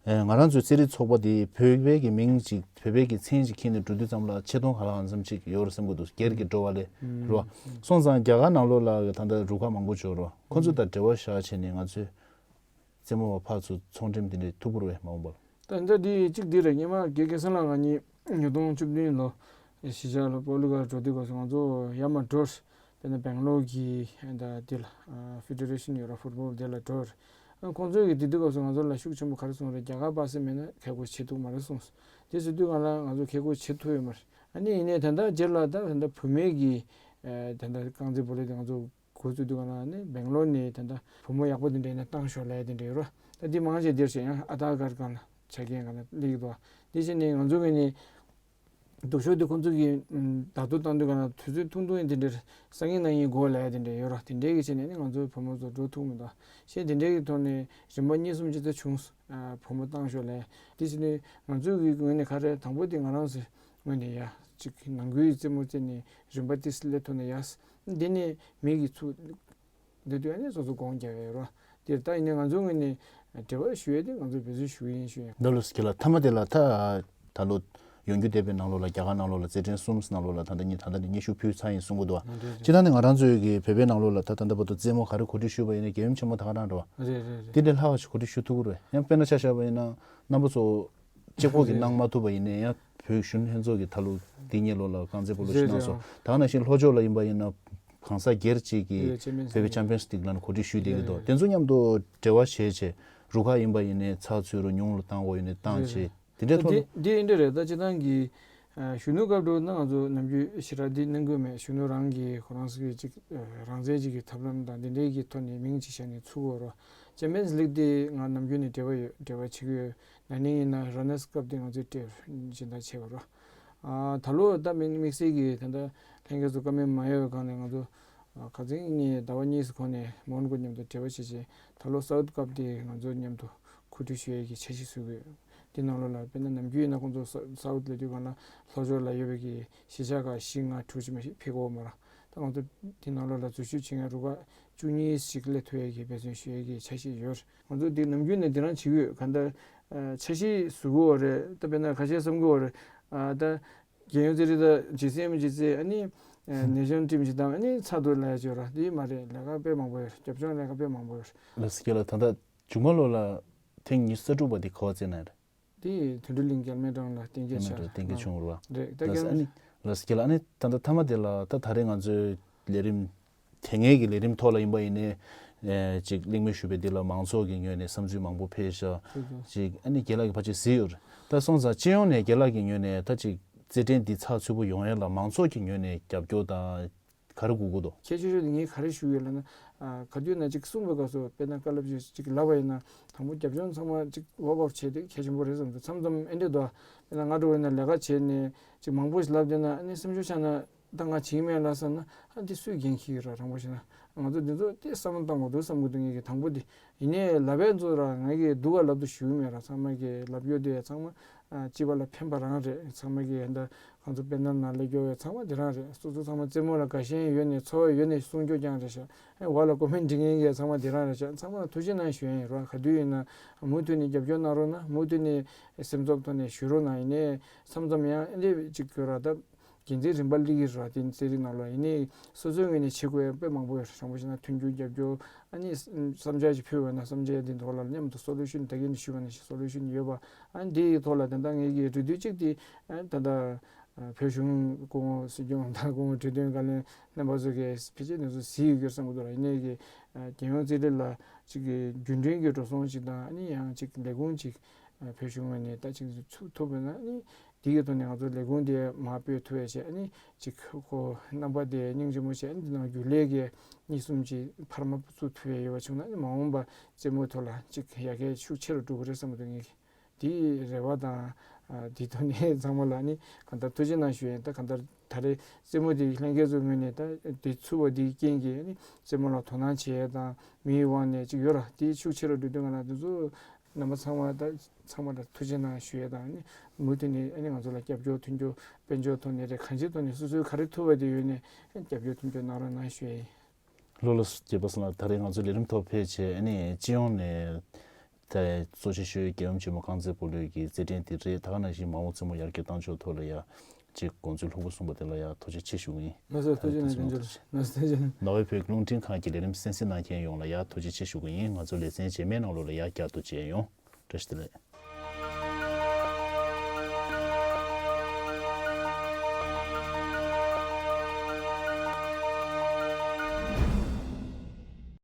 ཨེ་ང་རང་ཚོའི་རྩེད་རིགས་ཚོགས་པ་དེ་བོད་པའི་གི་མིང་གཅིག་བོད་པའི་གི་མཚན་གཅིག་འཁྱེར་ནས་འགྲོ་དུས་ཙམ་ལ་ཆེ་མཐོང་ག་ལ་གང་འཚམ་ཅིག་ཡོད་རེད་བསམ་གི་འདུག་སྒེར་གྱི་འགྲོ་བ་ལས་རོ། སོང་ཙང་རྒྱ་གར་ནང་ལོགས་ལ་ད་ལྟ་རུ་ཁག་མང་པོ་ཡོད་རོ། ཁོ་ཚོ་དང་འབྲེལ་བ་བཞག་བྱས་ནས་ང་ཚོས་རྩེད་མོ་བ་ཕར་ཚུར་ཚོང་འགྲེམས་དེ་འདྲས་ཐུབ་ཀྱི་རེད་མ་འོངས་པར། ད་ད་འདི་གཅིག་འདི་རེད། སྔོན་མ་དགེ་རྒན་སངས་ལགས་ང་གཉིས་ཉིས་སྟོང་བཅུ་བདུན་ལོ་གཞིས་ཆགས་ལ་སྤོ་ལོ་ག་འགྲོ་དུས་སྐབས་སུ་ང་ཚོ་ཡར་མར་འགྲོ། དཔེར་ན་སྦེང་ལོར་གྱི་ད་འདི་ལ་ཕེ་ཌེ་རེ་ཤན་ཡོད་ར། ཕུཊ་བོལ་དེ་ལ་འགྲོ། ཁོང་ཚོས་ཀྱི་དེ་དུས་སྐབས་སུ་ང་ཚོ་ལ་ཤུགས་ཆེན་པོ་ག་རེ་གསུངས་རེད། རྒྱ་གར་པ་སེ་མེད་ན་ཁེ་གོ་བྱེད་ཐུབ་མ་རེད་གསུངས། དེ་ཟེར་དུས་སྒང་ལ་ང་ཚོ་ཁེ་གོ་བྱེད་ཐུབ་ཡོད་མ་རེད། ཨ་ནི་ཡིན་ནའི་ད་ལྟ་རྗེས་ལ་ད་ད་ལྟ་བུད་མེད་ཀྱི་ད་ལྟ་རྐང་རྩེད་སྤོ་ལོ་དེ་ང་ཚོ་འགོ་བཙུགས་དུས་སྒང་ལ་ནི་སྦེང་ལོར་ནས་ད་ལྟ་བུ་མོ་ཡག་པོ་དེ་འདྲ་ཡིན་ན་བཏང་ཤོག་ལབ་ཡ་དེ་འདྲ་ཡོད་ར། ད་འདི་མང་ཆེ་འདིར་བྱས་ཡང་ཨ་ཐ་གར་སྒང་ལ་ཆ་རྐྱེན་སྒང་ལ་སླེབས་ཀྱི་འདུག་དེ་བྱས་ནས་ང་ཚོ་གི་ནི་ལྡོག་ཕྱོགས་དེ་ཁོང་ཚོ་གི་ད་དུང་བཏང་དུས་སྒང་ལ་དུས་ཚོད་ཐུང་ཐུང་ཡིན་དེ་འདྲར་སང་ཉིན་གནངས་ཉིན་དགོས་ལབ་ཡ་དེ་འདྲ་ཡོད་ར། དེ་འདྲའི་གི་བྱས་ནས་ནི་ང་ཚོའི་བུ་མོ་ཚོ་འགྲོ་ཐུབ་མི་འདུག་ཞེས་དེ་འདྲའི་གི་ཐོག་ནས་རིམ་པ་གཉིས་གསུམ་ཅིག་ད་བྱུང་། བུ་མོ་བཏང་ཤོག་ལབ་ཡ་དེ་བྱས་ནས་ང་ཚོའི་གི་ངོས་ནས་ག་རེ་དང་པོ་དེ་ང་རང་ཚོའི་ངོས་ནས་ཡ་གཅིག་ནང་ཁུལ་རྩེད་མོ་རྩེ་ནས་རིམ་པ་དེ་སླེབས་ཐུབ་ན་ཡ། འདི་ནས་མི་གི་ཚུགས་འདི་དུས་ཨ་ནི་སོ་སོ་དགོངས་རྒྱག་ཡ་ཡོད་ར། དེར་ད་ཡིན་ནའི་ང་ཚོའི་ངོས་ནས་འབྲེལ་བ་ཞུ་ཡ་དེ་ང་ཚོས་འབད་བརྩོན་ཞུ་གི་ཡིན་ཞུ་ཡ། འདི་ལོ་སྐྱེ་ལ་མཐའ་མ་དེ་ལ་ད་ད་ལོ་ཡོང་རྒྱུ་བསྡད་པའི་ནང་ལོགས་ལ་རྒྱ་གར་ནང་ལོགས་ལ་རྩེད་འགྲན་གསུམ་ནང་ལོགས་ལ་ད་ལྟ་ཉིད་ད་ལྟ་ནས་སྙན་ཞུ་ཕུལ་ཚར་ཡིན་གསུང་གི་འདུག་བ། སྤྱིར་བཏང་ནས་ང་རང་ཚོའི་གི་བོད་པའི་ནང་ལོགས་ལ་ད་ད་ལྟ་བར་དུ་རྩེད་མོ་ག་རེ་གོ་སྒྲིག་ཞུས་པ་ཡིན་ན་རྒྱལ་ཡུམ་ཆེན་མོ་ད་ག་རང་འགྲོ་བ། རེད་རེད་རེད། དེ་ལས་ལྷག་པ་ཞིག་གོ་སྒྲིག་ཞུ་ཐུབ་ཀྱི་རེད། ཡང་དཔེར་ན་ཆ་བཞག་པ་ཡིན་ན་རྣམ་པ་ཚོ་གཅིག་པོ་གིས་གནང་མ་ཐུབ་པ་ཡིན་ནའི་ཡང་བོད་གཞོན་ལྷན་ཚོགས་ཀྱིས་ད་ལོ་འདི་གཉིས་ལོ་ལ་རྐང་རྩེད་སྤོ་ལོ་ཞིག་གནང་སོང་། ད་ག་ནང་བཞིན་ལྷོ་ཕྱོགས་ལ་ཡིན་པ་ཡིན་ན་གང་ཟག་སྒེར་གཅིག་གིས་བོད་པའི་ཆེམ་པིཡན་སི་ལིག་ལ་ནི་གོ་སྒྲིག་ཞུས་བསྡད་ཀྱི་འདུག་དེ་ཚོ་མཉམ་དུ་འབྲེལ་བ་བྱས་བྱས་རུ་ཁག་ཡིན་པ་ཡིན་ནའི་ཚགས་ཚུད་རུ་ཉུང་རུ་བཏང་དགོས་ཡོད་ནའི་བཏང་བྱས་དེ་འདྲའི་ཐོག་འདི་ལ། འདི་འདྲ་རེད། ད་སྤྱིར་བཏང་གི་གཞོན་ནུ་སྐབས་འགྲོ་ན་ང་ཚོ་ནམ་རྒྱུན་ཞེ་དྲག་འདི་གནང་དགོས་མེད། གཞོན་ནུ་རང་གི་ཁོ་རང་ཚོ་གི་ཅིག་རང་རྩལ་ཅིག་གི་ཐབས་ལམ་དང་འདི་འདྲའི་གི་ཐོག་ནས་མིང་ཅིག་བཞག་ནས་ཚུགས་དགོས་རོ། ཆེམ་པིཡན་སི་ལིག་འདི་ང་ནམ་རྒྱུན་ནས་འབྲེལ་བ་ཡོད། འབྲེལ་བ་བྱེད་ཀྱི་ཡོད། ན་ནིང་ཡིན་ན་ར་ནར་སི་ཀབ་དེ་ང་ཚོས་སྤྲད་སྦྱིན་བདག་བྱས་པ་རོ། ཨ་ད་ལོ་ད་དམིགས་དམིགས་བསལ་གྱི་ད་ལྟ་ལྷན་རྒྱས་ཚོ་བཀའ་མོལ་མ་ཡོད་པའི་སྒང་ནས་ང་ཚོ་ཨ་ཁ་སང་ནས་ཟླ་བ་གཉིས་སུ་གོང་ནས་མོན་གྷོ་མཉམ་དུ་འབྲེལ་བ་བྱས་བྱས་ད་ལོ་སའུ་ཐི་ཀབ་དེ་ང་ཚོ་མཉམ་དུ་གོ་སྒྲིག་ཞུ་ཡས་ཀྱི་འཆར་གཞི་བཟོ་གི་ཡོད། དེ་ནང་ལོགས་ལ་དཔེར་ན་ནམ་རྒྱུན་ཡིན་ན་ཁོང་ཚོ་སའུ་སའུ་ཐི་ལབ་དུས་སྒང་ལ་ལྷོ་ཕྱོགས་ལ་ཡོད་པའི་གི་གཞིས་ཆགས་ཁག་བཞི་ལྔ་དྲུག་ཅིག་མ་ཞིག་ཕེབས་ཀྱི་ཡོད་མ་རེད། ད་ང་ཚོ་དེ་ནང་ལོགས་ལ་འཛུལ་ཞུགས་བྱེད་མཁན་རུ་ཁག་བཅུ་གཉིས་ཤིག་སླེབས་ཐུབ་ཡས་ཀྱི་འབད་བརྩོན་ཞུ་ཡས་ཀྱི་འཆར་གཞི་ཡོད་རེད། ང་ཚོ་འདི་ནམ་རྒྱུན་ནས་འདི་རང་བྱེད་ཀྱི་ཡོད། གང་ལྟར་ཨ་འཆར་གཞི་བཟོ་གི་ཡོད་རེད། ད་དཔེར་ན་ཁ་ཤས་བསམ་གྱི་ཡོད་རེད། ཨ་ད་རྒྱལ་ཡོངས་རྩེད་རིགས་ད་ཇི་སྲིད་ཡིན་ཇི་སྲིད་ཨ་ནི་ཨ་ནེ་ཤན་ཊིམ་ཞིག་བཏང་ཨ་ནི་ཚར་འདུག་ལབ་ཡ་ཅིག་ཡོད་རེད། འདི་མ་རེད། ལས་ཀ་དཔེ་མང་པོ་ཡོད་རེད། རྒྱབ་ལྗོངས་ལས་ཀ་དཔེ་མང་པོ་ཡོད་རེད། ལགས་སོ་རྒན་ལགས། ད་ལྟ་མཇུག་མ་ལོ་ལ་ཐེངས་ཉི་ཤུ་རྩ་དྲུག་པ་འདི་ག་པར་རྩེད་གནང་ཡོད་རེད། དེ་དོན་གྲུབ་གླིང་རྒྱལ་མོའི་འགྲམ་ལ་རྟེན་འབྲེལ་ཆགས། རྟེན་འབྲེལ་བྱུང་རེད་བ། རེད། ད་ལགས་སོ། རྒྱལ་ཨ་ནི་ལགས་སོ་རྒན་ལགས། ཨ་ནི་ད་ལྟ་མཐའ་མ་དེ་ལ་ད་ད་རེས་ང་ཚོའི་ལས་རིམ་དེ་སྔའི་གི་ལས་རིམ་ཐོག་ལ་ཡིན་པ་ཡིན་ནའི་ཨེ་ཅིག་གླེང་མོལ་ཞུས་པའི་འདི་ལ་མང་ཚོགས་ཀྱི་ངོས་ནས་བསམ་ཚུལ་མང་པོ་ཕེབས་ཤག་རེད་རེད། ཅིག་ཨ་ནི་རྒན་ལགས་ཀྱིས་ཕལ་ཆེར་གཟིགས་ཡོད་རེད། ད་སོང་ཙང་སྤྱི་ཡོངས་ནས་རྒན་ལགས་ཀྱི་ངོས་ནས་ད་ཅིག་རྩེད་འགྲན་འདི་ཚགས་ཚུད་པོ་ཡོང་ཡ་ལ་མང་ཚོགས་ཀྱི་ངོས་ནས་རྒྱབ་སྐྱོར་དང་ག་རེ་དགོས་ཀྱི་འདུག་ཁྱད་ཆོས་ཤོས་དེ་ངས་ག་རེ་ཞུ་ཡོད་ལབ་ན། ཨ་ག་དུས་ན་ཅིག་གསུངས་པའི་སྐབས་སུ་དཔེར་ན་བཀའ་སློབ་ཅིག་ཅིག་ལབ་པ་ཡིན་ན་དང་པོ་རྒྱབ་ལྗོངས་ཚང་མ་ཅིག་ཝོག་ཨའུཊ་བྱས་ཏེ་གལ་ཆེན་པོ་རེད་བསམ་འདུག་མཚམས་མཚམས་ཨེ་འདྲས་འདུག་དཔེར་ན་ང་འདྲ་བོ་ཡིན་ན་ལས་ཀ་བྱས་ནས་ཅིག་མང་པོ་ཞིག་ལབ་བསྡད་ན་ཨ་ནི་སེམས་ཤུགས་ཆག་ན་ད་ང་བྱེད་ཀྱི་མེད་ལབ་བསམ་ན་ཨ་འདི་སུས་འགན་འཁྱེར་གྱི་རེད། རང་དཔོན་ཞིག་ན་ང་ཚོ་འདི་ཚོ་དེ་བསམ་བློ་གཏོང་དགོས་འདུག་བསམ་གྱི་འདུག་ངེད་ཀྱི་དང་པོ་འདི། ཡིན་ནའི་ལབ་པའི་ཚོ་ར་ངེད་ཀྱི་སྡུག་ག་ལབ་དུ་ཞུ་གི་མེད་ར། ཚང་མ་གི་ལབ་རྒྱུ་དེ་ཚང་མ་ཨ་སྤྱི་པ་ལ་ཕན་པ་རང་རེད། ཚང་མ་གི་ཡ་ད་ང་ཚོ་དཔེ་འདམ་ནང་སླེབས་རྒྱུ་བས་ཚང་མ་དེ་རང་རེད། སོ་སོ་ཚང་མ་རྩེད་མོ་ལ་དགའ་ཞེན་ཡོད་ནས་འཚོ་བ་ཡོད་ནས་གསུང་རྒྱུ་རྐྱང་རེད་ཤག་ཨེ་བ་ལ་ཀོ་མེན་འབྲི་མཁན་གྱི་ཚང་མ་དེ་རང་རེད་ཤག་ཚང་མ་ལ་ཐུགས་རྗེ་གནང་ཞུ་ཡ་ཡིན་ར། ག་དུས་ཡིན་ན་མུ་མཐུད་ནས་རྒྱབ་སྐྱོར་གནང་རོགས་གནང་། མུ་མཐུད་ནས་སེམས་ཚབ་ཐོག་ནས་ཞུ་རོགས་གནང་། ཡིན་ནའི་མཚམས་མཚམས་ཡང་ཨེ་འདྲས་ཅིག་གྱུར་ར་ད། འགན་འཛིན་རིམ་པ་སླེབས་ཀྱི་རེད་བ། དེ་རྩེད་རིགས་ནང་ལ་ཡིན་ནའི་སོ་སོའི་ངོས་ནས་བྱེད་དགོས་ཡ་དཔེ་མང་པོ་ཡོད་རེད། དྲང་པོ་བཤད་ན་མཐུན་འགྱུར་རྒྱབ་སྐྱོར་ཨ་ནི་བསམ་འཆར་ཞིག་ཕུལ་བ་ན་བསམ་འཆར་དེ་ཐོག་ལ་མཉམ་དུ་སོ་ལུ་ཤན་ད་གིན་ཞུ་བ་ན་སོ་ལུ་ཤན་ཡོད་པ། ཨ་ནི་དེའི་ཐོག་ལ་ད་ལྟ་ངེད་ཀྱི་རེ་འདུན་གཅིག་དེ་ཨ་ད་ལྟ་བོད་གཞུང་སྐུ་ངོ་སྲིད་སྐྱོང་དང་སྐུ་ངོ་འཕྲོད་བསྟེན་བཀའ་བློན་རྣམ་པ་ཚོ་གིས་ཕལ་ཆེར་ང་ཚོ་གཟིགས་ཡོད་ཀྱི་བསམ་གྱི་འདུག་ལ། ཡིན་ནའི་གི་རྒྱལ་ཡོངས་རྩེད་རིགས་ལ་གཅིག་གི་རྒྱུན་འབྲེལ་གྱི་འགྲོ་སོང་ཞིག་དང་ཨ་ནི་ཡང་གཅིག་ལས་ཁུངས་གཅིག་བོད་གཞུང་ངོས་ནས་ད་ཅིག་ཚུགས་ཐུབ་པ་ན་ཨ་ནི། དེ་གི་ཐོག་ནས་ང་ཚོ་ལས་ཁུངས་དེ་མར་སྤོས་ཐུབ་ཡ་བྱས་ཨ་ནི་ཅིག་ཁོ་རྣམ་པ་དེ་སྙིང་རྗེ་མོ་བྱས་ཨ་ནི་དེ་ནང་རྒྱུན་ལས་ཀྱི་གཉིས་གསུམ་ཅིག་འཕར་མ་བཙུགས་ཐུབ་ཡ་ཡོད་པ་བྱུང་ན་ཨ་ནི་མ་འོངས་པ་རྩེད་མོའི་ཐོག་ལ་ཅིག་ཡར་རྒྱས་ཤུགས་ཆེ་རུ་འགྲོ་གི་རེད་བསམ་གྱི་འདུག་ངེད་ཀྱི་ དེའི་རེ་བ་དང་དེའི་ཐོག་ནས་ཚང་མ་ལ་ནི་གང་ལྟར་ཐུགས་རྗེ་གནང་ཞུ་ཡས། ད་གང་ལྟར་ད་རེས་རྩེད་མོ་དེ་ལྷན་རྒྱས་ཚོའི་ངོས་ནས་ད་དེ་ཚུད་པ་དེའི་རྐྱེན་གྱིས་ནི་རྩེད་མོ་ལ་དོ་སྣང་བྱེད་ཡས་དང་མིའི་དབང་ནས་ཅིག་ཡོད་ར། དེ་ཤུགས་ཆེ་རུ་འགྲོ་དུས་ང་ལ་དེ་ཚོ་རྣམ་པ་ཚང་མ་ད་ཚང་མ་ལ་ཐུགས་རྗེ་གནང་ཞུ་ཡས་དང་ནི་མུ་མཐུད་ནས་ཨ་ནི་ང་ཚོ་ལ་སྐྱབས་བཅོལ་མཐུན་འགྱུར་དཔལ་འབྱོར་ཐོག་ནས་རེད། གང་ཅིའི་ཐོག་ནས་སོ་སོའི་ག་རེ་ཐུབ་པ་དེ་ཡོད་ནས་སྐྱབས་བཅོལ་མཐུན་འགྱུར་གནང་རོགས་གནང་ཞུ་ཡས་ཡིན། ལགས་ལགས་སོ། རྒྱལ་པོ་བསོད་ནམས་ལགས། ད་རེས་ང་ཚོའི་ལས་རིམ་ཐོག་ཕེབས་བྱས་ཨ་ནི་སྤྱི་ཡོངས་ནས་ད་གཙོ་ཆེ་ཤོས་རྒྱལ་ཡུམ་ཆེན་མོ་རྐང་རྩེད་སྤོ་ལོའི་གི་རྩེད་འགྲན་དེ་རེད། ད་ག་ནང་བཞིན་མ་འོངས་རྩེད་མོ་ཡར་རྒྱས་གཏང་ཕྱོགས་ཐོག་ལ་ཡ་ཅིག་དགོངས་ཚུལ་ལྷུག་པོ་གསུངས་པ་དེ་ལ་ཡ་ཐུགས་རྗེ་ཆེ་ཞུ་གི་ཡིན། ལགས་སོ། ཐུགས་རྗེ་གནང་། ལགས་སོ། ནོར་ཝེ་བོད་ཀྱི་རླུང་འཕྲིན་ཁང་གི་ལས་རིམ་གསན་གཟིགས་གནང་མཁན་ཡོངས་ལ་ཡ་ཐུགས་རྗེ་ཆེ་ཞུ་གི་ཡིན། ང་ཚོ་ལེ་ཚན་རྗེས་མའི་ནང་ལོགས་ལ་ཡ་བསྐྱར་དུ་མཇལ་ཡོང་། བཀྲ་ཤིས་བདེ་ལེགས།